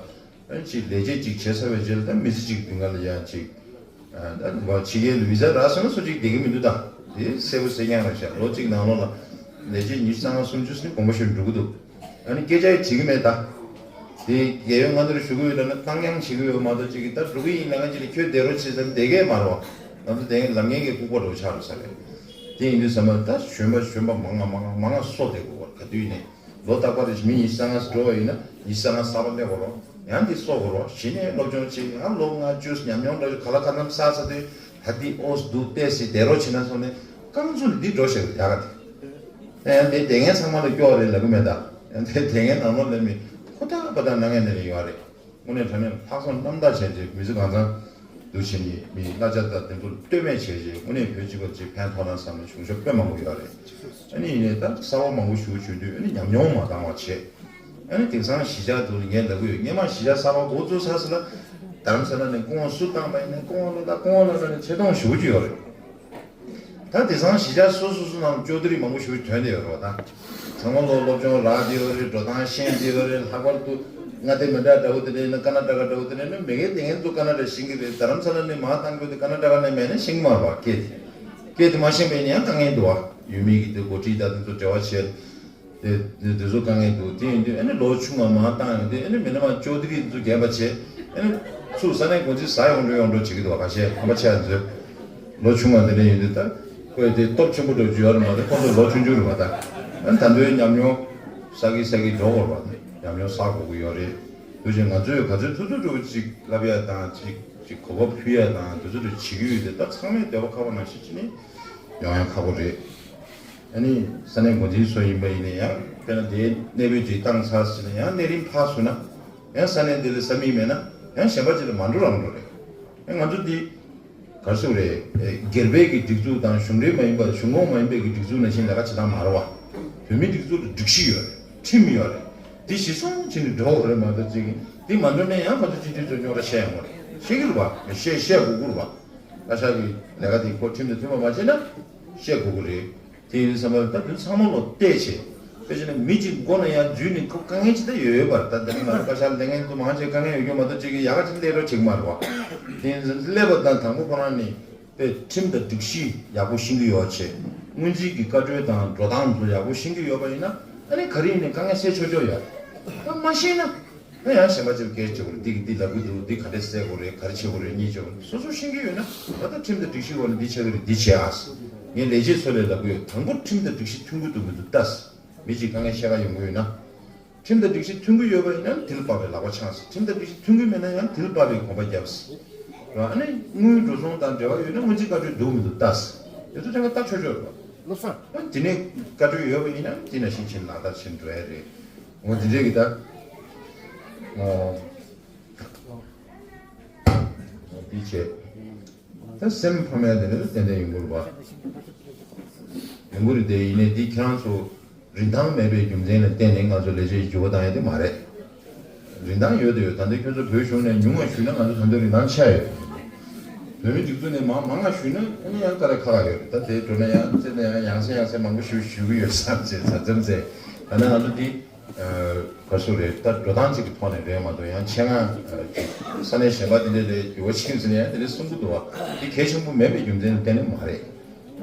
ཨ་ནི་ཅིག་ལས་བྱེད་ཅིག་བྱས་ཚར་བའི་རྗེས་ལ་ད་མི་ཚེ་གཅིག་གི་སྡུག་བསྔལ་ལ་ཡང་ཅིག་ཨ་ད་བ་ཕྱི་རྒྱལ་ལ་བི་ཟ་རག་སོང་ན་སུ་གཅིག་བསྡད་ཀྱི་མི་འདུག་ད། དེ་གསལ་པོ་གསལ་རྐྱང་རེད་ཤག་ལོ་གཅིག་ནང་ལོགས་ལ་ལས་བྱེད་ཉི་ཤུ་རྩ་ལྔ་སུམ་ཅུ་ཟིན་དགོངས་པ་ཞུ་འགྲོ་གི་འདུག་ཨ་ནི་སྐད་ཆ་ཡང་བྱེད་ཀྱི་མེད་ད། དེ་རྒས་ཡོལ་སྔ་ནུར་ཞུ་གི་ཡོད་ལབ་ན་བཏང་སྙོམས་བྱེད་ཀྱི་ཡོད་མ་གཏོགས་ཅིག་གིས་ད་འགྲོ་གི་ཡིན་ལབ་མཁན་ཅིག་ལ་ཁྱོད་བསྡད་རོགས་བྱེད་ཟེར་ན་བསྡད་ཀྱི་མ་རེད་པ། ང་ཚོ་བསྡད་མཁན་ལབ་མཁན་གྱི་ལྐུགས་པ་འདྲ་པོ་ཆགས་འགྲོ་ས་རེད། དེ་ཡིན་དུས་ཙམ་པ་ད་གཞོན་པ་གཞོན་པ་མང་ང་མང་ང་མང་ང་གསོ་བསྡད་དགོས་པ་ག་དུས་ནས། ལོ་རྟག་པར་མི་ཉི་ཤུ་རྩ་ལྔ་འགྲོ་བ་ཡིན་ན་ཉི་ཤུ་རྩ་ལྔ་གསར་པ་སླེབས་དགོས་རེད། ཡང་འདི་གསོ་དགོས་རེད། གཞི་ནས་སློབ་སྦྱོང་བྱེད། ཡང་ལོ་ལྔ་བཅུ་ཉམས་མྱོང་འདྲ་པོ་ག་ལ་ག་ནམ་བསགས་ཚར་དུས་ད་འདི་ཨོ་སི་འདུག་ཏོག་ཙམ་བསྡད་རོགས་བྱེད་ན་སོང་ནས་རྐང་ཚུགས་ལ་འདི་འགྲོ་ཤག་ཡག་ག་དེ། ཡང་དེ་བསྡད་མཁན་ཚང་མ་ལ་སྐྱོ་བ་རེད་ལབ་གི་མེད་ད། ཡང་དེ་བསྡད་མཁན་ནང་ལོགས་ལ་མི་ཁོ་ཐག་པ་ཐག་ནང་ངན་ནས་ཡོད་རེད། དངོས་གནས་དྲང་གནས་ལྷག་བསམ་རྣམ་དག་བྱས་རྗེས་མི་ཚེ་གང་ཚང་འདུག་བྱས་ནས་མི་གླ་ཆ་དང་དེ་ཚོ་ལྟོས་མེད་བྱས་རྗེས་དངོས་གནས་བོད་སྤྱི་པར་ཅིག་ཕན་ཐོགས་ན་བསམ་ནས་བྱུང་ཤོག་དཔེ་མང་པོ་ཡོད་རེད། ཨ་ནི་ཡིན་ནའི་ད་གསར་པ་མང་པོ་ཞུ་ཞུ་དུས་ཨ་ནི་ཉམས་མྱོང་མ་འདང་བ་བྱས། ཨ་ནི་དེང་སང་གཞིས་ཆགས་དུ་ངས་ལབ་གི་ཡོད། སྔོན་མ་གཞིས་ཆགས་གསར་པ་འགོ་བཙུགས་ཚར་ཟེར་ན་རྡ་རམ་ས་ལ་ནས་སྐུ་ངོ་སུ་བཏང་པ་ཡིན་ནའི་སྐུ་ངོ་ལ་ད་སྐུ་ངོ་ལ་ད་ནི་ཆེ་མཐོང་ཞུ་གི་ཡོད་རེད། ད་དེང་སང་གཞིས་ཆགས་སོ་སོ་སོ་ནང་ལ་ཅོ་དྷི་རི་མང་པོ་ཞིག་ཐོན་བསྡད་ཡོད་རེད་པ། ད་ཚང་མ་ལོ་སློབ་སྦྱོང་རག་བསྡད་ཡོད་རེད། འགྲོ་སྟངས་ཤེས་བསྡད་ཡོད་རེད། ལྷག་པར་དུ་མངའ་སྡེ་མི་འདྲ་འདྲ་པོ་དེ་འདྲ་ཡིན་ན་ཀར་ན་ཊ་ཀ་འདྲ་པོ་དེ་འདྲ་ཡིན་ན་མི་སྒེར་དེ་ངན་ཚོ་ཀར་ན་ཊ་ཀ་ཤེས་ཀྱི་རེད། རྡ་རམ་ས་ལ་ནས་མར་བཏང་དགོས་དེ་ཀར་ན་ཊ་ཀ་ནས་མེད་ན་ཤེས་ཀྱི་མ་རེད་པ། སྐད་དེ་སྐད་དེ་མ་ཤེས་པ་ཡིན་ན་ཡང་དཀའ་ངལ་འདུག་པ། ཡུལ་མི་གི་དེ་འགོ་ཁྲིད་དང་དེ་ཚོ་འབྲེལ་བ་བྱས། དེ་དེ་དེ་ཚོ་དཀའ་ངལ་འདུག་དེ་ཡིན་དུས་ཨ་ནི་ལོ་ཆུང་བ་མར་བཏང་ཡོང་དུས་ཨ་ནི་མི་ནི་མ་ཅོ་དྷི་རི་ཚོ་རྒན་པ་བྱས། ཨ་ནི་ཚུར་ས་གནས་འགོ་འཛིན་ཟ་ཡོང་འགྲོ་ཡོང་འགྲོ་བྱེད་ཀྱི་འདུག་པ། ཁ་ཤས་ཕམ་པ་ཆེ་བ་ཚོས་ལོ་ཆུང་བ་འདི་འདྲ་ཡིན་དུས་ད་ཁོས་དེ་སྟོབས་ཆེན་པོ་འགྲོ་རྒྱུ་ཡོད་རེད་མ་གཏོགས་ཁོ་ཚོ་ལོ་ཆུང་ཆུང་རེད་པ། ད་ཨ་ནི་ད་དུང་ཉམས་མྱོང་བསགས་ཀྱི་བསགས་ཀྱི་འགྲོ་དགོས་རེད་པ། ཉམས་མྱོང་བསགས་དགོས་ཀྱི་ཡོད་རེད། དེ་བཞིན་ང་ཚོས་ག་ཚོད་ཐུབ་ཐུབ་འགྲོ་ཅིག་བསླབ་ཡ་དང་ཅིག་ཅིག་གོ་བ་ཕུལ་ཡ་དང་དེ་ཚོ་འདྲ་བྱེད་ཀྱི་ཡོད་དེ། ད་ཚང་མས་འདོད་པ་ཁ་པ་ནང་བཞིན་བྱས་ནས་ཡོང་ཡ་ཁག་པོ་རེད། ཨ་ནི་ས་གནས་འགོ་འཛིན་ཚོ་ཡིན་པ་ཡིན་ན་ཡང་དཔེར་ན་དེའི་གནས་སྤོས་ཅིག་བཏང་ཚར་ཟིན་ན་ཡང་གནས་རིམ་ཕར་ཚུར་ན་ཡང་ས་གནས་འདི་ལ་ས་མིག་མེད་ན་ཡང་གཞན་པ་ཅིག་ལ་མ་འགྲོ་རང་འགྲོ་རེད། ཨ་ང་ཚོ་འདི་ག་རེ་ཟེར་དགོས་རེད། སྒེར་པའི་གི་སྒྲིག་འཛུགས་དང་གཞུང་འབྲེལ་མ་ཡིན་པ་གཞུང་ཁོངས་མ་ཡིན་པའི་གི་སྒྲིག་འཛུགས་ནང་བཞིན་ལས་ཀ་བྱེད་སྟངས་མ་རེད་པ། བོད་མིའི་སྒྲིག་འཛུགས་ལ་སྒྲིག་གཞི་ཡོད་རེད། ཁྲིམས་ཡོད་རེད། འདི་གཞི་བཟུང་བྱས་ནས་འགྲོ་དགོས་རེད་མ་གཏོགས་ཅིག་འདི་མ་འགྲོ་ན་ཡང་ང་ཚོ་སྤྱི་འཐུས་ཚོ་རྙོག་དྲ་བཤད་ཡོང་གི་རེད། བཤད་ཀྱི་རེད་པ། བཤད་བཤད་དགོས་ཀྱི་རེད་པ། བཀའ་ཤག་གི་ལས་ཀ་དེ་ཁོ་ཁྲིམས་དང་མཐུན་པ་མ་བྱས་ན་བཤད་དགོས་ཀྱི་རེད། དེ་ཡིན་དུས་ཙམ་པ་ད་དུང་ཚང་མ་ལོ་བལྟས་བྱས། དཔེ་བྱས་ན་མི་གཅིག་མགོ་ན་ཡར་འཛུལ་ནས་ཁོ་དཀའ་ངལ་ཅི་ལྟར་ཡོད་ཡོད་པ་རེད། ད་འདི་ནི་ང་ཚོ་བཀའ་ཤག་ལ་ལས་མཁན་ཚོ་མང་ཆེ་དཀའ་ངལ་ཡོད་རྒྱུ་མ་གཏོགས་ཅིག་གིས་ཡག་ག་ཅིག་སླེབས་རོགས་བྱེད་ཀྱི་མ་རེད་པ། དེ་ཡིན་ཙང་སླེབས་པ་དང་དང་པོ་ཁོ་རང་ནས་དཔེ་ཁྲིམས་དང་སྒྲིག་གཞི་ཡག་པོ་ཤེས་ཀྱི་ཡོད་བྱས། སྔོན་རྩིས་ཀྱི་བཀའ་འཁྲོལ་དང་འགྲོ་སྟངས་ཚོ་ཡག་པོ་ཤེས་ཀྱི་ཡོད་པ་ཡིན་ན་ཨ་ནི་ག་རེ་ཡིན་ནའི་དཀའ་ངལ་སེལ་ཆོག་ཆོག་ཡོད་རེད། ད་མ་ཤེས་ན། ད་ཡང་གཞན་པ་ཅིག་སྐད་ཆ་བྱེད་དགོས་རེད། འདི་གིས་འདི་ལབ་ཀྱི་འདུག་འདི་ག་འདྲས་སེལ་དགོས་རེད། ག་རེ་བྱེད་དགོས་རེད། གཉིས་བྱེད་དགོས་རེད། སོ་སོ་ཤེས་ཀྱི་ཡོད་ན་ད་ལྟ་ཁྲིམས་དང་སྒྲིག་གཞི་འོག་ནས་འདི་བྱེད་ཀྱི་རེད། འདི་བྱེད་ཨ། ངས་ལས་བྱེད་ཚོ་ལ་ལབ་ཀྱི་ཡོད། དང་པོ་ཁྲིམས་དང་སྒྲིག་གཞི་མཐུན་གྱི་འདུག་མི་འདུག་ལྟ། མི་གཅིག་དཀའ་ངལ་བཤད་ག་ཡོང་གི་ཡོད་ན། ཁྲིམས་དང་སྒྲིག་གཞི་མཐུན་གྱི་ཡོད་པ་ཡིན་ན་དེ་ལ་དཔག་པའི་ལག་པ་འཆང་ཟེར། ཁྲིམས་དང་སྒྲིག་གཞི་མཐུན་གྱི་མེད་ན་ཡང་དེ་ལ་དཔག་པའི་གོམ་པ་རྒྱབ་ཟེར། རེད་བ། ཨ་ནི་དངུལ་འགྲོ་སོང་དང་འབྲེལ་བ་ཡོད་ན་སྔོན་རྩིས་བཀའ་འཁྲོལ་འདུག་མི་འདུག་ལྟ། དེ་ཚོ་ཐད་ཀར་ལྟ་ཆོག་ཆོག་རེད་བ། བློ་བཟང་། ཨ་དེ་ནས་བཀའ་འཁྲོལ་ཡོད་པ་ཡིན་ན་དེ་ནང་བཞིན་ཕྱིན་ལག་བསྟར་བྱེད་འགྲོ་ཡ་རེད། འོ་དེ་འདྲས་ཀྱི་ད། འོ། འདི་བྱས། ད་སེམས་ཕམ་ཡ་དེ་འདྲ་ཏན་ཏན་ཡོང་གི་རེད་བ། ཡོང་གི་རེད་དེ། ཡིན་ནའི་འདི་ཁྱེད་རང་ཚོ་རིན་ཐང་མེད་པའི་རྒྱུ་མཚན་ལ་བརྟེན་ནས་ང་ཚོ་ལས་བྱེད་ཀྱི་འགྱུར་བ་བཏང་ཡ་དེ་མ་རེད། རིན་ཐང་ཡོད་དེ་ཡོད། ད་ལྟ་ཁྱོད་ཚོ་བོད་གཞུང་ནས་ཉུང་བ་ཞུས་ན་ང་ཚོ་ད་དུང་རིན་ཐང་ཆག་ཡོད། བོད་མི་སྒྲིག་འཛུགས་ནས་མང་མང་བ་ཞུས་ན་ཨ་ནི་ཡང་དཀའ་ལས་ཁག་ཁག་ཡོད་རེད། ད་དེ་འགྲོ་ན་ཡང་བཙལ་ན་ཡང་ཡང་སེ་ཡང་སེ་མང་པོ་ཞུ་ཞུ་གི་ཡོད་བསམ་བྱས་ཚ་ཙམ་ཚེ། ད་ནི་ང་ཚོ་འདི། ག་སུ་རེད། ད་འགྲོ་སྟངས་གཅིག་གི་ཐོག་ནས་རེད་མ་གཏོགས་ཡང་ཆེད་མངགས་ཅིག་ས་གནས་གཞན་པ་དེ་འདྲས་ལས་འགྱུར་བ་ཕྱིན་ཟིན་ཡང་དེ་འདྲས་གསུང་གི་འདུག་བ། དེ་གལ་ཆེན་པོ་མེད་པའི་རྒྱུ་མཚན་ལ་བརྟེན་ནས་མ་རེད།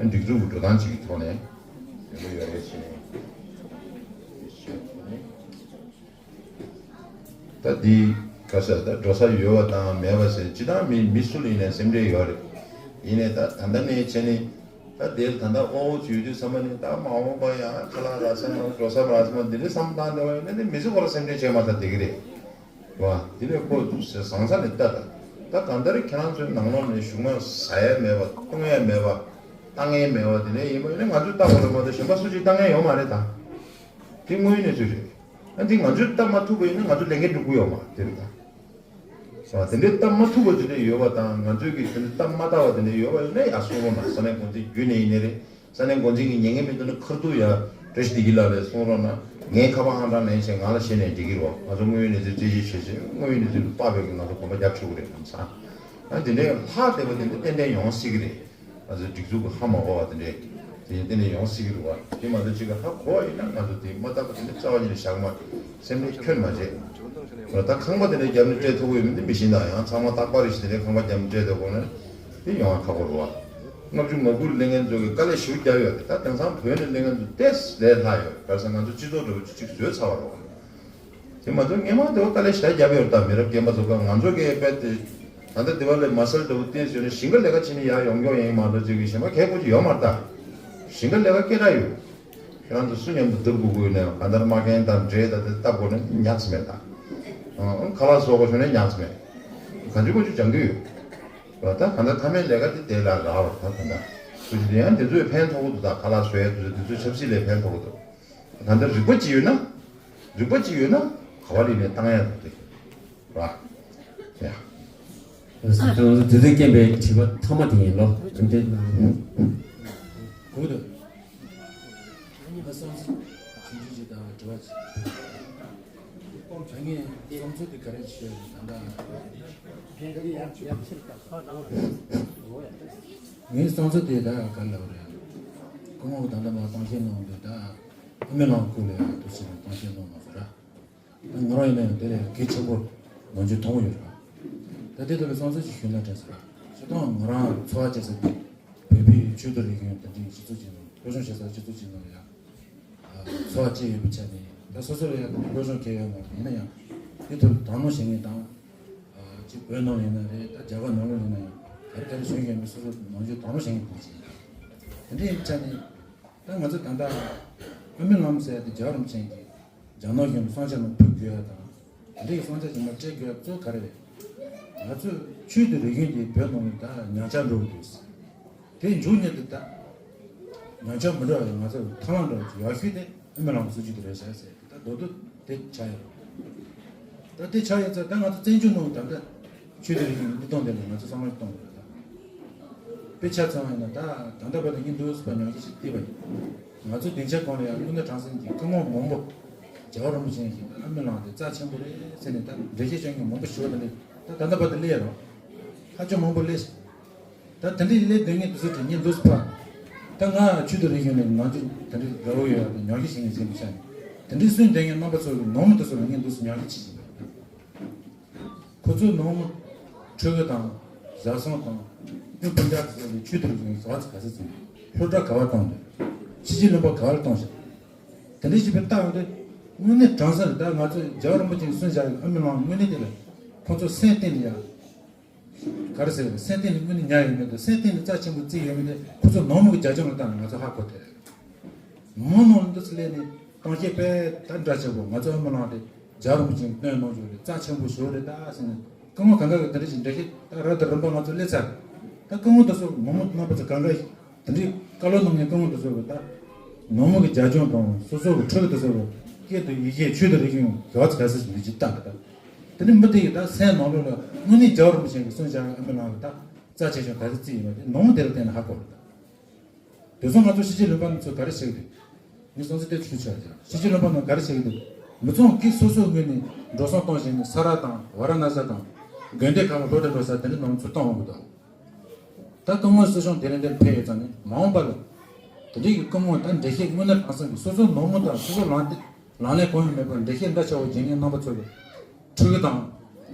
སྒྲིག་འཛུགས་ཀྱི་འགྲོ་སྟངས་གཅིག་གི་ཐོག་ནས་ཡོང་གི་ཡོད་རེད་ཟེར་ནས། ད་འདི་ག་ས་ད་འགྲོ་ས་ཡོད་པ་དང་མེད་པ་ཟེར་སྤྱི་བཏང་མི་མི་སུ་ལ་ཡིན་ནའི་སེམས་ཁྲལ་ཡོད་རེད། ཡིན་ནའི་ད་ད་ལྟ་ནས་བྱས་ནས། ད་དེར་ད་ལྟ་ཨོ་ཨོ་བྱོས་དུས་ཙམ་པ་ནི་ད་མ་འོངས་པ་ཡང་ཁ་ལག་རག་ས་མ་འགྲོ་ས་མ་རག་ས་མ་འདི་འདྲའི་བསམ་བཏང་འདྲ་བ་ཡིན་ན་ནི་མི་ཚེ་ཁོ་ར་སེམས་ཁྲལ་བྱས་མ་ཐག་བསྡད་ཀྱི་རེད། བ། དེ་ནས་ཁོ་བཟང་ས་ནས་ལྟ་ད། ད་གང་ལྟར་ཁྱེད་རང་ཚོའི་ནང་ལོགས་ནས་གཞུག་མ་ཟ་ཡ་མེད་པ་བཏུང་ཡ་མེད་པ་བཏང་ཡ་མེད་པ་དེ་འདྲ་ཡིན་པ་ཡིན་ན་ང་ཚོས་བཏང་དགོས་རེད་མ་གཏོགས་གཞན་པ་སུ་གཅིག་བཏང་ཡ་ཡོད་མ་རེད་ད། དེ་དངོས་ཡོད་གནས་ཚུལ་རེད། ཨ་འདི་ང་ཚོས་བཏང་མ་ཐུབ་པ་ཡིན་ན་ང་ཚོ་ལས་འགན་སྒྲུབ་ཀྱི་ཡོད་མ་རེད་དེ་རེད་ད། ཨ་དེ་འདྲའི་སྟབས་མ་ཐུབ་པ་དེ་འདྲ་ཡོད་པ་དང་ང་ཚོས་ཀྱི་དེ་འདྲའི་སྟབས་མ་བདེ་བ་དེ་འདྲ་ཡོད་པ་ཡིན་ན་ཡར་གསུང་རོགས་གནང་། ས་གནས་འགོ་འཛིན་བརྒྱུད་ནས་ཡིན་ནའི་རེད། ས་གནས་འགོ་འཛིན་གྱི་ཉན་མཁན་མི་འདུག་ན་ཁ་ཐུག་ཡར་བཀྲ་ཤིས་བདེ་སྐྱིད་ལགས་ལ་གསུང་རོགས་གནང་། ངའི་ཁ་པར་ཧང་ཀྲང་ལེན་བྱས་ང་ལ་བཤད་ནས་འགྲིག་གི་རེད་བ། ང་ཚོ་དངོས་ཡོད་གནས་ཚུལ་རྩད་གཅོད་བྱས་བྱས་དངོས་ཡོད་གནས་ཚུལ་ལ་དཔག་པའི་གི་ང་ཚོ་གོམ་པ་རྒྱབ་ཆོག་གི་རེད་ལམ་སང་། ཨ་དེ་འདྲའི་ལྷག་བསྡད་པ་དེ་འདྲ་ཏན་ཏན་ཡོང་སྲིད་ཀྱི་རེད། ང་ཚོའི་སྒྲིག་འཛུགས་ཀྱི་ཧ་མ་གོ་བ་དེ་འདྲས་དེ་ཡིན་དེ་ནས་ཡོང་སྲིད་ཀྱི་རེད་བ། དེ་མ་གཏོགས་གཅིག་གི་ཧ་གོ་བ་ཡིན་ན་ང་ཚོ་དེ་མ་བརྟག་པ་དེ་འདྲས་རྩ་བ་ཉིད་ནས་བཞག་མ་སེམས་ནས་ཁྱོན་མ་བྱེད། ད་ཁང་པ་དེ་འདྲས་རྒྱབ་ནས་སྤྲད་ཐུབ་ཀྱི་ཡོད་མིན་དེ་མི་ཤེས་ད། ཡང་ཚང་མ་རྟག་པར་རེ་ཞིག་དེ་འདྲས་ཁང་པ་རྒྱབ་ནས་སྤྲད་ཐུབ་དགོས་ན་དེ་ཡོང་བ་ཁག་པོ་རེད་བ། ལྔ་བཅུ་ང་དགུ་གླེང་མཁན་ཚོ་གི་དཀའ་ལས་ཞེ་པོ་བརྒྱབ་ཡོད་རེད། ད་དེང་སང་བོད་ནས་གླེང་མཁན་ཚོ་ཏོག་ཙམ་ལས་སླ་ཡོད་རེད། ག་རེ་ཟེར་ང་ཚོ་སྤྱི་ཚོགས་འདྲ་བོ་གཅིག་བཟོས་ཚར་བ་རེད་བ། དེ་མ་གཏོགས་སྔོན་མ་དེ་བ་དཀའ་ལས་ཞེ་དྲག་བརྒྱབ་ཡོད་རེད་ད། མི་རབས་རྒན་པ་ཚོ་ག་ང་ཚོ་གི་དཔེ་དེ་ད་ལྟ་དེ་བ་ལས་མ་སལ་འདྲ་བོ་བལྟས་ཟེར་ནས་ཞིང་ཁ་ལས་ཀ་བྱེད་ནས་ཡར་ཡོང་མགྱོགས་ཡིན་མ་གཏོགས་ཅིག་གི་གཞན་པ་གལ་ཁོ་ཅིག་ཡོད་མ་རེད་ད། ཞིང་ཁ་ལས་ཀ་སྐད་གྲགས་ཡོད། ཁྱེད་རང་ཚོ་སུ་མཉམ་དུ་བསྡུར་དགོས་དགོས་ནས་གང་ལྟར་མ་རྒན་དང་འདྲེ་དང་དེ་བཏབ་དགོས་ན་ཉག་ཙམ་མེད་ད། ཨང་ཁ་ལག་བཟོ་དགོས་བྱུང་ན་ཉག་ཙམ་མེད། ག་ཚོད་ག་ཚོད་སྦྱང་གི་ཡོད། ད་གང་ལྟར་མཐའ་མའི་ལས་ཀ་དེ་དེ་ལ་རག་པ་ད་གང་ལྟར་སུ་ཅིག་དེ་ཡང་དེ་ཚོས་ཕན་ཐོགས་ཀྱི་འདུག་ད་ཁ་ལག་བཟོ་ཡ་དེ་ཚོ་དེ་ཚོས་ཆབ་སྲིད་ལས་ཕན་ཐོགས་ཀྱི་འདུག་གང་ལྟར་རིག་པ་ཅིག་ཡོད་ན། རིག་པ་ཅིག་ཡོད་ན་ག་བ་ལི་ནས་བཏང་ཡ་འདུག་སྟེ། ར། ཡ། དེ་ཚོ་སྐྱེན་པའི་དྲི་བ་ཐ་མ་དེ་ཡིན་ལོ། དེ་འདྲའི་གུ་དུ། ང་བསམ་ཚུལ་ཆུང་ཆུང་ཅིག་དང་དྲི་བ་ཅིག་ད་ངས་བསམ་ཚུལ་དེ་ག་རེ་བྱས་ད་ལྟ། ངའི་བསམ་ཚུལ་དེ་ད་ག་རེ་ལབ་རེད། སྐུ་ངོ་ད་ལྟ་མ་གཏོང་ཤེས་གནང་འདུག་ད། ཨ་མའི་ལང་ཁུ་ལ་ཡང་དུ་ཕྱིན་ནས་གཏོང་ཤེས་གནང་མ་སོང་ར། ད་ང་རང་ཡིན་ན་ཡང་དེ་ལས་གལ་ཆེན་པོ་ནང་ཆོས་མཐོང་གི་ཡོད་ར། ད་དེ་ལྟ་བུའི་བསམ་ཚུལ་ཞིག་ཞུས་ན་དྲན་སོང་ར། སྤྱིར་བཏང་ང་རང་འཚོ་བ་སྐྱེལ་ས་དེ་བོད་པའི་ཆོས་དང་རིག་གཞུང་དེ་འདྲའི་སྤྱི་ཚོགས་ཅིག་ནང་སློབ་སྦྱོང་བྱེད་ས་སྤྱི་ཚོགས་ཅིག་ནང་ཡང་འཚོ་བ་སྐྱེལ་ཡོད་པའི་ཆ་ནས་ད་སོ་སོ་ལ་ཡང་སློབ་སྦྱོང་སྐྱེལ་ཡོད་མ་རེད། ཡིན་ན་ཡང་དེ་ཐོག་དང་ནང་བཞིན་ངས་དང་། ཅིག་བོད་ནང་ཡིན་ན་རེད། ད་རྒྱ་གར་ནང་ལོགས་ཡིན་ན་ཡང་ག་རེ་ག་རེ་བྱུང་ཡོད་མེད་སོ་སོ་ནང་ཆོས་དང་ནང་བཞིན་གྱི་བོད་ཅིག་ཡིན། དེ་འདྲའི་ཡིན་པའི་ཆ་ནས་ད་ང་ཚོ་ད་ལྟ་ཨ་མའི་ལམ་ཟེར་ཡ་དེ་རྒྱལ་བ་རིན་པོ་ཆེ་གིས་རྒྱ་ནག་གཞུང་ལ་གསང་ཆེན་ལ་ཕུལ་དགོས་ཡ་དང་། དེ་འདྲའི་གསང་ཆེན་ཞིག་མར་སྤྲད་དགོས་ཡ་གཙོ་བོ་ག་རེ་རེད། ང་ཚོས་ཆོས་དང་རིག་གཞུང་དེ་བོད་ནང་ལ་ད་ཉམས་ཆག་འགྲོ་གི་འདུག་དེ་མཇུག་ཉིད་དུ་ད་ཉམས་ཆག་མི་འགྲོ་བ་ཡང་ང་ཚོ་ཐབས་ལམ་འདྲ་བོ་ཅིག་ཡག་ཤོས་དེ་ཨ་མའི་ལམ་སྲིད་ཇུས་དེ་རེད་ཤག་ཟེར་ད་མདོར་བསྡུས་དེ་ཆགས་ཡོད། ད་དེ་ཆགས་ཡོད་ཙང་ད་ང་ཚོ་བཙན་བྱོལ་ནང་ད་ལྟ་ཆོས་དང་རིག་གཞུང་གི་གནས་སྟངས་དེ་ལ་ང་ཚོ་བསམ་བློ་གཏོང་དགོས་རེད་ད། དཔེ་ཆ་ཚང་བ་ཡིན་ན་ད་ད་ལྟ་བར་དུ་ངས་འདུག་སེ་ཕར་ཉམས་ཞིབ་ཞིག་བལྟས་པ་ཡིན། ང་ཚོ་སྡིངས་ཆ་སྒང་ལ་ཡང་དངོས་གནས་དྲང་གནས་ཀྱི་སྐུ་ངོ་མང་པོ་རྒྱལ་བ་རིན་པོ་ཆེ་ཞིག་ཨ་མའི་ལམ་དེ་རྩ་ཆེན་པོ་རེད་ཟེར་ནས་ད་འགྲེལ་བཤད་བྱེད་མཁན་མང་པོ་ཞིག་ད་ནི་ད་ད་ལྟ་བར་དུ་སླེབས་རོགས། ཧ་ཅང་མང་པོ་སླེབས་ཤག་ད་དེ་འདྲའི་སླེབས་སྡོད་མཁན་དེ་ཚོ་དྲན་ངས་འདུག་སེ་ཕར། ད་ང་ཆོས་དང་རིག་གཞུང་ནས་ནང་ཆོས་དེ་འདྲའི་དགའ་བོ་ཡོད་ཡ་དེ་ཉམས་ཞིབ་བྱེད་མཁན་ཟིན་པའི་ཆ་ནས་དེ་འདྲའི་གསུང་སྡོད་མཁན་རྣམ་པ་ཚོ་གི་ནང་མི་དེ་ཚོ་ལ་ངས་འདུག་སེ་ཉམས་ཞིབ་བྱེད་བཞིན་པ་རེད། ཁོ་ཚོའི་ནང་མི་ཕྲུ་གུ་དང་བཟའ་ཚང་དང་སྤུན་ཀྱག་ཚོ་ལ་ཆོས་དང་རིག་གཞུང་ག་ཚོད་ག་ཚོད་ཚུད་སློབ་གྲྭ་ག་པར་བཏང་འདུག་ཕྱི་རྒྱལ་ལུང་པ་ག་པར་བཏང་ཤག་དེ་འདྲའི་ཞིག་པའི་ལྟ་ཡོང་དུས་དངོས་གནས་དྲང་གནས་རེད། ད་ང་ཚོས་རྒྱལ་བ་རིན་པོ་ཆེས་གསུངས་བཞག་ཡོད་ཨ་མའི་ལམ་དངོས་གནས་དེ་ལ་ཁོ་ཚོ་སེམས་གཏིང་ནས་ཡ། ག་རེ་ཟེར་སེམས་གཏིང་ནས་དངོས་གནས་ཉར་ཡོད་མེད་དང་སེམས་གཏིང་ནས་རྩ་ཆེན་པོ་བརྩི་ཡོད་མེད་དེ་ཁོ་ཚོ་ནང་མི་གི་རྒྱབ་ལྗོངས་ལ་བལྟས་ན་ང་ཚོ་ཧ་གོ་ཐུབ་རེད། མི་ནང་འདི་ཚོ་སླེབས་ནས་གཏམ་བཤད་དཔེ་ད་འདྲ་ཆེན་པོ་ང་ཚོ་ཨ་མའི་ལམ་དེ་རྒྱལ་བ་རིན་པོ་ཆེས་བཏོན་གནང་རྒྱུ་རེད། རྩ་ཆེན་པོ་ཞིག་རེད་ད་ཟེར་ནས་ སྐུ་ངོ་གང་ག་གི་དེ་འདྲ་ཞིག་འགྲེལ་བཤད་ད་རབ་དང་རིམ་པ་ང་ཚོ་སླེབས་ཚར། ད་སྐུ་ངོ་དེ་ཚོ་མང་མོ་རྣམ་པ་ཚོ་གང་ག་དེ་འདྲའི་བཀའ་སློབ་གནང་མཁན་སྐུ་ངོ་དེ་ཚོ་གི་ད་ནང་མི་གི་རྒྱབ་ལྗོངས་དང་སོ་སོ་གི་ཕྲུ་གུ་དེ་ཚོ་གི་སྐད་དང་ཡི་གེ་ཆོས་དང་རིག་གཞུང་ག་བ་ཚོ་ག་ས་ཞིག་འདི་ཅིག་བལྟ་གི་ད། དེ་ནི་མི་དེ་ཡི་ད་སེམས་ནང་ལོགས་ལ་དངོས་གནས་རྒྱལ་བ་རིན་པོ་ཆེ་གི་གསུང་བྱ་བའི་ཨ་མའི་ལག་གི་ད་རྩ་ཆེ་ཆུང་ག་ཚོད་རྩིས་ཡིན་པ་དེ་ནང་མི་དེ་ལ་བལྟས་ན་ཧ་གོ་རེད་ད། དེ་ཚོ་ང་ཚོ་ཕྱི་རྒྱལ་ལུང་པ་ནང་ཚོ་ག་རེ་བྱེད་ཀྱི་འདུག་ངས་སོང་ཚེ་དེ་ཚོ་ཆ་རྒྱག་ཕྱི་རྒྱལ་ལུང་པ་ནང་ག་རེ་བྱེད་ཀྱི་འདུག་མི་ཚང་གིས་སོ་སོའི་ངོས་ནས་འགྲོ་སོང་གཏོང་བཞིན་ནས་ས་ར་དང་ཝ་ར་ན་ས་དང་དགོན་སྡེ་ཁག་ལ་སློབ་གྲྭ་འགྲོ་ས་དེ་འདྲ་ནང་ཚུར་གཏོང་འོང་གི་འདུག་ད་སྐུ་ངོ་སྲིད་སྐྱོང་དེ་རིང་འདིར་ཕེབས་ཡོད་ཙང་ནས་མ་འོངས་པ་ལ་དེ་འདྲའི་གི་སྐུ་ངོ་ད་འགྲེལ་བཤད་དངོས་གནས་དྲང་གནས་ཀྱི་སོ་སོའི་ནང་མི་དང་སོ་སོའི་ལངས་ཏེ་ལངས་ལས་གང་ཡང་མེད་པར་འགྲེལ་བཤད་འདྲ་ཆགས་པ་བྱེད་མཁན་རྣམ་པ་ཚོ་གི་ཕྲུ་གུ་དང་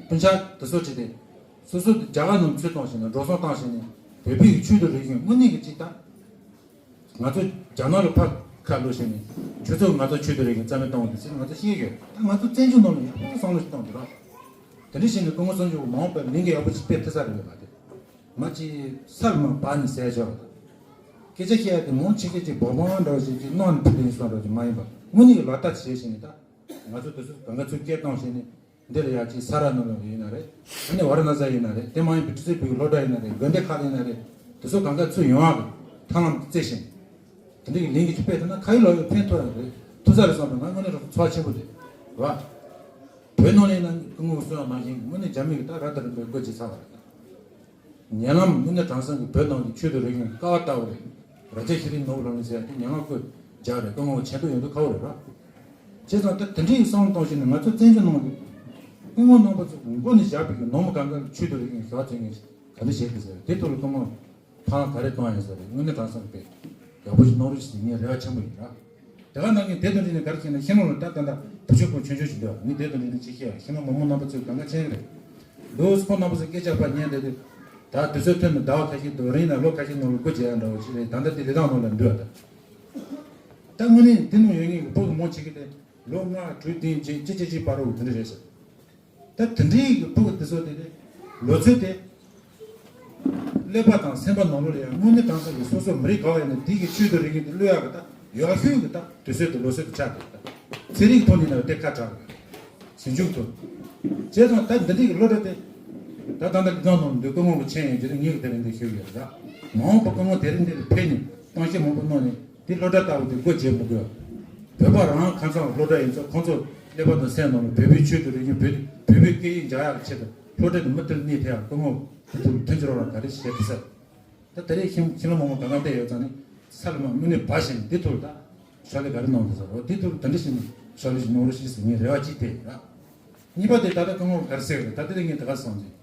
སྤུན་ཆ་དེ་ཚོ་བྲིས་ཏེ། སོ་སོ་དེ་རྒྱ་གར་ནང་ཚུར་གཏོང་བྱས་ནས་འགྲོ་སོང་བཏང་བྱས་ནས་བོད་པའི་ཆོས་དང་རིག་གཞུང་དངོས་གནས་ཀྱི་ཅིག་དང་། ང་ཚོ་རྒྱ་ནག་ལ་ཕར་ཁ་ལོ་བྱས་ནས་ཁྱོད་ཚོ་ང་ཚོ་ཆོས་དང་རིག་གཞུང་རྩ་མེད་གཏོང་བ་དེ་ཚོ་ང་ཚོ་ཤེས་ཡོད། ད་ང་ཚོ་བཙན་བྱོལ་ནང་ལ་ཡག་པོ་བསམ་བློ་ཞིག་གཏོང་དགོས་ར། དེ་འདྲ་བྱས་ནས་སྐུ་ངོ་སྲིད་སྐྱོང་མ་འོངས་པར་ལས་འགུལ་ཡག་པོ་ཞིག་སྤེལ་ཐུབ་ས་རེད་པ་དེ། མ་ཅིག་སར་མ་བབས་ནས་ཟེར་ཆོག་སྐད་ཆ་བཤད་ཡ་དེ་མང་ཆེ་གེ་ཅིག་སྦོམ་སྦོམ་འདྲ་བོ་ཞིག་ཅིག་གནང་ནས་ཕུལ་ཡིན་བསམ་འདྲ་ཅིག་མ་ཡིན་པ་དངོས་གནས་ཀྱི་ལག་བསྟར་བྱས་བྱས་ནས་ད། ང་ཚོ་དེ་ཚོ་གང་ག་ཚུར་སྐད་བཏང་བྱས་ནས་འདི་ལ་ཡ་ཅིག་ས་ར་ནང་ལ་ཡིན་ན་རེད། ཨ་ནི་ཝ་ར་ན་ས་ཡིན་ན་རེད། དེ་མ་ཡིན་པའི་ཁྲི་སྲིད་བོད་ཀྱི་སློབ་གྲྭ་ཡིན་ན་རེད། དགོན་སྡེ་ཁག་ལ་ཡིན་ན་རེད། དེ་ཚོ་གང་ག་ཚུར་ཡོང་བ་གི་ཐབས་ལམ་བཙལ་བྱས་ནས་དེ་འདྲ་གི་ལས་འགུལ་ཅིག་སྤེལ་ཐུབ་ན་ཁ་ཡོད་ལག་ཡོད་ཕན་ཐོགས་ཡ་རེད། ཐུབ་ས་རེད་བསམ་པའི་ང་དངོས་གནས་རང་ཚོགས་ཚོར་བ་ཆེན་པོ་རེད་བ། བོད་ནང་ལ་ཡིན་ན་སྐུ་ངོ་གསུང་བ་ནང་བཞིན་དངོས་གནས་རྒྱ་མི་གི་ད་ར་ད་རིམ་པའི་སྒོ་འབྱེད་ཚར་བ་རེད། ཉེ་ལམ་དངོས་གནས་དྲང་གནས་ཀྱི་བོད་ནང་གི་ཆོས་དང་རིག་གཞུང་ཀ་བ་ལྟ་བུ་རེད། རྭ་རྒྱ་ཤེས་རིག་ནོར་བུ་རང་ལུགས་ཟེར་ཡ་དེ་ཉེ་ལམ་སྐུ་རྒྱག་རེད། སྐུ་ངོ་མཆན་ཐོ་ཡོང་དུས་ཁ་བོ་རེད་ར། བྱས་ཙང་ད་དེ་འདྲའི་བསམ་བློ་གཏོང་བྱས་ནས་ང་ཚོ་བཙན་བྱོལ་ནང་གི་སྐུ་ངོ་རྣམ་པ་ཚོ་མགོ་ནས་བཞག་པའི་གི་ནང་མི་གང་ག་ལ་ཆོས་དང་རིག་གཞུང་ཞབས་བརྩོན་མཁན་ག་འདྲ་བྱེད་དགོས་ཟེར་དེ་ཐོག་ལ་སྐུ་ངོ་ཐང་ག་རེ་གཏོང་ཡ་ཟེར་རེད། དངོས་གནས་དྲང་གནས་དཔེ་ཡག་པོ་ཞིག་གནང་རོགས་ཞེས་ངའི་རེ་བ་ཆེན་པོ་ཡིན་ར། དེ་ག་ནང་གི་དེ་དང་འབྲེལ་ནས་ག་རེ་བྱས་ན་ཤིང་ནང་ལ་ད་ད་ད་བུ་ཆུང་ཁོང་ཆུང་ཆུང་ཞིག་འདུག་ངས་དེ་དང་འབྲེལ་ནས་ཅིག་བཤད་ཡ། ཤིང་ནང་མི་མང་རྣམ་པ་ཚོས་གང་ག་མཁྱེན་གྱི་རེད། འདུག་ཁོང་རྣམ་པ་ཚོས་སྐད་ཆ་ཕར་ཉན་བསྡད་དུས་ད་དུས་ཚོད་ཐོན་ནས་ཟླ་བ་ཁ་ཤས་འདུག་རིང་ན་ལོ་ཁ་ཤས་ནང་ལ་སྒོ་འབྱེད་ཡ་འདྲ་བོ་ཞིག་རེད། ད་ལྟ་དེ་ལས་སྟངས་ནང་ལ་འདུག་ད་ད་དངོས་གནས་དེ་ནང་ཡོད་མཁན་གྱི་བུ་གི་མང་ཆེ་གེ་དེ་ལོ་ལྔ་དྲུག་བདུན་བརྒྱད་ཅི་ཅི་ཅི་བར་དུ་དེ་འདྲ་རེད་ཟེར། ད་དེ་འདྲའི་གི་ཕྲུ་གུ་དེ་ཚོ་དེ་ནི་ལོ་ཚོད་དེ་ཀླད་པ་དང་སེམས་པ་ནང་ལོགས་ལ་ཡང་དངོས་གནས་དྲང་གནས་ཀྱི་སོ་སོ་མི་རིགས་ག་བ་ཡིན་ན་དེ་གི་ཆོས་དང་རིག་གཞུང་དེ་བློ་ཡག་གི་ད་ཡག་ཤོས་ཀྱི་ད་དུས་ཚོད་དེ་ལོ་ཚོད་དེ་ཆགས་འདུག་ད་ཚན་རིག་ཐོག་ནས་ན་དེ་ཁ་གྲག་གི་ཟིང་ཆུང་ཐོག་བྱས་ཙང་ད་འདི་འདྲའི་གི་སློབ་གྲྭ་དེ་ད་ད་ལྟ་ལི་ཐང་ནང་འདུག་སྐུ་ངོ་གི་མཆན་ཡོད་རྒྱུ་དེ་ངེད་ཀྱི་དེ་རིང་འདི་ཞུ་གི་ཡོད་ད། མ་འོངས་པ་སྐུ་ངོ་དེ་རིང་འདི་ལ་ཕེབས་ནས་གཏམ་བཤད་མང་པོ་གནང་ནས། དེ་སློབ་གྲྭ་ལྟ་བུ་དེ་སྒོ་འབྱེད་མི་དགོས། བོད་པ་རང་ཁ་སང་སློབ་གྲྭ་ཡིན་ཙང་ཁོང་ཚོ་ཀླད་པ་དང་སེམས་ནང་ལ་བོད་པའི་ཆོས་དང་རིག་གཞུང་བོད་བོད་པའི་སྐད་ཡིག་འཇགས་ཡག་གི་ཆེད་དུ་སློབ་གྲྭ་དེ་མུ་མཐུད་གནས་ཐུབ་ཡག་སྐུ་ངོ་དེ་ཚོ་མཐུན་འགྱུར་རོགས་རམ་ག་རེ་བྱེད་ཐུབ་ས། ད་དེ་རིང་ཤིང་ཤིང་ལ་མང་པོ་གང་ག་བལྟས་ཡོད་ཙང་ནས་ས་ལ་མ་དངོས་གནས་བ་ཞིག་འདི་ཐུག་ད་ཕྱག་ལས་ག་རེ་གནང་འདུག་ཟེར་རོ། འདི་ཐུག་ད་འདྲ་ཞིག་ནས་ཕྱག་ལས་ཞིག་གནང་རོགས་ཞེས་ཟེར་ངའི་རེ་བ་ཅིག་དེ་ར། གཉིས་པ་དེ་ད་ལྟ་སྐུ་ངོ་ག་རེ་ཟེར་རེད། ད་དེ་རིང་ངས་དེ་ག་བསམ་ཟིན།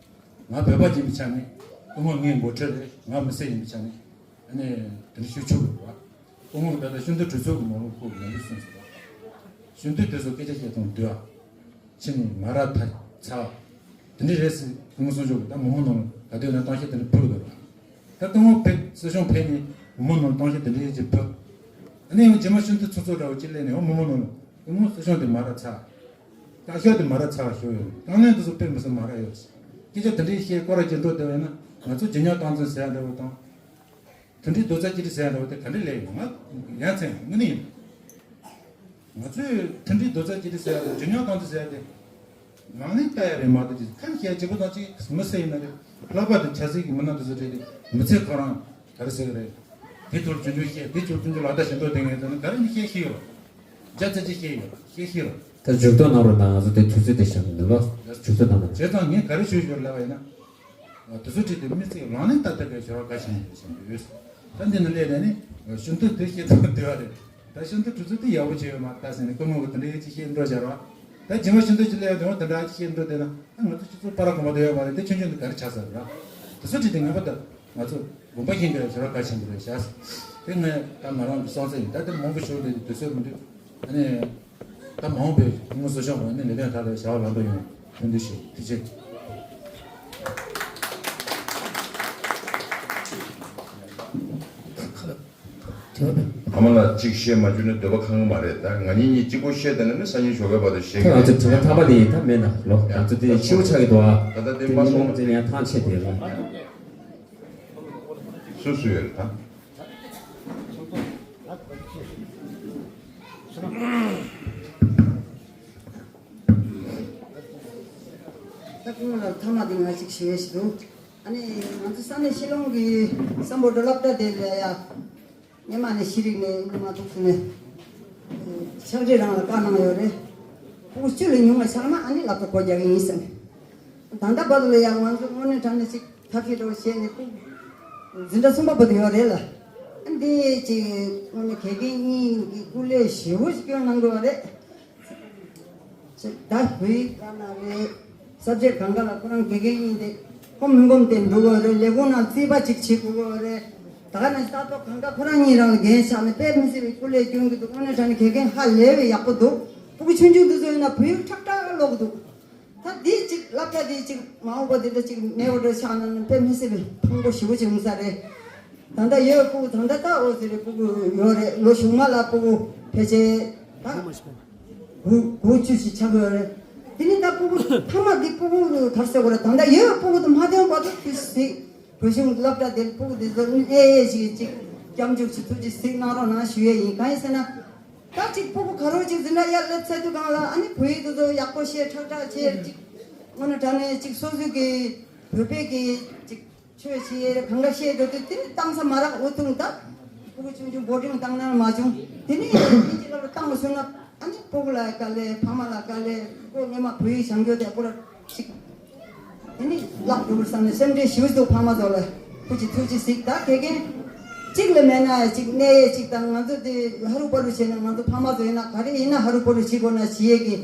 ང་བོད་པ་ཡིན་པའི་ཆ་ནས་སྐུ་ངོ་ངའི་འགོ་ཁྲིད་རེད། ང་མི་སེར་ཡིན་པའི་ཆ་ནས། ཨ་ནི་དེ་འདྲ་ཞུ་ཆོག་གི་རེད་བ། སྐུ་ངོ་ད་ལྟ་ཤིན་ཏུ་གྲོས་ཚོགས་ཀྱི་ནང་ལོགས་ཁོ་ལན་འདི་གསུངས་སོང་བ། ཤིན་ཏུ་དེ་ཚོ་སྐད་ཆ་བཤད་སྟངས་འདུག་ཨ། ཕྱི་ནས་མ་ར་ཐ་ཚ་བ། དེ་འདྲ་རེད་ཟེར་སྐུ་ངོ་གསུང་ཆོག་གི། ད་མི་མང་ནང་ལ་ད་དུང་ན་གཏམ་བཤད་དེ་འདྲ་ཕུལ་གི་འདུག་ར། ད་སྐུ་ངོ་ཕེབས་སྲིད་སྐྱོང་ཕེབས་ནས་མི་མང་ནང་ལ་གཏམ་བཤད་དེ་འདྲ་ཡིན་གྱི་ཕུལ། ཨ་ནི་ཡང་རྗེས་མ་ཤིན་ཏུ་ཚོགས་གཙོ་འདྲ་བོ་ཅིག་སླེབས་ནས་ཡང་མི་མང་ནང་ལ་སྐུ་ངོ་སྲིད་སྐྱོང་དེ་མ་ར་ཚ་བ། བཀའ་ཤག་དེ་མ་ར་ཚ་བ་ཞུ་ཡོད་རེད། དཀའ་ངལ་དེ་ཚོ་དཔེ་མི་སྲིད་མ་ར་ཡོད་རེད། སྐད་ཆ་དེ་འདྲའི་བཤད་སྐོར་ར་ཅིག་འགྲོ་བསྡད་པ་ཡིན་ན་ང་ཚོ་ཇི་སྙམ་སྟངས་འཛིན་ཟེར་ཡ་འདྲ་བོ་དང་། དེ་འདྲའི་རྡོག་རྩ་གཅིག་སྒྲིལ་ཟེར་ཡ་འདྲ་བོ་དེ་ག་འདྲ་ལས་ཡོང་ང་ཡ་མཚན་དངོས་གནས་ཡིན། ང་ཚོས་དེ་འདྲའི་རྡོག་རྩ་གཅིག་སྒྲིལ་ཟེར་ཡ་དེ་ཇི་སྙམ་སྟངས་འཛིན་ཟེར་ཡ་དེ་ངང་ནས་ལྟ་ཡ་རེད་མ་གཏོགས་ཅིག་ཁ་ཤས་གཅིག་པུ་དང་གཅིག་མི་སེར་ཡིན་ན་རེད། ལྷག་པར་དུ་ཆབ་སྲིད་ཀྱི་མི་སྣ་དེ་ཚོ་རེད་དེ་མི་ཚེ་ཁོ་རང་ག་རེ་ཟེར་གི་རེད། དེ་ཚོར་ཆུང་ཆུང་བཤད་དེ་ཚོར་ཆུང་ཆུང་ལག་བརྡ་ཞིག་འགྲོ་བསྡད་མཁན་ཚོ་ནི་ག་རེ་ནི་བཤད་ཤེས་ཡོད། རྒྱ་ཚ་ཅིག་བཤད་ཡོད་བཤད་ཤེས་ཡོད། ད་མཇུག་སྡོམ་གནང་རོགས་གནང་། ང་ཚོ་དེ་དུས་ཚོད་དེ་བཞག་མི་འདུག་ལོ། མཇུག་སྡོམ་གནང་རོགས། བྱས་ཙང་ངས་ག་རེ་ཞུ་ཞུ་ལབ་པ་ཡིན་ན། དུས་ཚོད་ཁྲིད་དེ་མི་ཚེ་ལང་ལེན་ལྟ་ལྟ་གའི་ཞོར་བ་ག་ཞིག་ཡིན་ཞིག་འདུག་ད་འདི་ནི་ལས་ནས་ནི་ཤིན་ཏུ་དུས་ཤེས་ཐུབ་འདུག་བ་རེད། ད་ཤིན་ཏུ་དུས་ཚོད་དེ་ཡག་པོ་བྱས་ཡོད་མ་རེད་ད་ཟེར་ནས་སྐུ་ངོ་གི་དེ་འདྲ་ཡོད་ཅིག་བཤད་འགྲོ་བཞག་ར། ད་རྗེས་མ་ཤིན་ཏུ་ཅིག་སླེབས་ཡོང་དེ་འདྲ་ཅིག་བཤད་འགྲོ་བསྡད་ན་ཨ་ང་ཚོ་སྤྱི་ཚོགས་པ་ར་གོམ་པ་དུ་ཡོད་མ་རེད། དེ་ཆུང་ཆུང་དུ་ག་རེ་ཆགས་ས་རེད་ར། དུས་ཚོད་ཁྲིད་དེ་ངེས་པར་དུ་ང་ཚོ་དགོངས་པ་བཞེས་དགོས་ཞོར་བ་ག་ཞིག་འདུག་རེད་ཤག་དེ་ངས་ད་ང་རང་གི་བསམ་ཚུལ་ཡིན། ད་དེ་མང་པོ་ཞུ་བསྡད་དུས་དུས་ཚོད་མི་འདུག་ཨ་ནི། ད་མ་འོངས་པའི་སྐུ་ངོ་གསོལ་ལྕམ་ནི་ལས་དོན་ཐད་ལ་བྱ་བ་ལམ་འགྲོ་ཡོང་ཐུགས་འདུན་ཞུ། ཐུགས་རྗེ་ཆེ། ཨ་མ་ལགས་གཅིག་བཤད་མ་བཅུག་ན་འདོད་པ་ཁེངས་ཀྱི་མ་རེད། ད་ང་གཉིས་གཉིས་གཅིག་པོ་བཤད་བསྡད་ན་ནི་སང་ཉིན་ཞོགས་ཀས་བར་དུ་བཤད་ཀྱི་ད་ང་ཚོ་རེད། དྲི་བ་མཐའ་མ་དེ་ཡིན་ད་མེད་ན་ལོ། ང་ཚོ་དེ་ཤི་བོ་ཆགས་ཀྱི་འདུག་ཨ། ད་ལྟ་དེ་མ་སོང་། དེ་ཡང་ཐང་ཆད་དེ་རེད། སུ་སུ་ཡོད་རེད་ད། ད་སྐུ་ངོ་ལགས་མཐའ་མ་དེ་ང་ཅིག་ཞུ་ཡས་ཞིག་འདུག་ཨ་ནི་ང་ཚོ་ས་གནས་ཤི་ལོང་གི་སམ་བྷོ་ཊ་སློབ་གྲྭ་དེ་ལ་ཡ། སྔོན་མ་ནས་ཤེས་རིག་ནས་སྔོན་མ་ཐུག་སོང་ནས་ཕྱག་བྲིས་རང་ལ་བཀའ་གནང་ཡོད་རེད། ཕྲུ་གུ་བཅུ་ལས་ཉུང་བ་ཆགས་ན་ཨ་ནི་སློབ་གྲྭ་སྒོ་རྒྱག་གི་ཡིན་ཟེར་ནས། ད་ལྟ་བར་དུ་ལ་ཡང་ང་ཚོ་དངོས་གནས་དྲང་གནས་ཅིག་ཐབས་ཤེས་འདྲ་བོ་བྱས་ནས་ཕྲུ་གུ་འཛིན་གྲྭ་གསུམ་པ་བར་དུ་ཡོད་རེད་ལ། འདི་ཅིག་དངོས་གནས་དགེ་རྒན་གཉིས་ཀྱི་སྐུ་ལས་ཞེ་པོ་ཞིག་སྐྱོན་གནང་དགོས་པ་རེད། ད་བོད་ཡིག་སློབ་གྲྭ་རེད། སབ་ཇེག་གང་ག་ལ་ཁོ་རང་དགེ་རྒན་ཡིན་ཏེ། ཁོ་མི་ཁོམ་དེ་འགྲོ་གི་རེད། ལས་ཁུངས་ནང་རྩིས་པ་ཅིག་བྱེད་དགོས་གི་རེད། ད་ག་ནས་ས་ཐོག་གང་ག་ཁོ་རང་གཉིས་རང་ལ་འགན་ཆགས་ནས་དཔེ་མི་སྲིད་པའི་སྐུ་ལས་སྐྱོན་གྱི་འདུག་དངོས་གནས་དྲང་གནས་དགེ་རྒན་ཧ་ལས་པའི་ཡག་པོ་འདུག་ཕྲུ་གུ་ཆུང་ཆུང་འདི་ཚོ་ཡིན་ན་བོད་ཡིག་ཁྲག་ཁྲག་ཀློག་གི་འདུག་ད་འདི་གཅིག་སློབ་གྲྭ་འདི་གཅིག་མ་འོངས་པ་འདི་འདྲ་གཅིག་མེད་པ་འདྲ་ཆགས་ན་དཔེ་མི་སྲིད་པའི་ཕངས་པོ་ཞེ་པོ་ཅིག་ཡོང་ས་རེད། ད་ལྟ་ཡོད་ཕྲུ་གུ་ད་ལྟ་ད་འོ་ཟེར་རེད། ཕྲུ་གུ་ཡོད་རེད། ལོ་གཞུག་མ་ལ་ཕྲུ་གུ་ཕལ་ཆེར་ད་དགུ་དགུ་བཅུ་ཞིག་ཆགས་ཀྱི་ཡོད་རེད། དེ་ནི་ད་ཕྲུ་གུ་ཐ་མ་འདི་ཕྲུ་གུ་ག་རེ་ཟེར་དགོས་རེད། ད་ལྟ་ཡོད་ཕྲུ་གུ་དེ་མ་ཐོན་བར་དུ་དུས་སུ་གཟིགས། བོད་གཞུང་སློབ་གྲྭ་དེར་ཕྲུ་གུ་དེ་ཚོ་གནས་ཡས་ཞིག་ཅིག་སྐྱབས་འཇུག་ཅིག་ཐུགས་རྗེ་གཟིགས་གནང་རོགས་གནང་ཞུ་ཡས་ཡིན། གང་ཡིན་ཟེར་ན། ད་ཅིག་ཕྲུ་གུ་ག་རོ་ཅིག་འཛིན་གྲྭ་ཡར་སླེབས་ཚར་དུས་སྒང་ལ་ཨ་ནི་བོད་ཡིག་དེ་ཚོ་ཡག་པོ་བཤད་ཁྲག་ཁྲག་བྱས་ཅིག་དངོས་གནས་དྲང་གནས་ཅིག་སོ་སོའི་གི་བོད་པའི་གི་ཅིག་ཆོས་བྱེད་ཡས་རེད། གང་ག་བཤད་འགྲོ་དུས་དེ་ནི་བཏང་ས་མ་རག་འོ་ཐུང་། ད་ཕྲུ་གུ་ཆུང་ཆུང་བོར་ཌིང་བཏང་ན་མ་བྱུང་། དེ་ནི་དབྱིན་ཇི་སློབ་གྲྭ་བཏང་བ་སོང་ན་ཨ་ནི་ཕྲུ་གུ་ལ་དཀའ་ལས། ཕ་མ་ལ་དཀའ་ལས། ཁོ་སྔོན་མ་བོད་ཡིག་སྦྱང་རྒྱུ་དེ་ཁོ་ར་ཅིག་དེ་ནི་བརླག་འགྲོ་བར་བསམ་ནས་སེམས་ཁྲལ་ཞེ་པོ་འདུག་ཕ་མ་ཚོ་ལ་ཐུགས་རྗེ་ཐུགས་རྗེ་གཟིགས། ད་དགེ་རྒན་གཅིག་ལས་མེད་ན་ཅིག་གནས་ཡས་ཅིག་དང་། ང་ཚོ་དེ་ཧ་རུ་པ་རུ་བྱས་ན་ང་ཚོ་ཕ་མ་ཚོ་ཡིན་ན་ག་རེ་ཡིན་ན་ཧ་རུ་པ་རུ་བྱེད་དགོས་ན་བྱེད་ཡས་ཀྱི་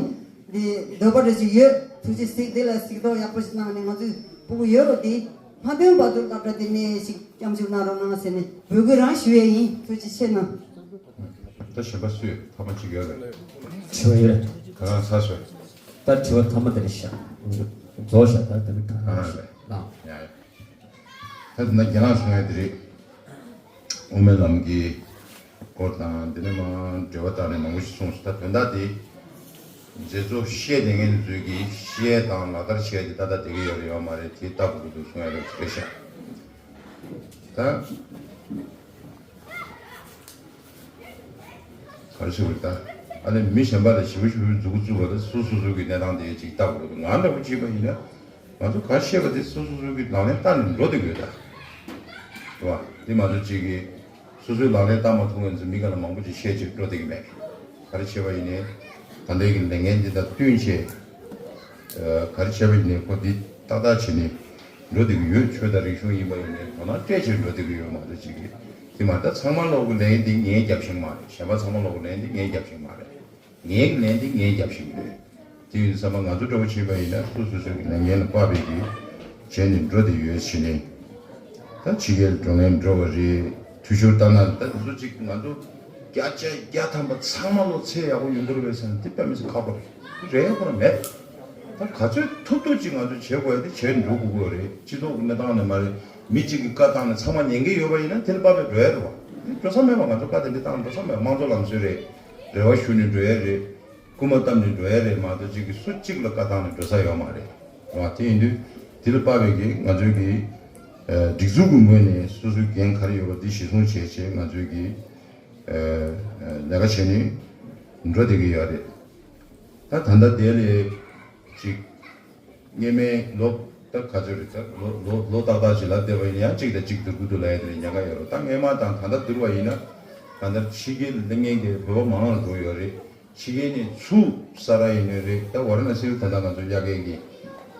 འདི་འདོད་པ་རེ་ཅིག་ཡོད། ཐུགས་རྗེ་གཟིགས། འདི་ལ་གཟིགས་རྟོག་ཡག་པོ་ཞིག་གནང་ནས་ང་ཚོའི་ཕྲུ་གུ་ཡོད་རོགས་དེ་མ་ཐོན་བར་དུ་སློབ་གྲྭ་དེ་ནས་ཅིག་སྐྱབས་འཇུག་གནང་རོགས་གནང་ཟེར་ནས་འབོད་སྐུལ་རང་ཞུ་ཡས་ཡིན། ཐུགས་རྗེ་ཆེ་གནང་། ད་གཞན་པ་སུ་ཡོད། ཐ་མ་གཅིག་ཡོད་རེད། དྲི་བ་ཡོད་རེད། ད་ག་རང་ཚར་སོང་། ད་དྲི་བ་ཐ་མ་དེ་རེད་ཤག་རྫོགས་ཤག་ད་དེ་ནི་ད་ག་རང་རེད། ལགས། ཡ་ཡ། ད་དེ་ན་རྒན་ལགས་གསུང་ཡ་དེ་རེད། དབུ་མའི་ལམ་གྱི་སྐོར་དང་དེ་ནས་མ་འབྲེལ་བ་བཏགས་ནས་མང་པོ་ཞིག་གསུངས་སོང་། ད་དོན་དག་དེ་མཛད་གཙོ་བཤད་བསྡད་མཁན་ཚོས་ཀྱིས་བཤད་དང་ལག་བསྟར་བྱས་ཏེ་ད་ལྟ་བསྡད་ཀྱི་ཡོད་རེད་ཡོད་མ་རེད། དེ་ལྟ་དགོས་ཀྱི་འདུག་གསུང་ཡ་རེད་རེད་ཤག་ད་ག་རེ་ཞུ་དགོས་རེད། ད་ཨ་ནི་མི་གཞན་པ་ལ་ཞེ་པོ་ཞེ་པོ་མཛུབ་གུ་བཙུགས་པ་དང་སོ་སོ་སོ་གི་གནས་སྟངས་དེ་ཅིག་ལྟ་དགོས་རེད། ང་འདྲ་པོ་བྱས་པ་ཡིན་ན་ང་ཚོ་ག་བཤད་པ་དེ་སོ་སོ་སོ་གི་ལག་ལེན་བསྟར་ནས་འགྲོ་བསྡད་ཀྱི་ཡོད་ད། རེད་བ། དེ་མ་གཏོགས་ཅིག་གི་སོ་སོའི་ལག་ལེན་བསྟར་མ་ཐུབ་མཁན་ཚོ་མི་སྒང་ལ་མང་པོ་ཅིག་བཤད་ཅིག་འགྲོ་བསྡད་ཀྱི་མེད། ག་རེ་བྱས་པ་ཡིན་ནའི་ད་ལྟའི་གི་ལས་འགན་འདི་དང་བསྟུན་བྱས། ག་རེ་བྱས་པ་ཡིན་ནའི་ཁོ་འདི་ཏག་ཏག་བྱས་ནས་འགྲོ་བསྡད་ཀྱི་ཡོད། ཆོས་དང་རིག་གཞུང་ཡིན་པ་ཡིན་ནའི་དོ་སྣང་སྤྲད་བྱས་འགྲོ་བསྡད་ཀྱི་ཡོད་མ་གཏོགས་ཅིག་གི་དེ་མ་ད་ཚང་མ་ལོག་གི་ལན་འདི་ངས་རྒྱབ་ཤིང་མ་རེད། གཞན་པ་ཚང་མ་ལོག་གི་ལན་འདི་ངས་རྒྱབ་ཤིང་མ་རེད། ངའི་ལན་འདི་ངས་རྒྱབ་བཞིན་ཡོད། དེ་ཡིན་དུས་ཙམ་པ་ང་ཚོ་འདྲ་པོ་བྱས་པ་ཡིན་ན་སོ་སོ་སོ་གི་ལས་འགན་ལ་དཔག་པའི་གི་བྱས་ནས་འགྲོ་བསྡད་ཡོད་བྱས་ནས། ད་ཕྱི་རྒྱལ་འགྲོ་མཁན་འགྲོ་བ་རེད། འཐུས་ཤོར་ལྟ་ན་ད་དེ་ཚོ་གཅིག་ང་ཚོ་བརྒྱ་ཆ་བརྒྱ་ཐམ་པ་ཚང་མ་ལོ་ཚད་ཡག་པོ་ཡོང་གི་རེད་པས་ཟེར་ན་དེ་དཔེ་མི་སྲིད་ཁག་པོ་རེད། རེད་ཡག་པོ་ར་མེད། ད་ག་ཚོད་ཐུབ་ཐུབ་ཅིག་ང་ཚོས་བྱེད་དགོས་ཡ་དེ་བྱས་འགྲོ་དགོས་ཀྱི་རེད། སྤྱི་ཚོགས་ཀྱི་གནས་སྟངས་ནས་མ་རེད། མི་གཅིག་གིས་བཀའ་བཏང་ནས་ཚང་མ་ཉན་གྱི་ཡོད་པ་ཡིན་ན་དེ་ལ་དཔག་པའི་འགྲོ་ཡ་རེད་བ། དེ་འགྲོ་ས་མེད་པ། ང་ཚོ་བཀའ་དེ་འདྲ་བཏང་འགྲོ་ས་མེད་པ། དམངས་གཙོ་ལམ་སྲོལ་རེད། རེ་བ་ཞུ་ནས་འགྲོ་ཡ་རེད། སྐུལ་མ་བཏབ་ནས་འགྲོ་ཡ་རེད་མ་གཏོགས་གཅིག་གིས་སུ་གཅིག་ལ་བཀའ་བཏང་ནས་འགྲོ་ས་ཡོད་མ་རེད། རེད་བ། དེ་ཡིན་དུས་དེ་ལ་དཔག་པའི་གི་ང་ཚོའི་གི་ཨ་སྒྲིག་འཛུགས་ཀྱི་ངོས་ནས་སོ་སོའི་འགན་ག་རེ་ཡོད་པ་འདི་གཞིར་བཟུང་བྱས་བྱས་ང་ཚོའི་གི་ཨ་ལས་ཀ་བྱས་ནས་འགྲོ་བསྡད་ཀྱི་ཡོད་རེད། ད་ད་ལྟ་དེ་ལས་ཅིག་སྔོན་མའི་ལོ་ད་ག་ཚོད་རེད། ད་ལོ་ལོ་ལོ་ཏག་ཏག་ཅིག་ལ་བལྟས་པ་ཡིན་ན་ཡང་གཅིག་དང་གཅིག་བསྡུར་དགོས་འདུག་ལབ་ཡ་དེ་ལས་ཉེན་ཁ་ཡོད་རེད། ད་སྔོན་མ་དང་ད་ལྟ་བསྡུར་བ་ཡིན་ན་ད་ལྟ་ཕྱི་རྒྱལ་སླེབས་མཁན་གྱི་བོད་པ་མང་རུ་འགྲོ་ཡོད་རེད། ཕྱི་རྒྱལ་ནས་ཚུར་ས་ར་ཡིན་ནའི་རེད། ད་ཝ་ར་ཎ་སི་ལ་ད་ལྟ་ང་ཚོ་དབྱར་ཁའི་གི་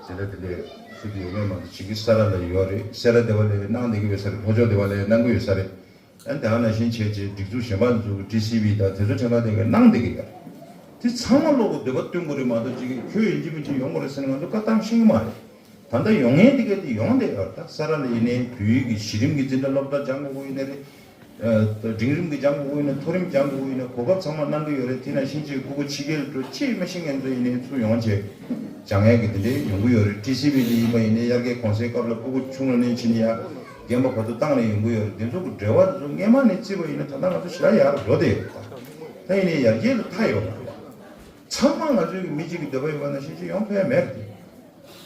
ཟེར་ན་དེ་ལས་སུ་དེ་ཡོད་མེད་མ་གཏོགས་ཕྱི་རྒྱལ་ས་ར་ལ་ཡོད་རེད། སེ་ར་སྡེ་བ་ལ་གནང་བསྡད་ཀྱི་ཡོད་ས་རེད། ལྷོ་ཕྱོགས་སྡེ་བ་ལ་གནང་གི་ཡོད་ས་རེད། ཨ་ནི་དེ་ག་ནང་བཞིན་བྱས་རྗེས་སྒྲིག་འཛུགས་གཞན་པ་ཚོ་གི་ཊི་སི་ཝི་དང་དེ་ཚོ་ཁྲིམས་ཁང་དེ་ག་གནང་བསྡད་ཀྱི་ཡོད་རེད། དེ་ཚང་མ་ལོག་གི་འདོད་པ་བསྟུན་དགོས་རེད་མ་གཏོགས་ཅིག་ཁྱོད་ཡིན་གཅིག་མིན་གཅིག་ཡོང་དགོས་རེད་ཟེར་ནས་ང་ཚོ་བཀའ་བཏང་ཤེས་ཀྱི་མ་རེད། ད་ལྟ་ཡོང་མཁན་དེ་ག་དེ་ཡོང་བསྡད་ཡོད་རེད། ད་ས་ར་ལ་ཡིན་ནའི་བོད་ཡིག་གི་གཞི་རིམ་གྱི་འཛིན་གྲྭ་སློབ་གྲྭ་སྦྱང་དགོས་ཀྱི་ཡོད་ནའི་རེད། ཨ་འབྲིང་རིམ་གྱི་སྦྱང་དགོས་ཀྱི་ཡོད་ནའི་མཐོ་རིམ་སྦྱང་དགོས་ཀྱི་ཡོད་ནའི་གོ་སྐབས་ཚང་མ་གནང་གི་ཡོད་རེད། དེ་ནང་བཞིན་ཅིག་ཕྲུ་གུ་ཕྱི་རྒྱལ་འགྲོ་ཅི་མི་ཤེས་མཁན་ཚོ་ཡིན་ནའི་ཚུར་ཡོང་བྱས་སྦྱང་ཡག་གི་དེ་འདྲའི་ཡོང་གི་ཡོད་རེད། ཊི་སི་ཝི་ལ་ཡིན་པ་ཡིན་ནའི་དབྱར་ཁའི་གུང་སེང་སྐབས་ལ་ཕྲུ་གུ་ཆུང་ལ་ནས་ཕྱིན་ནས་ཡ་རྒན་པ་བར་དུ་བཏང་ནས་ཡོང་གི་ཡོད་རེད། དེ་ཚོ་གི་འབྲེལ་བ་དེ་ཚོ་སྔས་མ་ནས་བརྩིས་པ་ཡིན་ན་ད་ལྟ་ང་ཚོ་ཞེ་དྲག་ཡག་རུ་འགྲོ་བསྡད་ཡོད་རེད། ད་ཡིན་ནའི་ཡར་རྒྱས་ལ་མཐའ་ཡོད་མ་རེད། ཚང་མ་ང་ཚོའི་མི་གཅིག་གི་འདོད་པ་ཡོད་པ་ནང་བཞིན་ཅིག་ཡོང་ཐུབ་ཡ་མེད་རེད། དེ་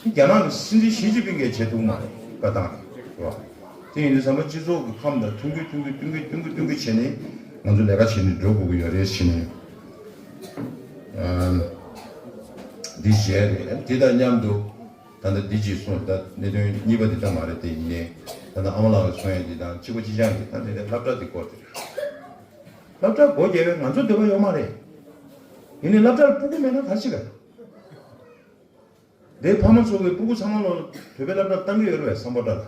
རྒྱ་ནག་གི་སྲིད་འཛིན་ཞི་ཅིན་ཕིང་གིས་བྱེད་ཐུབ་མ་རེད། བཀའ་བཏང་རེད་བ། དེ་ཡིན་དུས་ཙམ་པ་སྤྱི་ཚོགས་ཀྱི་ཁམས་དང་མཐུན་རྒྱུ་མཐུན་རྒྱུ་མཐུན་རྒྱུ་མཐུན་རྒྱུ་བྱས་ནས་ང་ཚོ་ལས་ཀ་བྱེད་ནས་འགྲོ་དགོས་ཀྱི་ཡོད་རེད་ཟེར་ནས། ཨ་འདི་བྱས་རེད། དེ་དང་མཉམ་དུ་ ད་ལྟ་འདི་ཅིག་གསུངས། ད་གནད་དོན་གཉིས་པ་འདི་ད་མ་རེད། དེ་ཡིན་ནའི་ད་ལྟ་ཨ་མ་ལགས་ཀྱིས་གསུངས་ཡ་འདི་དང་གཅིག་པ་གཅིག་རྐྱང་གི་ད་དེ་ནས་སློབ་གྲྭ་འདི་སྐོར་དེ་རེད། སློབ་གྲྭ་སྒོ་རྒྱག་པའི་ང་ཚོ་འདོད་པ་ཡོད་མ་རེད། ཡིན་ནའི་སློབ་གྲྭར་སྤུ་གུ་མེད་ན་ག་རེ་བྱེད་ག། འདིར་ཕ་མ་ཚོ་གིས་སྤུ་གུ་ཚང་མ་ལོ་བོད་པའི་སློབ་གྲྭར་བཏང་གི་ཡོད་རེད་པས། སམ་བྷོ་ཊ་ལ་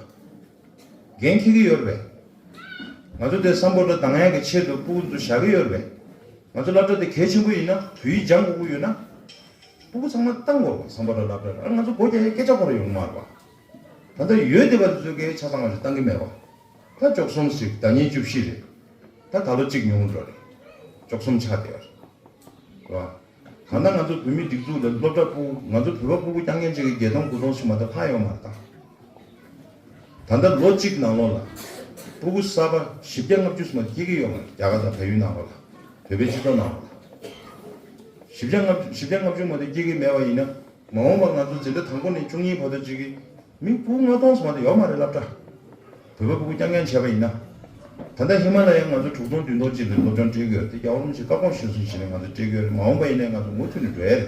འགན་འཁྱེར་གྱི་ཡོད་རེད་པས། ང་ཚོ་འདིར་སམ་བྷོ་ཊ་བཏང་ཡག་གི་ཆེད་དུ་སྤུ་གུ་ཚོ་བཞག་གི་ཡོད་རེད་པས། ང་ཚོ་སློབ་གྲྭ་འདི་གལ་ཆེན་པོ་ཡིན་ན། བོད་ཡིག་སྦྱང་དགོས་ཀྱི་ཡོད་ན། སྤུ་གུ་ཚང་མ་བཏང་དགོས་པ། སམ་བྷོ་ཊ་སློབ་གྲྭར། ཨ། ང་ཚོ་སྒོ་རྒྱག་ཡའི་སྐད་ཆ་ཁོ་རང་ཡོང་མ་རེད་པ། ད་ལྟ་ཡོད་བསྡད་པ་དེ་ཚོ་གིས་ཆ་ཚང་བ་ཞིག་བཏང་གི་མེད་པ། ད་བཅུ་གསུམ་ཞིག་ཟླ་ཉིན་བཅུ་བཞི་རེད། ད་ད་ལོ་གཅིག་ཉུང་རུ་འགྲོ་རེད། བཅུ་གསུམ་ཆགས་བསྡད་ཡོད་རེད་པ། གང་ལྟར་ང་ཚོ་བོད་མིའི་སྒྲིག་འཛུགས་ལ་སློབ་གྲྭ་སྤུ་གུ། ང་ཚོ་བོད་པ་སྤུ་གུ་རྐྱང་རྐྱང་གཅིག་གིས་བརྒྱད་སྟོང་དགུ་སྟོང་ཞིག་མ་གཏོགས་ལྷག་ཡོད་མ་རེད་ད། ད་ལྟ་ལོ་གཅིག་ནང་ལོགས་ལ་སྤུ་གུ་གསར་པ་བཞི་བརྒྱ་ལྔ་བཅུ་ཙམ་སྐྱེ་གི་ཡོད་མ་རེད། རྒྱ་གར་དང་བལ་ཡུལ་ནང་ལོགས་ལ། བོད་པའི་སྤྱི་ཚོགས་ནང་ལོགས་ལ་བཞི་བརྒྱ་ལྔ་བཅུ། བཞི་བརྒྱ་ལྔ་བཅུ་མ་གཏོགས་སྐྱེ་གི་མེད་པ་ཡིན་ན། མ་འོངས་པར་ང་ཚོ་འཛིན་གྲྭ་དང་པོ་ནས་བཅུ་གཉིས་བར་དུ་གཅིག་གི་མི་སྤུ་གུ་ལྔ་སྟོང་ཙམ་མ་གཏོགས་ཡོད་མ་རེད་སློབ་གྲྭ། བོད་པ་སྤུ་གུ་རྐྱང་རྐྱང་བྱས་པ་ཡིན་ན། ད་ལྟ་ཧི་མ་ལ་ཡ་ང་ཚོ་དྲུག་སྟོང་བདུན་སྟོང་ཅིག་ལ་སློབ་སྦྱོང་སྤྲད་ཀྱི་ཡོད་རེད་དེ། རྒྱལ་བ་རིན་པོ་ཆེས་བཀའ་དགོངས་ཞུས་སོང་ཞེས་ནས་ང་ཚོ་སྤྲད་ཀྱི་ཡོད་རེད། མ་འོངས་པ་ཡིན་ནའི་ང་ཚོ་མུ་མཐུད་ནས་འགྲོ་ཡ་རེད་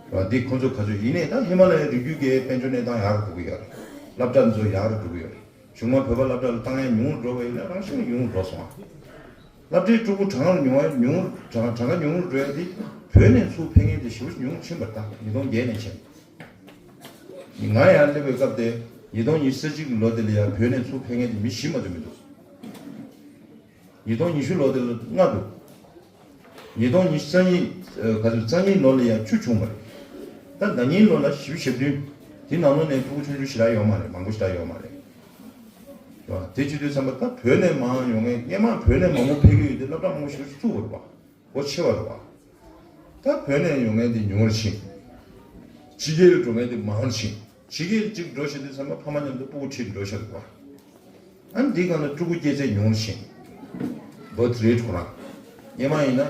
དེ། འདི་ཁོ་ཚོ་ག་ཚོད་ཡིན་ནའི་ད་ཧི་མ་ལ་ཡའི་རི་རྒྱུད་ཀྱི་དཔལ་འབྱོར་གནས་སྟངས་ཡག་རུ་འགྲོ་གི་ཡོད་རེད། སློབ་གྲྭ་ཚོ་ཡག་རུ་འགྲོ་གི་ཡོད་རེད། གཞུང་མང་བོད་པ་སློབ་གྲྭ་ལ་བཏང་ཡ་ཉུང་རུ་འགྲོ་བ་ཡིན་ན་རང་བཞིན་ཉུང་རུ་འགྲོ་སོང་ཨ། སློབ་གྲྭའི་ཕྲུ་གུ་གྲངས་ཉུང་བ་ཉུང་རུ་གྲངས་གྲངས་ཀ་ཉུང་རུ་འགྲོ་ཡ་དེ་བོད་ནས་ཚུར་ཕེབས་མཁན་དེ་ཞེ་པོ་ཉུང་རུ་ཕྱིན་པ་རེད། ད་ཉིས་སྟོང་བརྒྱད་ནས་བྱས་ནས། ང་ཡར་སླེབས་པའི་སྐབས་དེ་ཉིས་སྟོང་ཉི་ཤུ་རྩ་གཅིག་གི་ལོ་དེ་ལ་ཡང་བོད་ནས་ཚུར་ཕེབས་མཁན་དེ་མི་བཞི་མ་གཏོགས་མི་འདུག་ཉིས་སྟོང་ཉི་ཤུ་ལོ་དེ་ལ་ལྔ་འདུག་ཉིས་སྟོང་ཉི་ཤུ་རྩ་གཉིས། ཨ། ག་ཚོད། རྩ་གཉིས་ལོ་ལ་ཡང་བཅུ་བྱུང་བ་རེད། ད་ཟླ་ཉིན་ལོ་ལ་བཞི་བཅུ་ཞེ་བདུན། དེ་ནང་ལོགས་ནས་ཕྲུ་གུ་ཆུང་ཆུང་ཞེ་དྲག་ཡོད་མ་རེད། མང་པོ་ཞེ་དྲག་ཡོད་མ་རེད། དེ་བྱེད་དུས་ཙམ་པ་ད་བོད་ནས་མང་ཡོང་མཁན། སྔོན་མ་བོད་ནས་མང་པོ་ཕེབས་ཀྱི་ཡོད་དེ་སློབ་གྲྭ་མང་པོ་ཞིག་བཙུགས་པ་རེད་པ། སྒོ་ཕྱེ་བ་རེད་པ། ད་བོད་ནས་ཡོང་མཁན་དེ་ཉུང་རུ་ཕྱིན། ཕྱི་རྒྱལ་ལ་འགྲོ་མཁན་དེ་མང་རུ་ཕྱིན། ཕྱི་རྒྱལ་གཅིག་འགྲོ་བྱེད་དུས་ཙམ་པ་ཕ་མ་མཉམ་དུ་སྤུ་གུ་ཁྲིད་འགྲོ་ཤག་རེད་པ། ཨ་ནི་འདིའི་སྒང་ལ་ཕྲུ་གུ་སྐྱེ་ཚད་ཉུང་རུ་ཕྱིན། བར་ཐི་རེ་ཊི་ཁོ་རང་། སྔོན་མ་ཡིན་ན་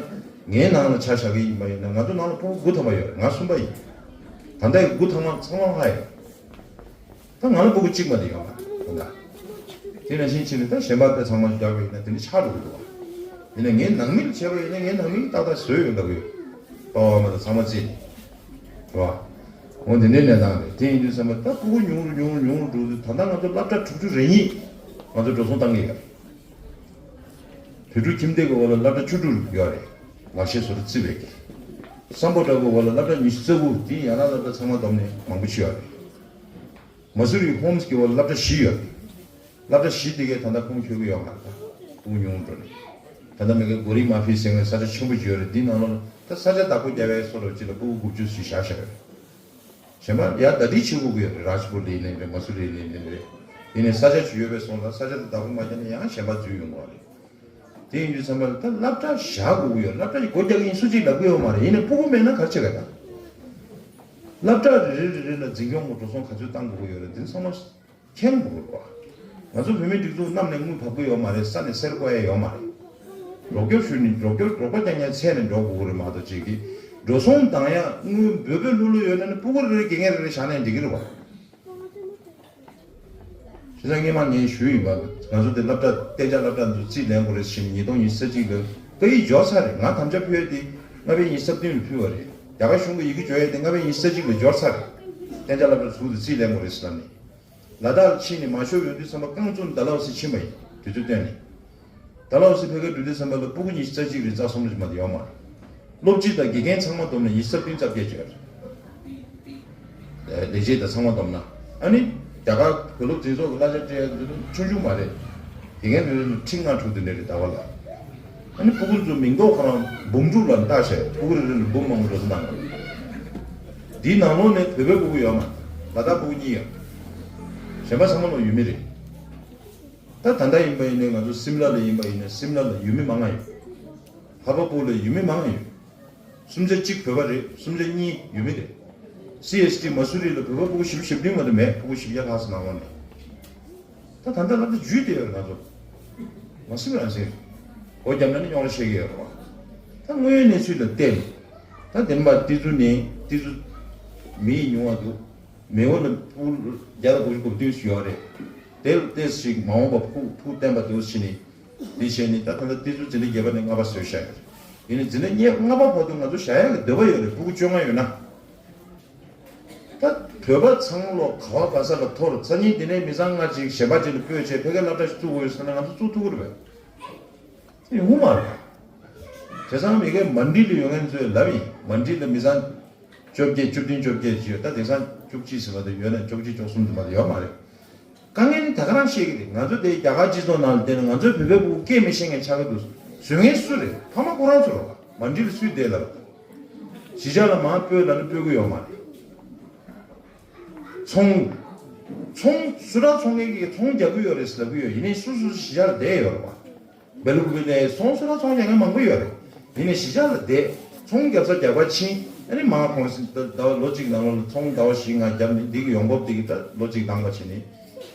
ངའི་ནང་ལ་ཆ་བཞག་གི་ཡིན་པ་ཡིན་ན། ང་ཚོ་ནང་ལ་ཕྲུ་གུ་དགུ་ཐམ་པ་ཡོད་རེད། ང་གསུམ་པ་ཡིན། ད་ལྟའི་དགུ་ཐམ་པ་ཚང་མ་ལྷག་ཡོད། ད་ང་ལ་སྤུ་གུ་གཅིག་མ་གཏོགས་ཡོད་མ་རེད་ད་ལྟ། དེ་ནང་བཞིན་བྱས་ནས་ད་གཞན་པ་དཔེ་ཚང་མ་རྒྱག་པ་ཡིན་ན་དེ་འདྲ་ཆགས་འགྲོ་གི་འདུག་བ། ཡིན་ན་ངའི་ནང་མི་ལ་བྱས་པ་ཡིན་ན་ངའི་ནང་མི་ཏག་ཏག་བཟོས་ཡོད་འདྲ་གི་ཡོད། པ་ཕ་མ་དང་ཚང་མ་རྩིས་ནས། རེད་བ། འོ་དེ་འདྲའི་གནས་སྟངས་རེད། དེ་ཡིན་དུས་ཙམ་པ་ད་སྤུ་གུ་ཉུང་རུ་ཉུང་རུ་ཉུང་རུ་འགྲོ་དུས། ད་ལྟ་ང་ཚོ་སློབ་གྲྭ་དྲུག་ཅུ་རེ་གཉིས་ང་ཚོ་འགྲོ་སོང་བཏང་གི་ཡོད་རེད། བོད་ཕྲུག་ཁྱིམ་སྡེ་གི་འོག་ལ་སློབ་གྲྭ་བཅུ་དྲུག་ཡོད་རེད། ལག་ཤེས་བཟོ་གྲྭ་བརྩི་བའི་གི། སམ་བྷོ་ཊ་གི་འོག་ལ་སློབ་གྲྭ་ཉི་ཤུ་རྩ་དགུ། དེ་ཡང་ན་སློབ་གྲྭ་ཚང་མ་བསྡོམས་ནས་མང་པོ་ཞིག་ཡོད་རེད། མ་སུ་རི་ཧོམ་སི་གི་འོག་ལ་སློབ་གྲྭ་བཞི་ཡོད་རེད། སློབ་གྲྭ་བཞི་དེ་གའི་ད་ལྟ་ཁུངས་འཁྱོལ་གི་ཡོད་མ་རེད། ད་སྤུ་གུ་ཉུང་རུ་འགྲོ་ནས། ད་ལྟ་མི་གའི་གོ་རི་མ་ཕི་ཟེར་བའི་ས་ཆ་ཆེན་པོ་ཅིག་ཡོད་རེད། འདི་ནང་ལོགས་ལ་ད་ས་ཆ་བདག་པོ་རྒྱག་པའི་བཟོ་འདྲ་ཅིག་ལ་སྤུ་གུ་དགུ་བཅུ་ཞིག་བཞག་བཞག་ཡོད་རེད། གཞན་པ་ཡར་ཟླ་སྒྲིལ་བྱེད་དགོས་ཀྱི་ཡོད་རེད། རཱཇ་པུར་ལ་ཡིན་ནའི་རེད། མ་སུ་རི་ལ་ཡིན་ནའི་རེད། ཡིན་ནའི་ས་ཆ་ཅིག་ཡོད་པའི་སོང་ཙང་ས་ཆ་དེ་བདག་པོ་མ་བརྒྱབ་ན་ཡང་གཞན་པ་འཛུལ་ཡོང་གི་རེད། དེ་ཡིན་དུས་ཙམ་པ་ལ་ད་སློབ་གྲྭ་བཞག་དགོས་ཀྱི་ཡོད། སློབ་གྲྭ་ཡི་སྒོ་རྒྱག་གི་ཡིན་སུ་གཅིག་ལབ་ཀྱི་ཡོད་མ་རེད། ཡིན་ནའི་སྤུ་གུ་མེད་ན་ག་རེ་བྱེད་ག་ད། སློབ་གྲྭ་རེ་རེ་རེ་རེ་ལ་འཛིན་སྐྱོང་གི་འགྲོ་སོང་ག་ཚོད་བཏང་དགོས་ཀྱི་ཡོད་རེད། འདི་ཚང་མ་མཁྱེན་དགོས་ཀྱི་རེད་བ། ང་ཚོ་བོད་མིའི་སྒྲིག་འཛུགས་གནམ་ནས་དངུལ་བབས་ཀྱི་ཡོད་མ་རེད། ས་ནས་གསེར་བརྐོ་ཡ་ཡོད་མ་རེད། རོགས་སྐྱོར་ཞུས་ནས་རོགས་སྐྱོར་རོགས་པ་རྐྱང་རྐྱང་འཚོལ་ནས་འགྲོ་དགོས་ཀྱི་རེད་མ་གཏོགས། ཅིག་གིས་འགྲོ་སོང་བཏང་ཡ་དངུལ་འབོལ་འབོལ་ལྷུག་ལྷུག་ཡོད་ན་ནི་སྤུ་གུ་རེ་རེ་དགེ་རྒན་རེ་རེ་བཞག་ནས་འགྲིག་གི་རེད་བ། བྱས་ཙང་སྔོན་མ་ངས་ཞུས་ཡིན་པ། ང་ཚོ་དེ་སློབ་གྲྭ་གཏན་འཇགས་སློབ་གྲྭ་འདི་ཚོ་རྩིས་ལེན་དགོས་རེད་ཟེར་ནས་ཉིས་སྟོང་ཉི་ཤུ་རྩ་གཅིག་ལ་སྐད་ཡིག་འབྱོར་ཚར་རེད། ང་དམ་བཅའ་ཕུལ་ཡས་དེ་ལྔ་པའི་ཉི་ཤུ་རྩ་བདུན་ལ་ཕུལ་བ་རེད། རྒྱ་གར་གཞུང་གི་ཡི་གེ་འབྱོར་ཡས་དེ་ལྔ་པའི་ཉི་ཤུ་རྩ་གཅིག་ལ་འབྱོར་ཚར་རེད། གཏན་འཇགས་སློབ་གྲྭ་ཚུགས་ཏེ་རྩིས་ལེན་དགོས་རེད་ཟེར་ནས། ལ་དྭགས་ཕྱིན་ནས་མ་ཤོར་ཡོང་དུས་ཙམ་པ་རྐང་བཙུན་ཌལ་ཧོ་སི་ཕྱིན་པ་ཡིན། དུས་ཚོད་བཏོན་ནས། ཌལ་ཧོ་སི་ཕ་གིར་འགྲོ་དུས་ཙམ་པ་ལ་སྤུ་གུ་ཉི་ཤུ་རྩ་གཅིག་རེད། རྩ་གསུམ་རེད་མ་གཏོགས་ཡོད་མ་རེད། སློབ་སྤྱི་དང་དགེ་རྒན་ཚང་མ་བསྡོམས་ནས་ཉི་ཤུ་རྩ་བདུན་རྩ་བརྒྱད་ཅིག་ཡོད་རེད། ལས་བྱེད་དང་ཚང་མ་བསྡོམས་ན། ཨ་ནི་རྒྱ་གར་བོད་སློབ་འཛིན་ཚོགས་ཀྱི་གླ་ཆ་སྤྲད་ཡ་འདི་ཆུང་ཆུང་མ་རེད། དགེ་རྒན་རེ་རེ་ལ་ཁྲི་ལྔ་དྲུག་དེ་འདྲ་རེད་ཟླ་བ་ལ། ཨ་ནི་སྤུ་གུ་ཚོ་མིང་འདོགས་ཁོ་རང་འབུམ་དྲུག་ལ་བཏགས་བྱས། སྤུ་གུ་རེ་རེ་ལ་འབུམ་མང་པོ་འགྲོ་སོང་བཏང་དགོས། འདིའི་ནང་ལོགས་ནས་བོད་པའི་སྤུ་གུ་ཡོད་མ་རེད། ལ་དྭགས་སྤུ་གུ་གཉིས་ཡོད། གཞན་པ་ཚང་མ་ལོ་ཡུལ་མི་རེད། ད་ད་ལྟ་ཡིན་པ་ཡིན་ནའི་ང་ཚོ་སིམ་ལ་ལ་ཡིན་པ་ཡིན་ན་སིམ་ལ་ལ་ཡུལ་མི་མང་ང་ཡོད། ཧ་བ་པུར་ལ་ཡུལ་མི་མང་ང་ཡོད། སུམ་ཆ་གཅིག་བོད་པ་རེད། སུམ་ཆ་གཉིས་ཡུལ་མི་རེད། སི་ཨེས་ཊི་མ་སུ་རི་ལ་བོད་པ་སྤུ་གུ་བཞི་བཅུ་ཞེ་བདུན་མ་གཏོགས་མེད། སྤུ་གུ་བཞི་བརྒྱ་ལྷག་ཙམ་ནང་ལོགས་ནས། ད་ད་ལྟ་སློབ་གྲྭ་འཇུས་བསྡད་ཡོད་རེད་ང་ཚོ། མ་སེམས་རང་སེམས། སྒོ་བརྒྱབ་ན་ནི་རྙོག་དྲ་བཤད་ཀྱི་ཡོད་རེད་བ། ད་དངོས་ཡོད་གནས་ཚུལ་ལ་བལྟས་ནས། ད་བདེན་པ་ཏི་ཛུ་ནི་ཏི་ཛུ་མི་ཡིས་ཉུང་བ་འདུག་མེས་པོ་ལ་ཕྲུ་གུ་བརྒྱ་དང་དགུ་བཅུ་གོ་བདུན་ཞིག་ཡོད་རེད། དེ་ལ་ཏོག་ཙམ་ཞིག་མ་འོངས་པ་ཕུགས་ཕུགས་བརྟན་པ་འདུག་ཟེར་ནས། འདི་བྱས་ནས་ད་ད་ལྟ་ཏི་ཛུ་འཛིན་གྲྭ་བརྒྱད་པ་ནས་ལྔ་པ་བཟོས་བཞག་ཡོད་རེད། ཡིན་ནའི་འཛིན་གྲྭ་ལྔ་པ་བར་དུ་ང་ཚོ་བཞག་ཡག་གི་འདོད་པ་ཡོད་རེད། ཕྲུ་གུ་བཅོ་ལྔ་ཡོད་ན། ད་བོད་ འདོད་པ་ཚང་ལོ་ག་བ་ག་ས་ལ་འཐོར། སང་ཉིན་དེ་ནས་མི་ཚང་ང་ཅིག་གཞན་པ་ཅིག་ལ་སྤོས་བྱས་ཕ་གིར་སློབ་གྲྭ་ཞིག་བཙུགས་དགོས་ཡོད་ཟེར་ན་ང་ཚོ་བཙུགས་ཐུབ་ཀྱི་རེད་པས། དེ་ཡོང་མ་རེད། བྱས་ཙང་མི་སྒེར་མན་ཌི་ལ་ཡོང་མཁན་ཚོས་ལབ་ཡིན། མན་ཌི་ལ་མི་ཚང་བཅོ་བརྒྱད་བཅུ་བདུན་བཅོ་བརྒྱད་ཅིག་ཡོད། ད་དེང་སང་བཅུ་གཅིག་ཟིན་པ་དེ་ཡོད་ན་བཅུ་གཅིག་བཅུ་གསུམ་ཟིན་པ་དེ་ཡོད་མ་རེད། དཀའ་ངལ་ནི་ད་ག་རང་བཤད་ཀྱི་རེད། ང་ཚོ་དེ་རྒྱ་གར་སྤྱི་ཚོགས་ནང་ལ་བལྟས་ན་ང་ཚོའི་བོད་པའི་སྤུ་གུ་སྐད་མི་ཤེས་མཁན་ཆགས་ཀྱི་འདུག་བཟོ་མཁན་སུ་རེད། ཕ་མ་ཁོ་རང་ཚོ་རེད་པ། མན་ཌི་ལ་སུས་བསྡད་ལབ། གཞིས་ཆགས་ལ་མར་སྤོས་ལབ་ན་སྤོས་ཀྱི་ཡོད་མ་རེད། ཚོང་། ཚོང་སུ་ར་ཚོང་མཁན་གྱིས་ཚོང་རྒྱག་གི་ཡོད་རེད་ལབ་ཀྱི་ཡོད། ཡིན་ནའི་སུ་སུ་གཞིས་ཆགས་ལ་བསྡད་ཡོད་རེད་པ། སྦེལ་ཀོབ་ནས་སོང་སོ་ལ་ཚོང་རྒྱག་མཁན་མང་པོ་ཡོད་རེད། ཡིན་ནའི་གཞིས་ཆགས་ལ་བསྡད། ཚོང་རྒྱག་ས་རྒྱག་པ་ཕྱིན། ཨ་ནི་མ་ཁོང་ཟླ་བ་ལོ་གཅིག་ནང་ལོགས་ལ་ཚོང་ཟླ་བ་བཞི་ལྔ་བརྒྱབ་ནས་འདི་གི་ཡོང་འབབ་དེ་གི་ད་ལོ་གཅིག་ལྡང་བ་བྱས་ནས་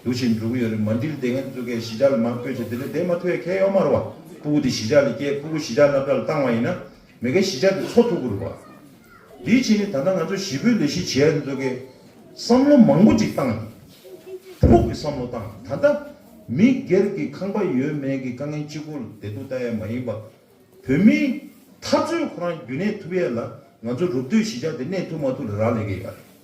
འདུག་བཞིན་འགྲོ་གི་ཡོད་རེད། མན་ཌི་ལ་བསྡད་མཁན་ཚོ་གས་གཞིས་ཆགས་ལ་མར་སྤོས་བྱས་དེ་ལས་བསྡད་མ་ཐུབ་ཡ་གལ་ཡོད་མ་རེད་པ། སྤུ་གུ་དེ་གཞིས་ཆགས་ལ་སྐྱེལ། སྤུ་གུ་གཞིས་ཆགས་སློབ་གྲྭ་ལ་བཏང་བ་ཡིན་ན་མི་སྒེར་གཞིས་ཆགས་དེ་འཚོ་ཐུབ་ཀྱི་རེད་པ། དེའི་ཕྱིར་ནི་ད་ལྟ་ང་ཚོ་ཞི་རྒོལ་ལས་གཞི་བྱེད་ཡ་འདི་ཚོ་གས་བསམ་བློ་མང་པོ་ཅིག་བཏང་ཡིན། ཕུགས་ཀྱི་བསམ་བློ་བཏང་། ད་ལྟ་མི་སྒེར་གྱི་ཁང་པ་ཡོད་མེད་ཀྱི་དཀའ་ངལ་གཅིག་པུ་ལ་བདེ་སྡུག་ལྟ་ཡ་མ་ཡིན་པ། བོད་མིའི་འཐབ་རྩོད་ཁོ་རང་རྒྱུན་གནས་ཐུབ་ཡས་ལ་ང་ཚོ་རུབ་བསྡུས་གཞིས་ཆགས་དེ་གནས་ཐུབ་མ་ཐུབ་ལ་རག་ལས་ཀྱི་ཡོད་རེད།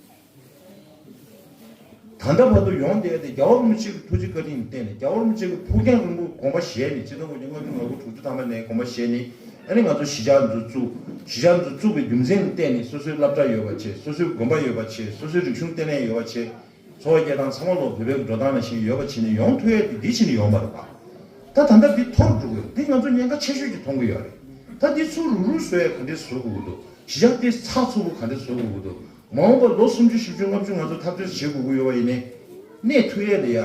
ད་ལྟ་བར་དུ་ཡོང་བསྡད་དེ་རྒྱལ་བ་རིན་པོ་ཆེ་གི་ཐུགས་རྗེ་བཀའ་དྲིན་བརྟེན་ནས། རྒྱལ་བ་རིན་པོ་ཆེ་གི་ཕུགས་རྒྱང་རིང་པོ་དགོངས་པ་བཞེས་ནས། ཆིག་སྟོང་དགུ་བརྒྱ་ལྔ་བཅུ་ང་དགུ་དྲུག་ཅུ་ཐམ་པ་ནས་དགོངས་པ་བཞེས་ནས། ཨ་ནི་ང་ཚོ་གཞིས་ཆགས་འདི་ཚོ་བཙུགས། གཞིས་ཆགས་འདི་ཚོ་བཙུགས་པའི་རྒྱུ་མཚན་ལ་བརྟེན་ནས་སོ་སོའི་སློབ་གྲྭ་ཡོད་པ་བྱས། སོ་སོའི་དགོན་པ་ཡོད་པ་བྱས། སོ་སོའི་རིག་གཞུང་ལྟེ་གནས་ཡོད་པ་བྱས། འཚོ་བ་སྐྱེལ་སྟངས་ཚང་མ་ལོ་བོད་པའི་འགྲོ་སྟངས་ནང་བཞིན་ཡོད་པ་བྱས་ནས་ཡོང་ཐུབ་ཡས་དེ་འདི་བྱས་ནས་ཡོང་བ་རེད་པ། ད་ད་ལྟ་འདི་འཐོར་འགྲོ་གི་ཡོད། འདི་ང་ཚོ་ཉེན་ཁ་ཆེ་ཤོས་ཀྱི་མཐོང་གི་ཡོད་རེད། ད་འདི་ཚུར་རུག་རུག་བཟོ་ཡས་ག་འདྲས་བཟོ་དགོས་ཀྱི་འདུག་གཞིས་ཆགས་དེ་ཚགས་ཚུད་པོ་ག་འདྲས་བཟོ་དགོས་ཀྱི་འདུག་མ་འོངས་པར་ལོ་སུམ་ཅུ་བཞི་བཅུ་ལྔ་བཅུ་ང་ཚོ་འཐབ་རྩོད་བྱེད་དགོས་ཀྱི་ཡོད་པ་ཡིན་ནའི། གནས་ཐུབ་ཡས་ལ་ཡ་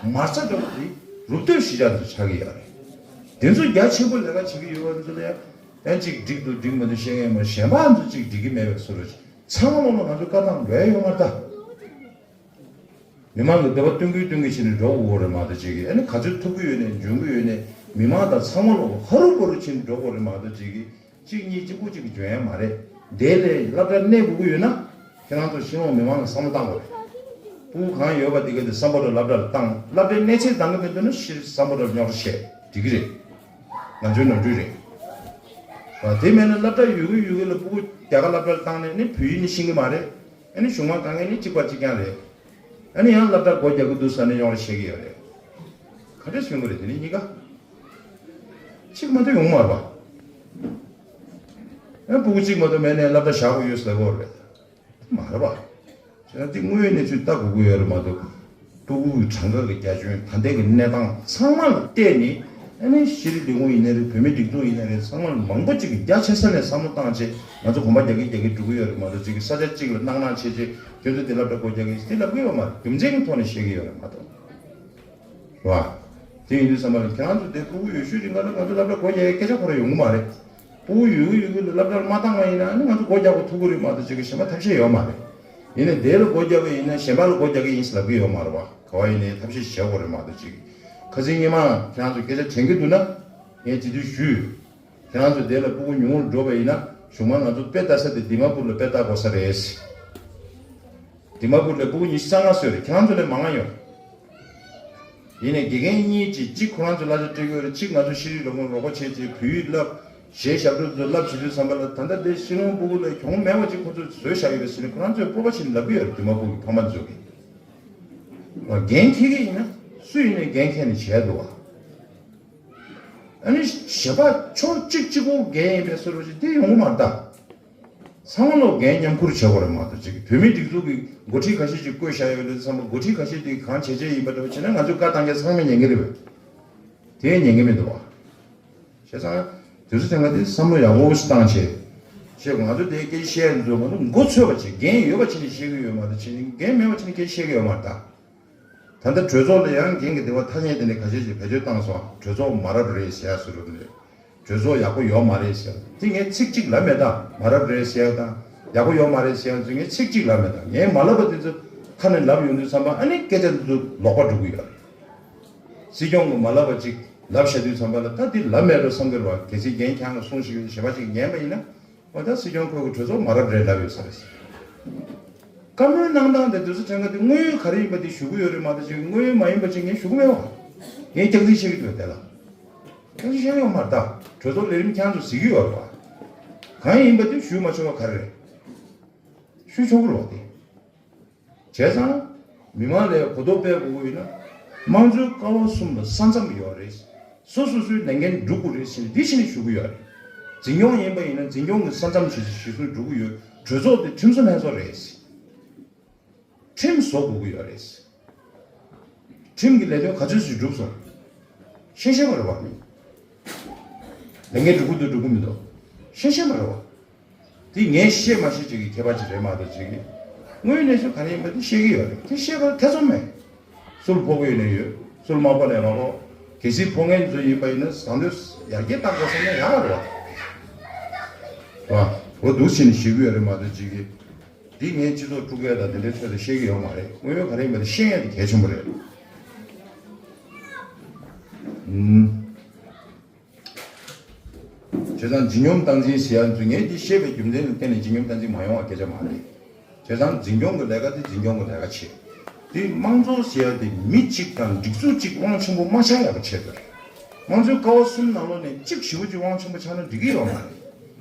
མ་རྩ་འདྲ་པོ་དེ་རུབ་བསྡུས་གཞིས་ཆགས་ཚོ་ཆགས་ཀྱི་ཡོད་རེད། དེ་ཚོ་རྒྱ་ཆེན་པོ་ལས་ཀ་བྱེད་ཀྱི་ཡོད་པ་ཚོ་ལ་ཡ། ཡང་གཅིག་འགྲིག་འདུག་འགྲིག་མི་འདུག་བཤད་མཁན་མ་གཞན་པ་ཚོ་གཅིག་འགྲིག་གི་མེད་པའི་བཟོ་འདྲ། ཚང་མ་ལོག་ལ་ང་ཚོ་བཀའ་བཏང་འགྲོ་ཡ་ཡོད་མ་རེད་ད། མི་མང་གི་འདོད་པ་སྟོན་གི་སྟོན་གི་བྱས་ནས་འགྲོ་དགོས་རེད་མ་གཏོགས་ཅིག་གིས། ཨ་ནི་ག་ཚོད་ཐུབ་ཀྱི་ཡོད་ནས་འཇོན་གི་ཡོད་ནས་མི་མང་དང་ཚང་མ་ལོག་ཧ་རུ་བ་རུ་བྱས་ནས་འགྲོ་དགོས་རེད་མ་གཏོགས་ཅིག་གིས། གཅིག་གཉིས་གཅིག་པུ་གཅིག་གིས་འཇོན་ཡ་མ་རེད། དེ་ལས་སློབ་གྲྭ་གནས་དགོས་ཀྱི་ཡོད་ན། ཁྱེད་རང་ཚོ་ཤེས་ཡོན་མི་མང་གི་བསམ་བློ་བཏང་དགོས་རེད། སྤུ་གུ་གང་ཡོད་པ་དེ་ག་དེ་སམ་བྷོ་ཊ་སློབ་གྲྭ་ལ་བཏང་། སློབ་གྲྭའི་གནས་ཚད་འདང་གི་མི་འདུག་ན་ཕྱིར་སམ་བྷོ་ཊ་ལ་རྙོག་དྲ་བཤད་འགྲིག་གི་རེད། ང་ཚོའི་ནོར་འཁྲུལ་རེད། དེ་མེད་ན་སློབ་གྲྭ་ཡོད་གི་ཡོད་གི་ལ་སྤུ་གུ་རྒྱ་གར་སློབ་གྲྭ་ལ་བཏང་ནས་ནི་བོད་ཡིག་ནི་ཤེས་གི་མ་རེད། ཨ་ནི་གཞུང་མང་དཀའ་ངལ་ནི་གཅིག་པ་གཅིག་རྐྱང་རེད། ཨ་ནི་ཡང་སློབ་གྲྭ་སྒོ་རྒྱག་གི་འདུག་ཟེར་ནས་རྙོག་དྲ་བཤད་གི་ཡོད་རེད། ག་འདྲས་ཡོང་གི་རེད་དེ་ནི་གཉིས་ཀ། གཅིག་མ་གཏོགས་ཡོང་མ་རེད་པ། ཨ་སྤུ་གུ་གཅིག་མ་གཏོགས་མེད་ནས་སློབ་གྲྭ་བཞག་དགོས་ཡོད་ཟེར་གོ་རེད། མ་རེད་པ། བྱས་ན་འདི་དངོས་ཡོད་གནས་ཚུལ་ལྟ་དགོས་ཀྱི་ཡོད་རེད་མ་གཏོགས། སྤུ་གུ་གི་གྲངས་ཀ་གི་རྒྱ་ཁྱོན་ད་ལྟའི་གི་གནས་སྟངས་ཚང་མ་ལ་བལྟས་ནས། ཨ་ནི་ཤེས་རིག་ལས་ཁུངས་ཡིན་ན་རེད། བོད་མིའི་སྒྲིག་འཛུགས་ཡིན་ན་རེད། ཚང་མ་ལ་མང་པོ་ཅིག་གིས་རྒྱ་ཆེ་ས་ནས་བསམ་བློ་བཏང་བྱས། ང་ཚོ་གོམ་པ་རྒྱག་གི་རྒྱག་གི་འགྲོ་གི་ཡོད་རེད་མ་གཏོགས་ཅིག་གི་ས་ཆ་གཅིག་ལ་སྣང་སྣང་བྱས་བྱས་ཁྱོད་ཚོ་དེ་སློབ་གྲྭ་སྒོ་རྒྱག་གི་དེ་ལབ་གི་ཡོད་མ་རེད། རྒྱུ་མཚན་གྱི་ཐོག་ནས་བཤད་གི་ཡོད་རེད་མ་གཏོགས། རེད་བ། དེ་ཡིན་དུས་ཙམ་པ་ལ་ཁྱེད་རང་ཚོ་དེ་སྤུ་གུ་ཡོད་ཤུལ་རིང་ག་ལ་ང་ཚོ་སློབ་གྲྭ་སྒོ་རྒྱག་ཡའི་སྐད་ཆ་ཁོ་རང་ཡོང་གི་མ་རེད། སྤུ་གུ་ཡོད་གི་ཡོད་གི་ལ་སློབ་གྲྭར་མ་བཏང་བ་ཡིན་ན་ཨ་ནི་ང་ཚོ་སྒོ་རྒྱག་དགོས་ཐུག་གི་རེད་མ་གཏོགས་ཅིག་གི་གཞན་པ་ཐབས་ཤེས་ཡོད་མ་རེད། ཡིན་ནའི་དེ་ལ་སྒོ་རྒྱག་པ་ཡིན་ན་གཞན་པ་ལ་སྒོ་རྒྱག་གི་ཡིན་ཟེར་ལབ་གི་ཡོད་མ་རེད་བ། ག་བ་ཡིན་ནའི་ཐབས་ཤེས་བྱེད་དགོས་རེད་མ་གཏོགས་ཅིག་ཁ་སང་ཉི་མ་ཁྱེད་རང་ཚོ་སྐད་ཆ་དྲན་གི་འདུག་ན། ངས་དེ་དུས་ཞུས། ཁྱེད་རང་ཚོ་དེ་ལ་སྤུ་གུ་ཉུང་ངུར་འགྲོ་བ་ཡིན་ན་གཞུག་མ་ང་ཚོ་དཔེ་ལྟ་ས་དེ་དི་མ་པུར་ལ་དཔེ་ལྟ་དགོས་ས་རེད། དི་མ་པུར་ལ་སྤུ་གུ་ཉི་ཤུ་རྩ་ལྔ་བཟོས་རེད། ཁྱེད་རང་ཚོ་ལས་མང་ང་ཡོད། ཡིན་ནའི་དགེ་རྒན་གཉིས་ཀྱིས་གཅིག་ཁོ་རང་ཚོ་གླ་ཆ་སྤྲད་ཀྱི་ཡོད་རེད། གཅིག་ང་ཚོ་ཤེས་རིག་སློབ་ཁང་རོགས་པ་བྱས་བྱས་བོད་ཡིག་བསླབ། གཞས་ཞབས་བྲོ་ཚོ་བསླབ་བྱེད་དུས་ཙམ་པ་ལ་ད་ལྟ་དེ་ཤེས་ཡོན་སྤུ་གུ་ལ་གྱོང་མེད་པ་ཅིག་ཁོ་ཚོས་བཟོས་བཞག་ཡོད་རེད་ཟེར་ནས་ཁོ་རང་ཚོས་སྤོབས་པ་བྱས་ནས་ལབ་ཀྱི་ཡོད་རེད། དི་མ་པུར་གྱི་ཕ་མ་ཚོ་གིས། འགན་འཁྱེར་གྱི་ཡིན་ན་སུ་ཡིན་ནའི་འགན་འཁྱེར་ནས་བྱས་འདུག་བ། ཨ་ནི་གཞན་པ་ཕྱོགས་གཅིག་གཅིག་པོ་འགན་ཡིན་པའི་བཟོ་འདྲ་ཅིག་དེ་ཡོང་གི་མ་རེད་ད། ཚང་མ་ལོག་འགན་མཉམ་ཁུར་བྱེད་དགོས་རེད་མ་གཏོགས་ཅིག་བོད་མིའི་སྒྲིག་འཛུགས་ཀྱི་འགོ་ཁྲིད་ཁ་ཤས་ཅིག་བསྐོས་བཞག་ཡོད་རེད་བསམ་པ། འགོ་ཁྲིད་ཁ་ཤས་དེ་གང་བྱས་བྱས་ཡིན་པ་འདྲ་བོ་བྱས་ན་ང་ཚོས་བཀའ་བཏང་མཁན་ཚང་མས་ཉན་གི་རེད་པས། དེ་ཉན་གི་མི་འདུག་བ། བྱས་ཙང་དུས་ཚོད་ཐེངས་ཁ་དེ་བསམ་བློ་ཡག་པོ་ཞིག་བཏང་བྱས། བྱས་ང་ཚོ་དེ་སྐད་ཆ་བཤད་ཡ་ཚོ་ང་ཚོ་མགོ་ཚོས་པ་བྱས། འགན་ཡོད་པ་བྱས་ནས་བཤད་གི་ཡོད་མ་གཏོགས་བྱས་ནས་འགན་མེད་པ་བྱས་ནས་སྐད་ཆ་བཤད་གི་ཡོད་མ་རེད་ད། ད་ལྟ་གྲོས་ཚོགས་ལ་ཡང་འགན་གྱི་དེ་བ་ཐ་སྙད་དེ་འདྲ་ཁ་ཤས་ཀྱིས་བེད་སྤྱོད་བཏང་སོང་། གྲོས་ཚོགས་མ་རབས་རེད་ཟེར་ཡ་བཟོ་འདྲ་དེ་འདྲ། གྲོས་ཚོགས་ཡག་པོ་ཡོད་མ་རེད་ཟེར་ཡ་དེ་ངས་ཚིག་གཅིག་ལབ་མེད་ད། མ་རབས་རེད་ཟེར་ཡ་དང་ཡག་པོ་ཡོད་མ་རེད་ཟེར་ཡ་ཚོ་ངས་ཚིག་གཅིག་ལབ་མེད་ད། ངས་མ་ལབ་པ་དེ་ཚོ་ཁ་ནས་ལབ་ཡོང་དུས་ཙམ་པ་ཨ་ནི་སྐད་ཆ་འདི་ཚོ་ལོག་པ་འགྲོ་གི་ཡོད་རེད། སྲིད་སྐྱོང་གིས་མ་ལབ་པ་ཅིག་ལབ་བཞག་དུས་ཙམ་པ་ལ་ད་འདི་ལབ་མེད་འགྲོ་བསམ་གི་རེད་བ། གལ་སྲིད་འགན་འཁྱེར་ནས་གསུངས་ཤིག་ཡོད་གཞན་པ་ཅིག་ཉན་པ་ཡིན་ན། འོ་ད་སྲིད་སྐྱོང་ཁོས་གི་གྲོས་ཚོགས་མ་རབས་རེད་ལབ་ཡོད་ས་རེད། བཀའ་མོལ་གནང་སྟངས་དེ་དུས་ཚོད་ཕྲན་ཁ་དེ་དངོས་ཡོད་ག་རེ་ཡིན་པ་དེ་ཞུ་གི་ཡོད་རེད་མ་གཏོགས་ཅིག་དངོས་ཡོད་མ་ཡིན་པ་ཅིག་ངས་ཞུ་གི་མེད་བ། ངས་སྐྱག་རྫུན་བཤད་ཀྱི་འདུག་དེ་ལ། སྐྱག་རྫུན་བཤད་ཡོད་མ་རེད་ད། གྲོས་ཚོགས་ལས་རིམ་ཁྱེད་ཚོ་གཟིགས་ཀྱི་ཡོད་རེད་བ། གང་ཡིན་པ་དེ་ཞུ་མ་ཆོག་པ་ག་རེ་རེད། ཞུ་ཆོག་གི་རེད་བ་དེ། བྱས་ཙང་། མི་མང་ལ་གོ་རྟོགས་སྤེལ་དགོས་ཀྱི་ཡོད་ན། དམངས་གཙོའི་ཀ་བ་གསུམ་ལ་ས་མཚམས་ཡོད་རེད། སོ་སོ་སོའི་ལས་འགན་སྒྲུབ་དགོས་རེད་ཟེར་ནས་འདི་བྱས་ནས་ཞུ་གི་ཡོད་རེད། འཛིན་སྐྱོང་ཡིན་པ་ཡིན་ན་འཛིན་སྐྱོང་གི་ས་མཚམས་གཞི་གཞི་བཟུང་སྒྲུབ་ཀྱི་ཡོད། གྲོས་ཚོགས་དེ་ཁྲིམས་བཟོ་ལྷན་ཚོགས་རེད། ཁྲིམས་བཟོ་དགོས་ཀྱི་ཡོད་རེད། ཁྲིམས་ཀྱི་ལས་དོན་ག་ཚོད་ཅིག་བསྒྲུབས་སོང་། ཤེས་ཤེས་མ་རེད་བ། ལས་འགན་སྒྲུབ་ཀྱི་འདུག་སྒྲུབ་ཀྱི་མི་འདུག་ཤེས་ཤེས་མ་རེད་བ། དེ་ངས་ཤེས་མ་ཤེས་ཅིག་གི་ཁྱད་པར་ཅིག་རེད་མ་གཏོགས་ཅིག་གི། དངོས་ཡོད་གནས་ཚུལ་ག་རེ་ཡིན་པ་དེ་ཤེས་ཀྱི་ཡོད་རེད། དེ་ཤེས་པར་ཐེ་ཚོམ་མེད། སུ་ལ་ཕོག་གི་ཡོད་ན་ཡོད། སུ་ལ་མ་ཕོག་ན་མ་ཕོག་གལ་སྲིད་ཕོག་མཁན་ཚོ་ཡིན་པ་ཡིན་ན་ཟང་དུས་ཡར་རྒྱས་བཏང་དགོས་བསམ་ན་ཡག་པ་རེད་བ། བ། འོ་འདུག་བྱས་ནས་ཤེས་ཀྱི་ཡོད་རེད་མ་གཏོགས་ཅིག་གི། འདི་ངས་སྤྱི་ཚོགས་དཀྲུག་མཁན་དང་དེ་འདྲའི་ཁྲོད་དུ་བཤད་ཀྱི་ཡོད་མ་རེད། དངོས་ཡོད་ག་རེ་ཡིན་པ་དེ་ཤེས་ཡས་དེ་གལ་ཆེན་པོ་རེད། ཨུམ། བྱས་ཙང་འཇིགས་ཉོམས་སྟངས་འཛིན་ཟེར་ཡ་ཚོ་ངས་འདི་བཤད་པའི་རྒྱུ་མཚན་ལ་བརྟེན་ནས་འཇིགས་ཉོམས་སྟངས་འཛིན་མ་ཡོང་བ་སྐད་ཆ་མ་རེད། བྱས་ཙང་འཛིན་སྐྱོང་གི་ལས་ཀ་དེ་འཛིན་སྐྱོང་གི་ལས་ཀ་བྱེད། དེ་དམངས་གཙོ་ཟེར་ཡ་དེ་མི་གཅིག་དང་སྒྲིག་འཛུགས་གཅིག་དབང་ཆེན་པོ་མ་ཆགས་ཡག་གི་ཆེད་དུ་རེད། དམངས་གཙོའི་ཀ་བ་གསུམ་ནང་ལོགས་ནས་གཅིག་ཞེ་པོ་ཅིག་དབང་ཆེན་པོ་ཆགས་ན་འགྲིག་གི་ཡོད་མ་རེད།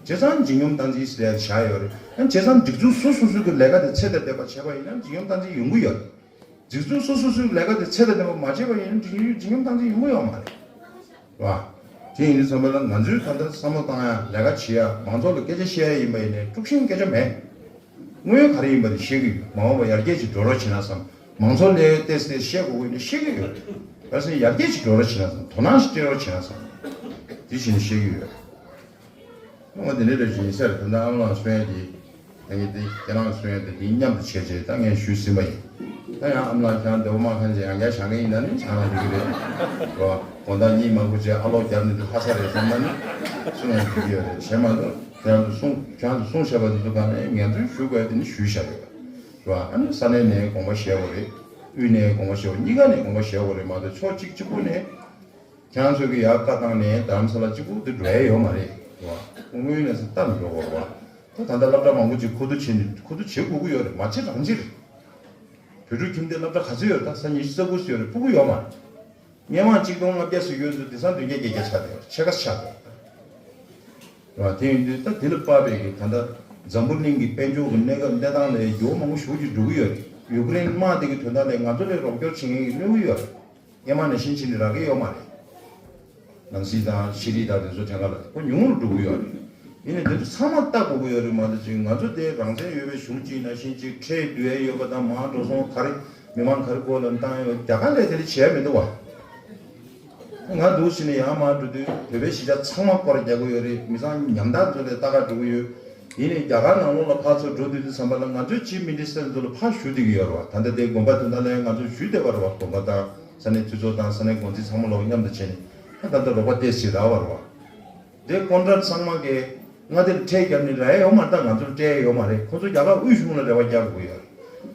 བྱས་ཙང་འཇིགས་ཉོམས་སྟངས་འཛིན་ཟེར་ཡ་བཞག་ཡོད་རེད། ཨ་བྱས་ཙང་སྒྲིག་འཛུགས་སོ་སོ་སོའི་གི་ལས་ཀ་དེ་ཚད་དང་ལྡན་པ་བྱས་པ་ཡིན་ན་འཇིགས་ཉོམས་སྟངས་འཛིན་ཡོང་གི་ཡོད་རེད། སྒྲིག་འཛུགས་སོ་སོ་སོའི་ལས་ཀ་དེ་ཚད་དང་ལྡན་པ་མ་བྱས་པ་ཡིན་ན་འཇིགས་ཉོམས་སྟངས་འཛིན་ཡོང་གི་ཡོད་མ་རེད། བ། དེ་ཡིན་དུས་ཙམ་པ་ལ་ང་ཚོའི་ད་ལྟ་བསམ་བློ་བཏང་ཡ་ལས་ཀ་བྱེད་ཡ་མང་ཚོགས་ལ་སྐད་ཆ་བཤད་ཡ་ཡིན་པ་ཡིན་ནའི་དཀྲུག་ཤིང་སྐད་ཆ་མེད། དངོས་ཡོད་ག་རེ་ཡིན་པ་དེ་བཤད་ཀྱི་ཡོད། མ་འོངས་པ་ཡར་རྒྱས་ཅིག་འགྲོ་རོགས་བྱེད་ན་བསམ། མང་ཚོགས་ལ་ཏོག་ཙམ་བཤད་དགོས་ཀྱི་ཡོད་ན་བཤད་ཀྱི་ཡོད། གལ་སྲིད་ཡར་རྒྱས་ཅིག་འགྲོ་རོགས་བྱེད་ན་བསམ། དོ་སྣང་ཞིག་སྤྲད་རོགས་བྱེད་ན་བསམ། དེ་བྱས་ནས་བཤད་ཀྱི་ཡོད། ང་དེ་འདྲའི་འདྲ་ཞིག་ཡིན་ས་རེད། ད་ལྟ་ཨ་མ་ལགས་གསུང་ཡ་དེ། ད་ངས་དེ་ཁྱེད་རང་གསུང་ཡ་དེ་དེ་མཉམ་དུ་བྱས་བྱས་ད་ངས་ཞུས་ཟིན་པ་ཡིན། ད་ཡང་ཨ་མ་ལགས་ཁྱེད་རང་བདེ་པོ་མ་ཁ་ཅིག་ཡང་བསྐྱར་བཞག་གི་ཡིན་ན་ནི་བྱང་ལ་འགྲིག་གི་རེད། རོ། དགོང་དག་གཉིད་མ་ཁུག་བྱས་ཨ་ལོག་རྒྱབ་ནས་འདུག་ཧ་ས་རེད་བསམ་ན་ནི་གསུང་ཡ་འགྲིག་གི་ཡོད་རེད། གཞན་མ་གཏོགས་ཁྱེད་རང་ཚོ་གསུང་ཁྱེད་རང་ཚོ་གསུང་བྱས་པ་དེ་ཚོ་གང་ནས་ངས་ཚོས་ཞུ་དགོས་ཡ་དེ་ནི་ཞུས་བཞག་ཡོད་རེད། རོ། ཨ་ནི་ས་གནས་ནས་དགོངས་པ་བཞེས་དགོས་རེད། དབུས་ནས་དགོངས་པ་བཞེས་དགོས། གཉིས་ཀ་ནས་དགོངས་པ་བཞེས་དགོས་རེད་མ་གཏོགས་ཕྱོགས་གཅིག་གཅིག་པུ་ནས། ཁྱེད་རང་ཚོ་གི་ཡར་བཀའ་བཏང་ནས་རྡ་རམ་ས་ལ་གཅིག་པུ་དེ་འགྲོ་ཡ་ཡོད་མ་རེད། རེད་བ། སྐུ་ངོའི་གནས་སུ་ལྟ་མི་འགྲོ་བ་རེད་བ། ད་ད་ལྟ་སློབ་གྲྭ་མང་པོ་ཅིག་མཁོ་བསྡུ་བྱེད་ནས་མཁོ་བསྡུ་བྱེད་དགོས་ཀྱི་ཡོད་རེད། མ་བྱེད་རང་བྱེད་རེད། བོད་ཕྲུག་ཁྱིམ་སྡེ་སློབ་གྲྭ་ག་ཚོད་ཡོད་རེད། ད་ས་ཉི་ཤུ་རྩ་དགུ་ཙམ་ཡོད་རེད། ཕྲུ་གུ་ཡོད་མ་རེད། སྔོན་མ་གཅིག་སྟོང་ལྔ་བརྒྱ་ཙམ་ཡོད་ཚོད་དེང་སང་བདུན་བརྒྱ་བརྒྱད་བརྒྱ་ཆགས་བསྡད་ཡོད་རེད། ཕྱེད་ཀ་ཆགས་བསྡད་ཡོད་རེད། རེད་བ། དེ་ཡིན་དུས་ད་དེ་ལ་དཔག་པའི་གི་ད་ལྟ་འཛམ་བུ་གླིང་གི་དཔལ་འབྱོར་གི་གནས་སྐབས་གནས་སྟངས་ལས་འགྱུར་བ་མང་པོ་ཞེ་པོ་ཅིག་འགྲོ་གི་ཡོད་རེད། ཡུཀ་རེན་དམག་དེ་གི་དོན་དག་ལས་ང་ཚོ་ལ་རོགས་སྐྱོར་བྱེད་མཁན་གི་གནོད་གི་ཡོད་རེད། སྔོན་མ་ནང་བཞིན་བྱས་ནས་རག་གི་ཡོད་མ་རེད། ནང་སྲིད་དང་ཤེས་རིག་དང་དེ་ཚོ་ཐད་ཀ་ལ་ཁོ་ཉུང་ངུར་འགྲོ་གི་ཡོད་རེད། ཡིན་ནའི་དེ་ཚོ་ཚང་མ་ལྟ་དགོས་ཀྱི་ཡོད་རེད་མ་གཏོགས་ཅིག་ང་ཚོ་དེ་རང་བཙན་ཡོད་པའི་གཞུང་ཅིག་ནང་བཞིན་ཅིག་ཁྲལ་བསྡུ་ཡས་ཡོད་པ་དང་མར་འགྲོ་སོང་ག་རེ་མི་མང་ག་རེ་སྒོ་ལ་བཏང་ཡོད། རྒྱ་གར་ལས་དེ་འདྲ་བྱས་མི་འདུག་བ། ང་འདུག་ཕྱིན་ནས་ཡང་མར་འགྲོ་དུས་བོད་པའི་གཞིས་ཆགས་ཚང་མ་སྐོར་རྒྱག་གི་ཡོད་རེད། མི་ཚང་ཉམ་ཐག་ཚོ་ལས་ལྟ་ག་འགྲོ་གི་ཡོད། ཡིན་ནའི་རྒྱ་གར་ནང་ལོགས་ལ་ཕར་ཚུར་འགྲོ་དུས་དུས་ཙམ་པ་ལ་ང་ཚོའི་ཅིབ་མི་ནི་སི་ཊར་ཚོ་ལ་ཕར་ཞུ་བསྡད་ཀྱི་ཡོད་རེད་བ། ད་ལྟ་དེ་དགོན་པ་དེ་འདྲ་ལ་ང་ཚོ་ཞུས་བསྡད་པ་རེད་བ། དགོན་པ་དང་ས་གནས་འཐུས་ཚོགས་དང་ས་གནས་འགོ་འཛིན་ཚང་མ་ལོག་མཉམ་དུ་བྱས་ནས་ད་ད་ལྟ་རོགས་པ་ཏོག་ཙམ་རག་པ་རེད་བ། དེ་ཀོན་ཊེག་ཚང་མ་གིས་མངའ་སྡེར་ཁྲལ་བརྒྱབ་ནས་རག་ཡ་ཡོད་མ་རེད། ད་ང་ཚོར་སྤྲད་ཡ་ཡོད་མ་རེད། ཁོ་ཚོ་རྒྱ་གར་དབུས་གཞུང་ལ་རེ་བ་རྒྱག་དགོས་ཡོད་རེད།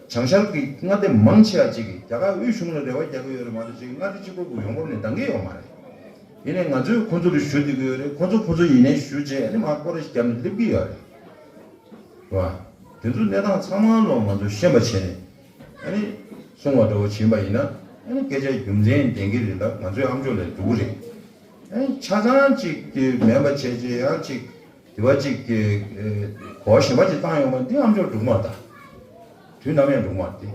བྱང་ཤར་གྱི་མངའ་སྡེ་མང་ཆེ་བ་ཅིག་གིས་རྒྱ་གར་དབུས་གཞུང་ལ་རེ་བ་རྒྱག་གི་ཡོད་རེད་མ་གཏོགས་ཅིག་མངའ་སྡེ་གཅིག་པོ་གི་ཡོང་འབབ་ནས་འདང་གི་ཡོད་མ་རེད། ཡིན་ནའི་ང་ཚོས་ཁོ་ཚོ་ལ་ཞུ་བསྡད་ཀྱི་ཡོད་རེད། ཁོ་ཚོ་ཁོ་ཚོ་ཡིན་ནའི་ཞུ་བྱས་ཨ་ནི་མར་སྐོར་ར་ཞིག་བརྒྱབ་ནས་སླེབས་ཀྱི་ཡོད་རེད། རེད་བ། དེ་ཚོ་གནས་སྟངས་ཚང་མ་ལོ་ང་ཚོས་ཤེས་པ་བྱས་ནས་ཨ་ནི་གསུང་བ་འདྲ་བོ་བྱིན་པ་ཡིན་ན་ཨ་ནི་སྐད་ཆ་རྒྱུ་མཚན་ལྡན་གྱི་རེད་ལ་ང་ཚོའི་ཨ་མཆོག་ལ་འགྲོ་གི་རེད། ཨ་ནི་ཆ་ཚང་ཅིག་གི་མེད་པ་བྱས་རྗེས་ཡང་ཅིག་དེ་བ་ཅིག་གི་གོ་བ་གཞན་པ་ཅིག་བཏང་ཡོང་བ་འདི་ཨ་མཆོག་འགྲོ་གི་མ་རེད་ད། དུས་ནམ་ཡང་འགྲོ་གི་མ་རེད་དེ།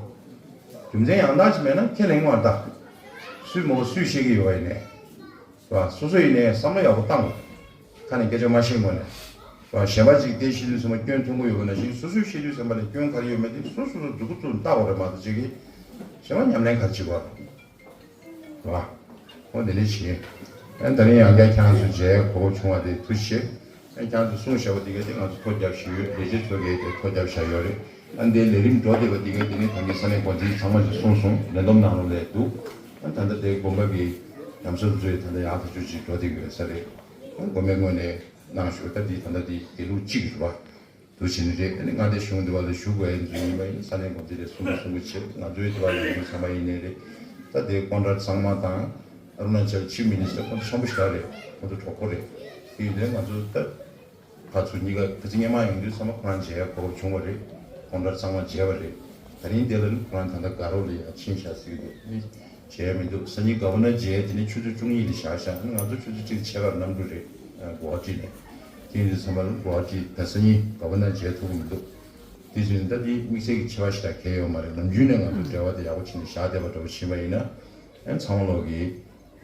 རྒྱུ་མཚན་ཡང་དག་ཅིག་མེད་ན་ཁས་ལེན་གྱི་མ་རེད་ད། སུས་མོ་སུས་ཤེས་ཀྱི་ཡོད་པ་ཡིན་ནའི། རེད་བ། སོ་སོ་ཡིན་ནའི་བསམ་བློ་ཡག་པོ་བཏང་དགོས། ཁ་ནས་སྐད་ཆ་མ་བཤད་སྔོན་ནས། རེད་བ། གཞན་པ་ཅིག་དེ་བཤད་དུས་ཚང་མ་སྐྱོན་མཐོང་གི་ཡོད་པ་ནང་བཞིན་སོ་སོས་བཤད་དུས་ཚང་མ་ལ་སྐྱོན་ག་རེ་ཡོད་མེད་དེ་སོ་སོ་སོ་མཛུབ་གུ་བཙུགས་ནས་བལྟ་དགོས་རེད་མ་གཏོགས་ཅིག་གིས། གཞན་པ་ཉམས་ལེན་ག་རེ་བྱེད་དགོས་རེད། རེད་བ། འོ་དེ་འདྲ་བྱེད། ཨ་ད་རིང་ཡང་བསྐྱར་ཁྱེད་རང་ཚོ་མཇལ་གོ་སྐབས་བྱུང་བ་དེ་ཐུགས་རྗེ་ཆེ། ཨ་ཁྱེད་རང་ཚོ་གསུང་བཞག་པ་དེ་ག་དེ་ང་ཚོ་ཐུགས་རྒྱལ་བཞེས་ཡོད། ལས་བྱེད་ཚོ་གིས་དེ་ཐུགས་རྒྱལ་བཞེས་ཡོད་རེད། ཨ་འདིའི་ལས་རིམ་འགྲོ་བསྡད་པ་དེ་ག་དེ་ནི་ད་གིན་ས་གནས་འགོ་འཛིན་ཚང་མ་ཞིག་གསུངས་སོང་། ལས་བསྡོམས་ནང་ལོགས་ལ་འདུག་ཨ་ད་ལྟ་དེ་དགོན་པ་གི་ཉམས་གསོ་ཚོས་ད་ལྟ་ཡག་ཐག་ཆོད་ཅིག་འགྲོ་བསྡད་ཀྱི་ཡོད་ས་རེད། ཨ་དགོན་པའི་ངོས་ནས་གནང་ཞུ། ད་འདི་ད་ལྟ་འདི་དགེ་ལུགས་གཅིག་རེད་བ། འདུ་བྱེད་ནི་རེད། ཨ་ནི་མངའ་སྡེ་གཞུང་འདི་བ་ལ་ཞུ་དགོས་ཡིན་ཚུལ་ཡིན་པ་ཡིན་ས་གནས་འགོ་འཛིན་རེད་གསུང་གི་གསུང་གི་བྱེད། ང་ཚོའི་འདི་བ་ཡོང་རྒྱུ་ཚང་མ་ཡིན་ནི་རེད། ད་དེ་ཀོན་ཊེག་ཚང་མ་དང་ཨ་རུ་ན་ཅལ་ཆིབ་མི་ནི་སི་ཊར་ཁོང་ཚོ་ཆེན་པོ་ཞིག་རེད། ཁོང་ཚོ་གྲོགས་པོ་རེད། དེ་ཡིན་དུས་ང་ཚོ་ད་ཕར་ཚུར་གཉིས་ཀ་ཁ་ཚིག་སྔོན་མ་ཡོང་དུས་ཚང་མ་ཁོ་རང་མཇལ་ཡ་གོ་སྐབས་བྱུང་བ་རེད། ཀོན་ཊེག་ཚང་མ་མཇལ་བ་རེད། ད་རིང་དེ་ལ་ནི་ཁོ་རང་ད་ལྟ་དགའ་རོགས་ལ་ཡང་ཕྱིན་བཞག་ཟེར་གི་འདུག་བྱས་མི་འདུག་སང་ཉིན་གྷ་བྷར་ནར་མཇལ་དེ་ནི་ཆུ་ཚོད་བཅུ་གཉིས་ལ་བཞག་བཞག་ང་ཚོ་ཆུ་ཚོད་གཅིག་ཕྱེད་ཀར་གནམ་གྲུ་རེད། ཨ་གུ་ཝ་ཧ་ཊི་ནས། དེ་ཡིན་དུས་ཚང་མ་ལ་གུ་ཝ་ཧ་ཊི་ད་སང་ཉིན་གྷ་བྷར་ནར་མཇལ་ཐུབ་ཀྱི་མི་འདུག་དེ་བཞིན་ད་འདི་དམིགས་བསལ་གྱི་ཆེ་བ་ཞིག་དང་གལ་ཡོད་མ་རེད། ནམ་རྒྱུན་ནས་ང་ཚོ་འབྲེལ་བ་དེ་ཡག་པོ་བྱས་ནས་བཞག་བསྡད་པ་འདྲ་པོ་བྱས་པ་ཡིན་ན། ཨ་ནི་ཚང་མ་ལོག་གིས་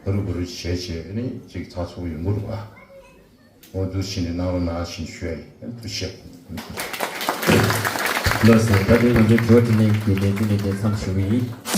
གུ་རུ་གུ་རུ་བྱས་བྱས་ཨ་ནི་ཅིག་ཚགས་ཚུད་པོ་ཡོང་གི་རེད་པ། འོ་འདུག་བྱས་ནས་གནང་རོགས་གནང་ཞེས་ཞུ་ཡ་ཡིན། ཨ་ནི་ཐུགས་རྗེ་ཆེ། ལགས་སོ། ད་དེ་ང་ཚོའི་དྲི་བ་དྲིས་ལན་གྱི་ལས་ཚན་འདི་དེ་མཚམས་ཞུ་གི་ཡིན།